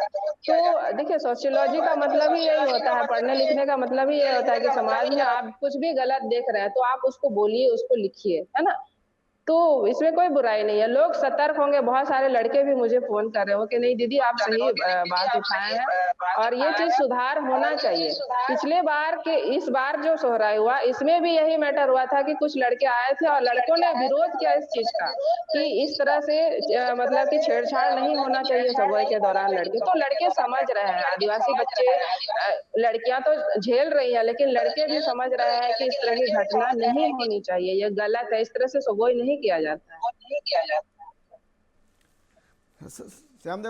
तो देखिए, सोशियोलॉजी का मतलब ही यही होता है, पढ़ने लिखने का मतलब ही यही होता है कि समाज में आप कुछ भी गलत देख रहे हैं तो आप उसको बोलिए, उसको लिखिए, है ना। तो इसमें कोई बुराई नहीं है, लोग सतर्क होंगे। बहुत सारे लड़के भी मुझे फोन कर रहे हो कि नहीं दीदी, आप सही बात उठाए हैं और ये चीज सुधार होना चाहिए। पिछले बार के इस बार जो सोहराई हुआ, इसमें भी यही मैटर हुआ था कि कुछ लड़के आए थे और लड़कों ने विरोध किया इस चीज का कि इस तरह से मतलब कि छेड़छाड़ नहीं होना चाहिए सगोई के दौरान लड़के। तो लड़के समझ रहे हैं, आदिवासी बच्चे, लड़कियां तो झेल रही हैं, लेकिन लड़के भी समझ रहे हैं कि इस तरह की घटना नहीं होनी चाहिए, यह गलत है, इस तरह से सगोई नहीं किया जाता है।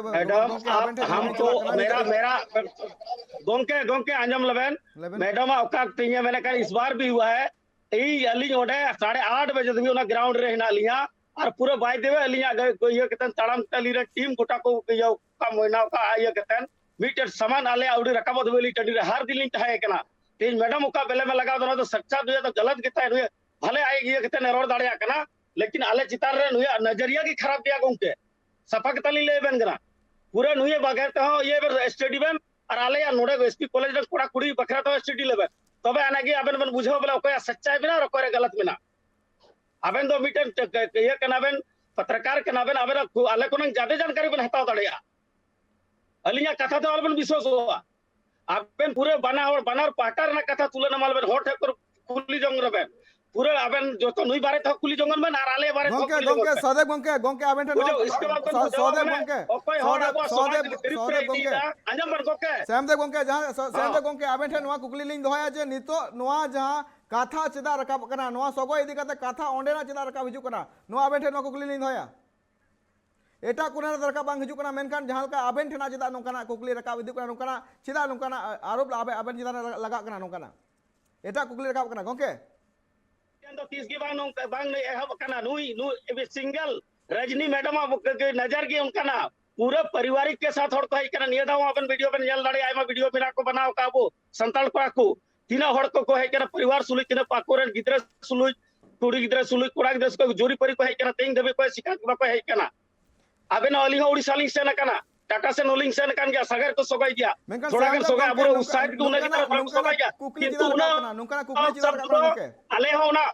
मैडम, आप हमको मेरा मेरा ᱜᱚᱢᱠᱮ ᱜᱚᱢᱠᱮ ᱟᱸᱡᱚᱢ ᱞᱮᱵᱮᱱ᱾ ᱢᱮᱰᱟᱢ ᱟᱜ ᱚᱠᱟ ᱠᱟᱛᱮ ᱢᱮᱱ ᱠᱟᱱ, ᱤᱥ ᱵᱟᱨ ᱵᱤ ᱦᱩᱣᱟ ᱦᱮ, ᱤᱧ ᱟᱹᱞᱤᱧ ᱚᱸᱰᱮ ᱥᱟᱲᱮ ᱟᱴ ᱵᱟᱡᱮ ᱫᱷᱟᱹᱵᱤᱡ ᱚᱱᱟ ᱜᱨᱟᱣᱩᱱᱰ ᱨᱮ ᱦᱮᱱᱟᱜ ᱞᱤᱧᱟ᱾ ᱟᱨ ᱯᱩᱨᱟᱹ ᱵᱟᱭ ᱫᱮᱣᱮ ᱟᱹᱞᱤᱧᱟᱜ ᱤᱭᱟᱹ ᱠᱟᱛᱮ ᱛᱟᱲᱟᱢ ᱴᱟᱹᱞᱤ ᱨᱮ ᱴᱤᱢ ᱜᱚᱴᱟ ᱠᱚ ᱤᱭᱟᱹ ᱚᱠᱟ ᱢᱚᱭᱱᱟ ᱚᱠᱟ ᱤᱭᱟᱹ ᱠᱟᱛᱮ ᱢᱤᱫᱴᱮᱱ ᱥᱟᱢᱟᱱ ᱟᱞᱮ ᱟᱹᱣᱲᱤ ᱨᱟᱠᱟᱵᱚᱜ ᱫᱷᱟᱹᱵᱤᱡ ᱟᱹᱞᱤᱧ ᱴᱟᱺᱰᱤ ᱨᱮ ᱦᱟᱨ ᱫᱤᱱ ᱞᱤᱧ ᱛᱟᱦᱮᱸ ᱠᱟᱱᱟ᱾ ᱛᱮᱦᱮᱧ ᱢᱮᱰᱟᱢ ᱚᱠᱟ ᱵᱮᱞᱮᱢ ᱮ ᱞᱟᱜᱟᱣ ᱫᱟ, ᱱᱚᱣᱟ ᱫᱚ ᱥᱟᱠᱪᱟᱛ ᱱᱩᱭ ᱫᱚ ᱜᱟᱞᱟᱛ ᱜᱮᱛᱟᱭ᱾ ᱱᱩᱭ ᱵᱷᱟᱞᱮ ᱟᱡ ᱤᱭᱟᱹ ᱠᱟᱛᱮ ᱮ ᱨᱚᱲ ᱫᱟᱲᱮᱭᱟᱜ ᱠᱟᱱᱟ, ᱞᱮᱠᱤᱱ ᱟᱞᱮ ᱪᱮᱛᱟᱱ ᱨᱮ ᱱᱩᱭᱟᱜ ᱱᱚᱡᱚᱨᱤᱭᱟ ᱜᱮ ᱠᱷᱟᱨᱟᱯ ᱜᱮᱭᱟ ᱜᱚᱝᱠᱮ᱾ ᱥᱟᱯᱷᱟ ᱠᱟᱛᱷᱟ ᱞᱤᱧ ᱞᱟᱹᱭ ᱟᱵᱮᱱ ᱠᱟᱱᱟ, ᱯᱩᱨᱟᱹ ᱱᱩᱭ ᱵᱟᱜᱮᱨ ᱛᱮᱦᱚᱸ ᱤᱭᱟᱹ ᱥᱴᱮᱰᱤᱭᱟᱢ ᱟᱨ ᱟᱞᱮᱭᱟᱜ ᱱᱚᱰᱮ ᱮᱥᱯᱤ ᱠᱚᱞᱮᱡᱽ ᱨᱮᱱ ᱠᱚᱲᱟ ᱠᱩᱲᱤ ᱵᱟᱠᱷᱨᱟ ᱫᱚ ᱮᱥᱴᱤᱰᱤ ᱞᱮᱵᱮᱱ, ᱛᱚᱵᱮ ᱟᱱᱟᱜᱮ ᱟᱵᱮᱱ ᱵᱮᱱ ᱵᱩᱡᱷᱟᱹᱣ ᱵᱚᱞᱮ ᱚᱠᱚᱭᱟᱜ ᱥᱟᱪᱪᱟᱭ ᱢᱮᱱᱟᱜᱼᱟ ᱟᱨ ᱚᱠᱚᱭᱟᱜ ᱜᱟᱞᱟᱛ ᱢᱮᱱᱟᱜᱼᱟ᱾ ᱟᱵᱮᱱ ᱫᱚ ᱢᱤᱫᱴᱮᱱ ᱤᱭᱟᱹ ᱠᱟᱱᱟ ᱵᱮᱱ, ᱯᱟᱛᱨᱟᱠᱟᱨ ᱠᱟᱱᱟ ᱵᱮᱱ, ᱟᱵᱮᱱᱟᱜ ᱠᱷᱩ-, ᱟᱞᱮ ᱠᱷᱚᱱᱟᱜ ᱡᱟᱫᱮ ᱡᱟᱱᱠᱟᱨᱤ ᱵᱮᱱ ᱦᱟᱛᱟᱣ ᱫᱟᱲᱮᱭᱟᱜᱼᱟ᱾ ᱟᱹᱞᱤᱧᱟᱜ ᱠᱟᱛᱷᱟ ᱫᱚ ᱟᱞᱚᱵᱮᱱ ᱵᱤᱥᱣᱟᱥᱚᱜᱼᱟ᱾ ᱟᱵᱮᱱ ᱯᱩᱨᱟᱹ ᱵᱟᱱᱟ ᱦᱚᱲ, ᱵᱟᱱᱟᱨ ᱯᱟᱦᱴᱟ ᱨᱮᱱᱟᱜ ᱠᱟᱛᱷᱟ ᱛᱩᱞᱟᱹ ᱱᱟᱢᱟ ᱞᱮᱵᱮᱱ, ᱦᱚᱲ ᱴᱷᱮᱱ ᱠᱚ ᱠᱩᱞᱤ ᱡᱚᱝ ᱨᱮᱵᱮᱱ, ᱯᱩᱨᱟᱹ ᱟᱵᱮᱱ ᱡᱚᱛᱚ ᱱᱩᱭ ᱵᱟᱨᱮ ᱛᱮᱦᱚᱸ ᱠᱩᱞᱤ ᱡᱚᱝ ᱵᱮᱱ ᱟᱨ ᱟᱞᱮ ᱵᱟᱨᱮ ᱛᱮᱦᱚᱸ ᱜᱚᱝᱠᱮ, ᱠᱩᱞᱤ ᱡᱚᱝ ᱜᱚᱝᱠᱮ, ᱵᱮᱱ᱾ ᱥᱚᱦᱫᱮᱵ ᱜᱚᱝᱠᱮ, ᱜᱚᱝᱠᱮ, ᱟᱵᱮᱱ ᱴᱷᱮᱱ ᱵᱩᱡᱷᱟᱹᱣ, ᱱᱚᱣᱟ, ᱤᱥᱠᱮ ᱵᱟᱫ ᱵᱮᱱ ᱥᱚ-, ᱵᱩᱡᱷᱟᱹᱣᱟ ᱥᱚᱦᱫᱮᱵ ᱵᱚᱞᱮ ᱜᱚᱝᱠᱮ, ᱚᱠᱚᱭ ᱦᱚᱲ ᱥᱚᱦᱫᱮᱵ, ᱟᱵᱚᱣᱟᱜ ᱥᱚᱢᱟᱡᱽ ᱥᱚᱦᱫᱮᱵ, ᱠᱷᱟᱹᱛᱤᱨ ᱥᱚᱦᱫᱮᱵ ᱯᱮ ᱜᱚᱝᱠᱮ, ᱤᱫᱤᱭᱮᱫᱟ᱾ ᱟᱸᱡᱚᱢ ᱵᱮᱱ ᱜᱚᱝᱠᱮ᱾ ᱥᱮᱢᱫᱮᱵ ᱜᱚᱝᱠᱮ, ᱡᱟᱦᱟᱸ ᱥᱚ-, ᱥᱮᱢᱫᱮᱵ ᱦᱚᱸ᱾ ᱜᱚᱝᱠᱮ, ᱟᱵᱮᱱ ᱴᱷᱮᱱ ᱱᱚᱣᱟ ᱠᱩᱠᱞᱤ ᱞᱤᱧ ᱫᱚᱦᱚᱭᱟ ᱡᱮ ᱱᱤᱛᱚᱜ ᱱᱚᱣᱟ ᱡᱟᱦᱟᱸ ᱠᱟᱛᱷᱟ ᱪᱮᱫᱟᱜ ᱨᱟᱠᱟᱵ ᱠᱟᱱᱟ, ᱱᱚᱣᱟ ᱥᱚᱜᱚᱭ ᱤᱫᱤ ᱠᱟᱛᱮ ᱠᱟᱛᱷᱟ ᱚᱸᱰᱮᱱᱟᱜ ᱪᱮᱫᱟᱜ ᱨᱟᱠᱟᱵ ᱦᱤᱡᱩᱜ ᱠᱟᱱᱟ, ᱱᱚᱣᱟ ᱟᱵᱮᱱ ᱴᱷᱮᱱ ᱱᱚᱣᱟ ᱠᱩᱠᱞᱤ ᱞᱤᱧ ᱫᱚᱦᱚᱭᱟ᱾ ᱮᱴᱟᱜ ᱠᱚᱨᱮ ᱫᱚ ᱨᱟᱠᱟᱵ ᱵᱟᱝ ᱦᱤᱡᱩᱜ ᱠᱟᱱᱟ, ᱢᱮᱱᱠᱷᱟᱱ ᱡᱟᱦᱟᱸ ᱞᱮᱠᱟ ᱟᱵᱮᱱ ᱴᱷᱮᱱᱟᱜ ᱪᱮᱫᱟᱜ ᱱᱚᱝᱠᱟᱱᱟᱜ ᱠᱩᱠᱞᱤ ᱨᱟᱠᱟᱵ ᱤᱫᱤᱜ ᱠᱟᱱᱟ, ᱱᱚᱝᱠᱟᱱᱟᱜ ᱪᱮᱫᱟᱜ ᱱᱚᱝᱠᱟᱱᱟᱜ ᱟᱨᱳᱯ ᱟᱵᱮ-, ᱟᱵᱮᱱ ᱪᱮᱛᱟᱱ ᱨᱮ ᱞᱟᱜᱟᱜ ᱠᱟᱱᱟ ᱱᱚᱝᱠᱟᱱᱟᱜ? ᱮᱴᱟᱜ ᱠᱩᱠᱞᱤ ᱨᱟᱠᱟᱵ ᱠᱟᱱᱟ ᱜᱚᱝᱠᱮ? ᱫᱚ ᱛᱤᱥ ᱜᱮ ᱵᱟᱝ ᱱᱚᱝᱠᱟ, ᱵᱟᱝ ᱮᱦᱚᱵ ᱟᱠᱟᱱᱟ᱾ ᱱᱩᱭ, ᱱᱩᱭ single ᱨᱟᱡᱽᱱᱤ ᱢᱮᱰᱟᱢ ᱟᱜ ᱱᱚᱡᱚᱨ ᱜᱮ ᱚᱱᱠᱟᱱᱟ᱾ ᱯᱩᱨᱟᱹ ᱯᱟᱨᱤᱵᱟᱨᱤᱠ ᱠᱮ ᱥᱟᱛ ᱦᱚᱲ ᱠᱚ ᱦᱮᱡ ᱠᱟᱱᱟ᱾ ᱱᱤᱭᱟᱹ ᱫᱷᱟᱣ ᱟᱵᱮᱱ ᱵᱷᱤᱰᱤᱭᱳ ᱵᱮᱱ ᱧᱮᱞ ᱫᱟᱲᱮᱭᱟᱜᱼᱟ, ᱟᱭᱢᱟ ᱵᱷᱤᱰᱤᱭᱳ ᱢᱮᱱᱟᱜ ᱠᱚ ᱵᱮᱱᱟᱣ ᱟᱠᱟᱫ ᱟᱵᱚ ᱥᱟᱱᱛᱟᱲ ᱠᱚᱲᱟ ᱠᱚ᱾ ᱛᱤᱱᱟᱹᱜ ᱦᱚᱲ ᱠᱚᱠᱚ ᱦᱮᱡ ᱠᱟᱱᱟ, ᱯᱚᱨᱤᱵᱟᱨ ᱥᱩᱞᱩᱡ, ᱛᱤᱱᱟᱹᱜ ᱟᱠᱚᱨᱮᱱ ᱜᱤᱫᱽᱨᱟᱹ ᱥᱩᱞᱩᱡ, ᱠᱩᱲᱤ ᱜᱤᱫᱽᱨᱟᱹ ᱥᱩᱞᱩᱡ, ᱠᱚᱲᱟ ᱜᱤᱫᱽᱨᱟᱹ ᱥᱩᱞᱩᱡ, ᱡᱩᱨᱤ ᱯᱟᱹᱨᱤ ᱠᱚ ᱦᱮᱡ ᱠᱟᱱᱟ, ᱛᱮᱦᱮᱧ ᱫᱷᱟᱹᱵᱤᱡ ᱠᱚ ᱥᱤᱠᱟᱭᱚᱛ ᱵᱟᱠᱚ ᱦᱮᱡ ᱠᱟᱱᱟ᱾ ᱟᱵᱮᱱ ᱦᱚᱸ, ᱟᱹᱞᱤᱧ ᱦᱚᱸ ᱳᱰᱤᱥᱟ ᱞᱤᱧ ᱥᱮᱱ ᱟᱠᱟᱱᱟ, ᱴᱟᱴᱟ ᱥᱮᱱ ᱦᱚᱸᱞᱤᱧ ᱥᱮᱱ ᱟᱠᱟᱱ ᱜᱮᱭᱟ, ᱥᱟᱜᱟᱨ ᱠᱚ ᱥᱚᱜᱟᱭ ᱜᱮᱭᱟ, ᱢᱮᱱᱠᱷᱟᱱ ᱛᱷᱚᱲᱟ ᱜᱟᱱ ᱥᱟᱦᱮᱵᱽ ᱥᱚᱜᱟᱭ, ᱜᱚᱢᱠᱮ, ᱟᱵᱚᱨᱮ ᱱᱚᱝᱠᱟ-, ᱩᱛᱥᱟᱦᱤᱛ ᱠᱚ ᱚᱱᱟ ᱱᱚᱝᱠᱟᱱᱟᱜ, ᱪᱮᱛᱟᱱ ᱨᱮ ᱵᱟᱝ ᱱᱚᱝᱠᱟᱱᱟᱜ ᱥᱚᱜᱟᱭ ᱜᱮᱭᱟ᱾ ᱠᱩᱠᱞᱤ ᱠᱤᱱᱛᱩ ᱪᱮᱫᱟᱜ ᱚᱱᱟ ᱨᱟᱠᱟᱵ ᱠᱟᱱᱟ? ᱱᱚᱝᱠᱟᱱᱟᱜ ᱠᱩᱠᱞᱤ ᱪᱮᱫᱟᱜ ᱨᱟᱠᱟᱵ ᱠᱟᱱᱟ, ᱜᱚᱢᱠᱮ? ᱟᱞᱮ ᱦᱚᱸ ᱚᱱᱟ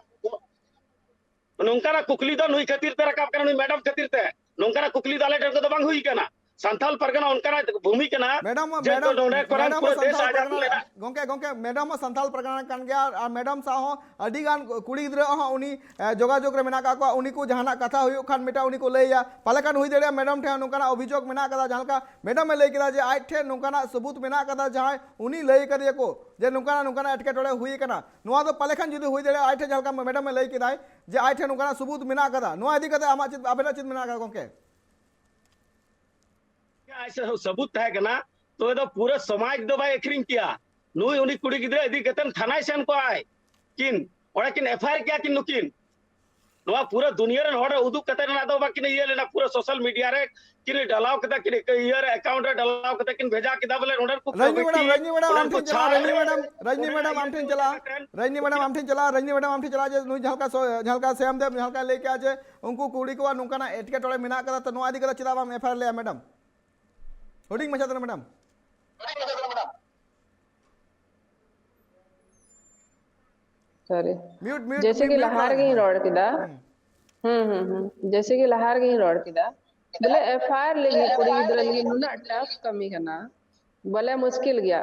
ᱱᱚᱝᱠᱟᱱᱟᱜ ᱠᱩᱠᱞᱤ ᱫᱚ ᱱᱩᱭ ᱠᱷᱟᱹᱛᱤᱨ ᱛᱮ ᱨᱟᱠᱟᱵ ᱠᱟᱱᱟ, ᱱᱩᱭ ᱢᱮᱰᱟᱢ ᱠᱷᱟᱹᱛᱤᱨ ᱛᱮ᱾ ᱱᱚᱝᱠᱟᱱᱟᱜ ᱠᱩᱠᱞᱤ ᱫᱚ ᱟᱞᱮ ᱴᱷᱮᱱ ᱠᱷᱚᱱ ᱫᱚ ᱵᱟᱝ ᱦᱩᱭ ᱠᱟᱱᱟ᱾ ᱥᱟᱱᱛᱟᱞ ᱯᱟᱨᱜᱟᱱᱟ ᱚᱱᱠᱟᱱᱟᱜ ᱵᱷᱩᱢᱤ ᱠᱟᱱᱟ ᱢᱮᱰᱟᱢ, ᱡᱮ ᱢᱮᱰᱟᱢ, ᱱᱚᱰᱮ ᱠᱚᱨᱮᱱ ᱢᱮᱰᱟᱢ ᱯᱩᱨᱟᱹ ᱦᱚᱸ ᱫᱮᱥ ᱥᱟᱱᱛᱟᱞ ᱟᱡᱟᱫ ᱯᱟᱨᱜᱟᱱᱟ, ᱞᱮᱱᱟ᱾ ᱜᱚᱢᱠᱮ, ᱜᱚᱢᱠᱮ, ᱢᱮᱰᱟᱢ ᱦᱚᱸ ᱥᱟᱱᱛᱟᱞ ᱯᱟᱨᱜᱟᱱᱟ ᱠᱟᱱ ᱜᱮᱭᱟ ᱟᱨ ᱢᱮᱰᱟᱢ ᱥᱟᱶ ᱦᱚᱸ ᱟᱹᱰᱤ ᱜᱟᱱ ᱠᱩᱲᱤ ᱜᱤᱫᱽᱨᱟᱹ ᱦᱚᱸ ᱩᱱᱤ, ᱮ, ᱡᱳᱜᱟᱡᱳᱜᱽ ᱨᱮ ᱢᱮᱱᱟᱜ ᱟᱠᱟᱫ ᱠᱚᱣᱟ᱾ ᱩᱱᱤ ᱠᱚ ᱡᱟᱦᱟᱱᱟᱜ ᱠᱟᱛᱷᱟ ᱦᱩᱭᱩᱜ ᱠᱷᱟᱱ ᱢᱤᱫᱴᱟᱝ ᱩᱱᱤ ᱠᱚ ᱞᱟᱹᱭᱟ, ᱯᱟᱞᱮ ᱠᱷᱟᱱ ᱦᱩᱭ ᱫᱟᱲᱮᱭᱟᱜᱼᱟ ᱢᱮᱰᱟᱢ ᱴᱷᱮᱱ ᱱᱚᱝᱠᱟᱱᱟᱜ ᱚᱵᱷᱤᱡᱳᱜᱽ ᱢᱮᱱᱟᱜ ᱟᱠᱟᱫᱟ, ᱡᱟᱦᱟᱸ ᱞᱮᱠᱟ ᱢᱮᱰᱟᱢ ᱮ ᱞᱟᱹᱭ ᱠᱮᱫᱟ ᱡᱮ ᱟᱡ ᱴᱷᱮᱱ ᱱᱚᱝᱠᱟᱱᱟᱜ ᱥᱟᱹᱵᱩᱛ ᱢᱮᱱᱟᱜ ᱟᱠᱟᱫᱟ, ᱡᱟᱦᱟᱸᱭ ᱩᱱᱤ ᱞᱟᱹᱭ ᱠᱟᱫᱮᱭᱟ ᱠᱚ ᱡᱮ ᱱᱚᱝᱠᱟᱱᱟᱜ, ᱱᱚᱝᱠᱟᱱᱟᱜ ᱮᱴᱠᱮᱴᱚᱬᱮ ᱦᱩᱭ ᱟᱠᱟᱱᱟ᱾ ᱱᱚᱣᱟ ᱫᱚ ᱯᱟᱞᱮ ᱠᱷᱟᱱ ᱡᱩᱫᱤ ᱦᱩᱭ ᱫᱟᱲᱮᱭᱟᱜᱼᱟ, ᱟᱡ ᱴᱷᱮᱱ ᱡᱟᱦᱟᱸ ᱞᱮᱠᱟ ᱢᱮᱰᱟᱢ ᱮ ᱞᱟᱹᱭ ᱠᱮᱫᱟᱭ ᱡᱮ ᱟᱡ ᱴᱷᱮᱱ ᱱᱚᱝᱠᱟᱱᱟᱜ ᱥᱟᱹᱵᱩᱛ ᱢᱮᱱᱟᱜ ᱟᱠᱟᱫᱟ, ᱱᱚᱣᱟ ᱤᱫᱤ ᱠᱟᱛᱮ ᱟᱢᱟᱜ ᱪᱮᱫ, ᱟᱵᱮᱱᱟᱜ ᱪᱮᱫ ᱢᱮᱱᱟᱜ ᱟᱠᱟᱫᱟ ᱜᱚᱢᱠᱮ? ᱟᱡ ᱥᱟᱹ-, ᱥᱟᱹᱵᱩᱛ ᱛᱟᱦᱮᱸ ᱠᱟᱱᱟ, ᱛᱚᱵᱮ ᱫᱚ ᱯᱩᱨᱟᱹ ᱥᱚᱢᱟᱡᱽ ᱫᱚ ᱵᱟᱭ ᱟᱹᱠᱷᱨᱤᱧ ᱠᱮᱭᱟ᱾ ᱱᱩᱭ ᱩᱱᱤ ᱠᱩᱲᱤ ᱜᱤᱫᱽᱨᱟᱹ ᱤᱫᱤ ᱠᱟᱛᱮ ᱛᱷᱟᱱᱟᱭ ᱥᱮᱱ ᱠᱚᱜᱼᱟᱭ᱾ ᱠᱤᱱ, ᱚᱸᱰᱮ ᱠᱤᱱ ᱮᱯᱷ ᱟᱭ ᱟᱨ ᱠᱮᱭᱟ ᱠᱤᱱ ᱱᱩᱠᱤᱱ᱾ ᱱᱚᱣᱟ ᱯᱩᱨᱟᱹ ᱫᱩᱱᱤᱭᱟᱹ ᱨᱮᱱ ᱦᱚᱲ ᱨᱮ ᱩᱫᱩᱜ ᱠᱟᱛᱮ ᱨᱮᱱᱟᱜ ᱫᱚ ᱵᱟᱹᱠᱤᱱ ᱤᱭᱟᱹ ᱞᱮᱱᱟ, ᱯᱩᱨᱟᱹ ᱥᱳᱥᱟᱞ ᱢᱤᱰᱤᱭᱟ ᱨᱮ ᱠᱤᱱ ᱰᱟᱞᱟᱣ ᱠᱮᱫᱟ, ᱠᱤᱱ ᱤᱭᱟᱹ ᱨᱮ ᱮᱠᱟᱣᱩᱱᱴ ᱨᱮ ᱰᱟᱞᱟᱣ ᱠᱟᱛᱮ ᱠᱤᱱ ᱵᱷᱮᱡᱟ ᱠᱮᱫᱟ ᱵᱚᱞᱮ ᱱᱚᱰᱮ ᱠᱚ ᱨᱟᱡᱽᱱᱤ ᱢᱮᱰᱟᱢ, ᱠᱚᱢᱤᱴᱤ, ᱨᱟᱡᱽᱱᱤ ᱢᱮᱰᱟᱢ, ᱱᱚᱰᱮ ᱟᱢ ᱠᱚ ᱴᱷᱮᱱ ᱪᱟᱞᱟᱜᱼᱟ, ᱪᱷᱟᱲ ᱨᱟᱡᱽᱱᱤ ᱢᱮᱰᱟᱢ, ᱨᱟᱡᱽᱱᱤ ᱢᱮᱰᱟᱢ, ᱤᱭᱟᱹ ᱟᱢ ᱴᱷᱮᱱ ᱪᱟᱞᱟᱜᱼᱟ, ᱠᱟᱛᱮ ᱨᱟᱡᱽᱱᱤ ᱢᱮᱰᱟᱢ, ᱟᱢ ᱴᱷᱮᱱ ᱪᱟᱞᱟᱜᱼᱟ, ᱨᱟᱡᱽᱱᱤ ᱢᱮᱰᱟᱢ, ᱟᱢ ᱴᱷᱮᱱ ᱪᱟᱞᱟᱜᱼᱟ ᱡᱮ ᱱᱩᱭ ᱡᱟᱦᱟᱸ ᱞᱮᱠᱟ ᱥᱚ-, ᱡᱟᱦᱟᱸ ᱞᱮᱠᱟ ᱥᱮᱢ ᱫᱮᱵ ᱡᱟᱦᱟᱸ ᱞᱮᱠᱟᱭ ᱞᱟᱹᱭ ᱠᱮᱜᱼᱟ ᱡᱮ ᱩᱱᱠᱩ ᱠᱩᱲᱤ ᱠᱚᱣᱟᱜ ᱱᱚᱝᱠᱟᱱᱟᱜ ᱮᱴᱠᱮᱴᱚᱬᱮ ᱢᱮᱱᱟᱜ ᱟᱠᱟᱫᱟ, ᱛᱚ ᱱᱚᱣᱟ ᱤᱫᱤ ᱠᱟᱛᱮ ᱪᱮᱫᱟᱜ ᱵᱟᱢ ᱮᱯᱷ ᱟᱭ ᱟᱨ ᱞᱮᱜᱼᱟ ᱢᱮᱰᱟᱢ? ᱦᱩᱰᱤᱧ ᱢᱟᱪᱷᱟ ᱛᱮ ᱢᱮᱰᱟᱢ᱾ ᱥᱚᱨᱤ, ᱢᱤᱭᱩᱴ ᱢᱤᱭᱩᱴ ᱡᱮᱭᱥᱮ ᱠᱤ ᱞᱟᱦᱟ ᱨᱮᱜᱮᱧ ᱨᱚᱲ ᱠᱮᱫᱟ᱾ ᱦᱩᱸ ᱦᱩᱸ ᱦᱩᱸ ᱡᱮᱭᱥᱮ ᱠᱤ ᱞᱟᱦᱟ ᱨᱮᱜᱮᱧ ᱨᱚᱲ ᱠᱮᱫᱟ, ᱵᱚᱞᱮ ᱮᱯᱷ ᱟᱭ ᱟᱨ ᱞᱟᱹᱜᱤᱫ ᱠᱩᱲᱤ ᱜᱤᱫᱽᱨᱟᱹ ᱞᱟᱹᱜᱤᱫ ᱱᱩᱱᱟᱹᱜ ᱴᱟᱯ ᱠᱟᱹᱢᱤ ᱠᱟᱱᱟ, ᱵᱚᱞᱮ ᱢᱩᱥᱠᱤᱞ ᱜᱮᱭᱟ᱾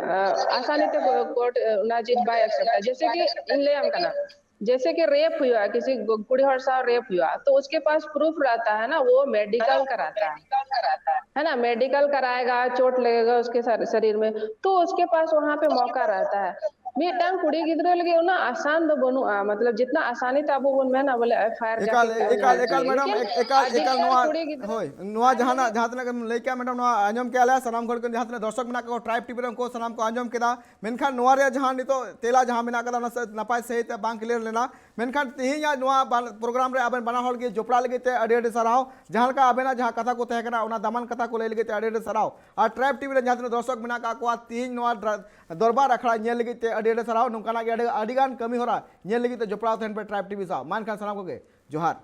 ᱟᱥᱟᱱᱤ ᱛᱮ ᱠᱳᱨᱴ ᱚᱱᱟ ᱪᱤᱡᱽ ᱵᱟᱭ ᱮᱠᱥᱮᱯᱴᱟ᱾ ᱡᱮᱭᱥᱮ ᱠᱤ ᱤᱧ ᱞᱟᱹᱭᱟᱢ ᱠᱟᱱᱟ, ᱡᱮᱭᱥᱮ ᱠᱤ ᱨᱮᱯ ᱦᱩᱭᱩᱜᱼᱟ, ᱠᱤᱥᱤ ᱠᱩᱲᱤ ᱦᱚᱲ ᱥᱟᱶ ᱨᱮᱯ ᱦᱩᱭᱩᱜᱼᱟ, ᱛᱚ ᱩᱥᱠᱮ ᱯᱟᱥ ᱯᱨᱩᱯᱷ ᱨᱮᱦᱛᱟ ᱦᱮ ᱱᱟ, ᱣᱳ ᱢᱮᱰᱤᱠᱟᱞ ᱠᱟᱨᱟᱛᱟ ᱦᱮ ᱱᱟ, ᱢᱮᱰᱤᱠᱟᱞ ᱠᱟᱨᱟᱭᱮᱜᱟ, ᱪᱳᱴ ᱞᱮᱜᱮᱜᱟ ᱩᱥᱠᱮ ᱥᱟᱨᱤᱨ ᱢᱮ, ᱛᱚ ᱩᱥᱠᱮ ᱯᱟᱥ ᱣᱟᱦᱟᱸ ᱯᱮ ᱢᱚᱠᱟ ᱨᱮᱦᱛᱟ ᱦᱮ᱾ ᱢᱤᱫᱴᱟᱝ ᱠᱩᱲᱤ ᱜᱤᱫᱽᱨᱟᱹ ᱞᱟᱹᱜᱤᱫ ᱩᱱᱟᱹᱜ ᱟᱥᱟᱱ ᱫᱚ ᱵᱟᱹᱱᱩᱜᱼᱟ, ᱢᱚᱛᱞᱚᱵ ᱡᱤᱛᱱᱟ ᱟᱥᱟᱱᱤ ᱛᱮ ᱟᱵᱚ ᱵᱚᱱ ᱢᱮᱱᱟ ᱵᱚᱞᱮ ᱮᱯᱷ ᱟᱭ ᱟᱨ ᱮᱠᱟᱞ ᱡᱟᱠᱮ ᱮᱠᱟᱞ ᱮᱠᱟᱞ ᱢᱮᱰᱟᱢ, ᱮᱠᱟᱞ ᱮᱠᱟᱞ ᱱᱚᱣᱟ ᱦᱳᱭ, ᱱᱚᱣᱟ ᱡᱟᱦᱟᱱᱟᱜ ᱡᱟᱦᱟᱸ ᱛᱤᱱᱟᱹᱜ ᱜᱮᱢ ᱞᱟᱹᱭ ᱠᱮᱜᱼᱟ ᱢᱮᱰᱟᱢ, ᱱᱚᱣᱟ ᱟᱸᱡᱚᱢ ᱠᱮᱜᱼᱟ ᱞᱮ, ᱥᱟᱱᱟᱢ ᱦᱚᱲ ᱠᱚ ᱡᱟᱦᱟᱸ ᱛᱤᱱᱟᱹᱜ ᱫᱚᱨᱥᱚᱠ ᱢᱮᱱᱟᱜ ᱠᱚᱣᱟ ᱴᱨᱟᱭᱤᱵᱽ ᱴᱤᱵᱷᱤ ᱨᱮ, ᱩᱱᱠᱩ ᱥᱟᱱᱟᱢ ᱠᱚ ᱟᱸᱡᱚᱢ ᱠᱮᱫᱟ᱾ ᱢᱮᱱᱠᱷᱟᱱ ᱱᱚᱣᱟ ᱨᱮᱭᱟᱜ ᱡᱟᱦᱟᱸ ᱱᱤᱛᱚᱜ ᱛᱮᱞᱟ ᱡᱟᱦᱟᱸ ᱢᱮᱱᱟᱜ ᱠᱟᱫᱟ, ᱚᱱᱟ ᱥᱮ ᱱᱟᱯᱟᱭ ᱥᱟᱺᱦᱤᱡ ᱛᱮ ᱵᱟᱝ ᱠᱞᱤᱭᱟᱨ ᱞᱮᱱᱟ᱾ ᱢᱮᱱᱠᱷᱟᱱ ᱛᱮᱦᱮᱧᱟᱜ ᱱᱚᱣᱟ ᱵᱟᱱ-, ᱯᱨᱳᱜᱨᱟᱢ ᱨᱮ ᱟᱵᱮᱱ ᱵᱟᱱᱟ ᱦᱚᱲ ᱜᱮ ᱡᱚᱯᱲᱟᱣ ᱞᱟᱹᱜᱤᱫ ᱛᱮ ᱟᱹᱰᱤ ᱟᱹᱰᱤ ᱥᱟᱨᱦᱟᱣ᱾ ᱡᱟᱦᱟᱸ ᱞᱮᱠᱟ ᱟᱵᱮᱱᱟᱜ ᱡᱟᱦᱟᱸ ᱠᱟᱛᱷᱟ ᱠᱚ ᱛᱟᱦᱮᱸ ᱠᱟᱱᱟ, ᱚᱱᱟ ᱫᱟᱢᱟᱱ ᱠᱟᱛᱷᱟ ᱠᱚ ᱞᱟᱹᱭ ᱞᱟᱹᱜᱤᱫ ᱛᱮ ᱟᱹᱰᱤ ᱟᱹᱰᱤ ᱥᱟᱨᱦᱟᱣ᱾ ᱟᱨ ᱴᱨᱟᱭᱤᱵᱽ ᱴᱤᱵᱷᱤ ᱨᱮ ᱡᱟᱦᱟᱸ ᱛᱤᱱᱟᱹᱜ ᱫᱚᱨᱥᱚᱠ ᱢᱮᱱᱟᱜ ᱟᱠᱟᱫ ᱠᱚᱣᱟ, ᱛᱮᱦᱮᱧ ᱱᱚᱣᱟ ᱫᱨᱟ-, ᱫᱚᱨᱵᱟᱨ ᱟᱠᱷᱲᱟ ᱧᱮᱞ ᱞᱟᱹᱜᱤᱫ ᱛᱮ ᱟᱹᱰᱤ ᱟᱹᱰᱤ ᱥᱟᱨᱦᱟᱣ᱾ ᱱᱚᱝᱠᱟᱱᱟᱜ ᱜᱮ ᱟᱹᱰᱤ, ᱟᱹᱰᱤ ᱜᱟᱱ ᱠᱟᱹᱢᱤ ᱦᱚᱨᱟ ᱧᱮᱞ ᱞᱟᱹᱜᱤᱫ ᱛᱮ ᱡᱚᱯᱲᱟᱣ ᱛᱟᱦᱮᱱ ᱯᱮ ᱴᱨᱟᱭᱤᱵᱽ ᱴᱤᱵᱷᱤ ᱥᱟᱶ᱾ ᱢᱟ ᱮᱱᱠᱷᱟᱱ ᱥᱟᱱᱟᱢ ᱠᱚᱜᱮ ᱡᱚᱦᱟᱨ᱾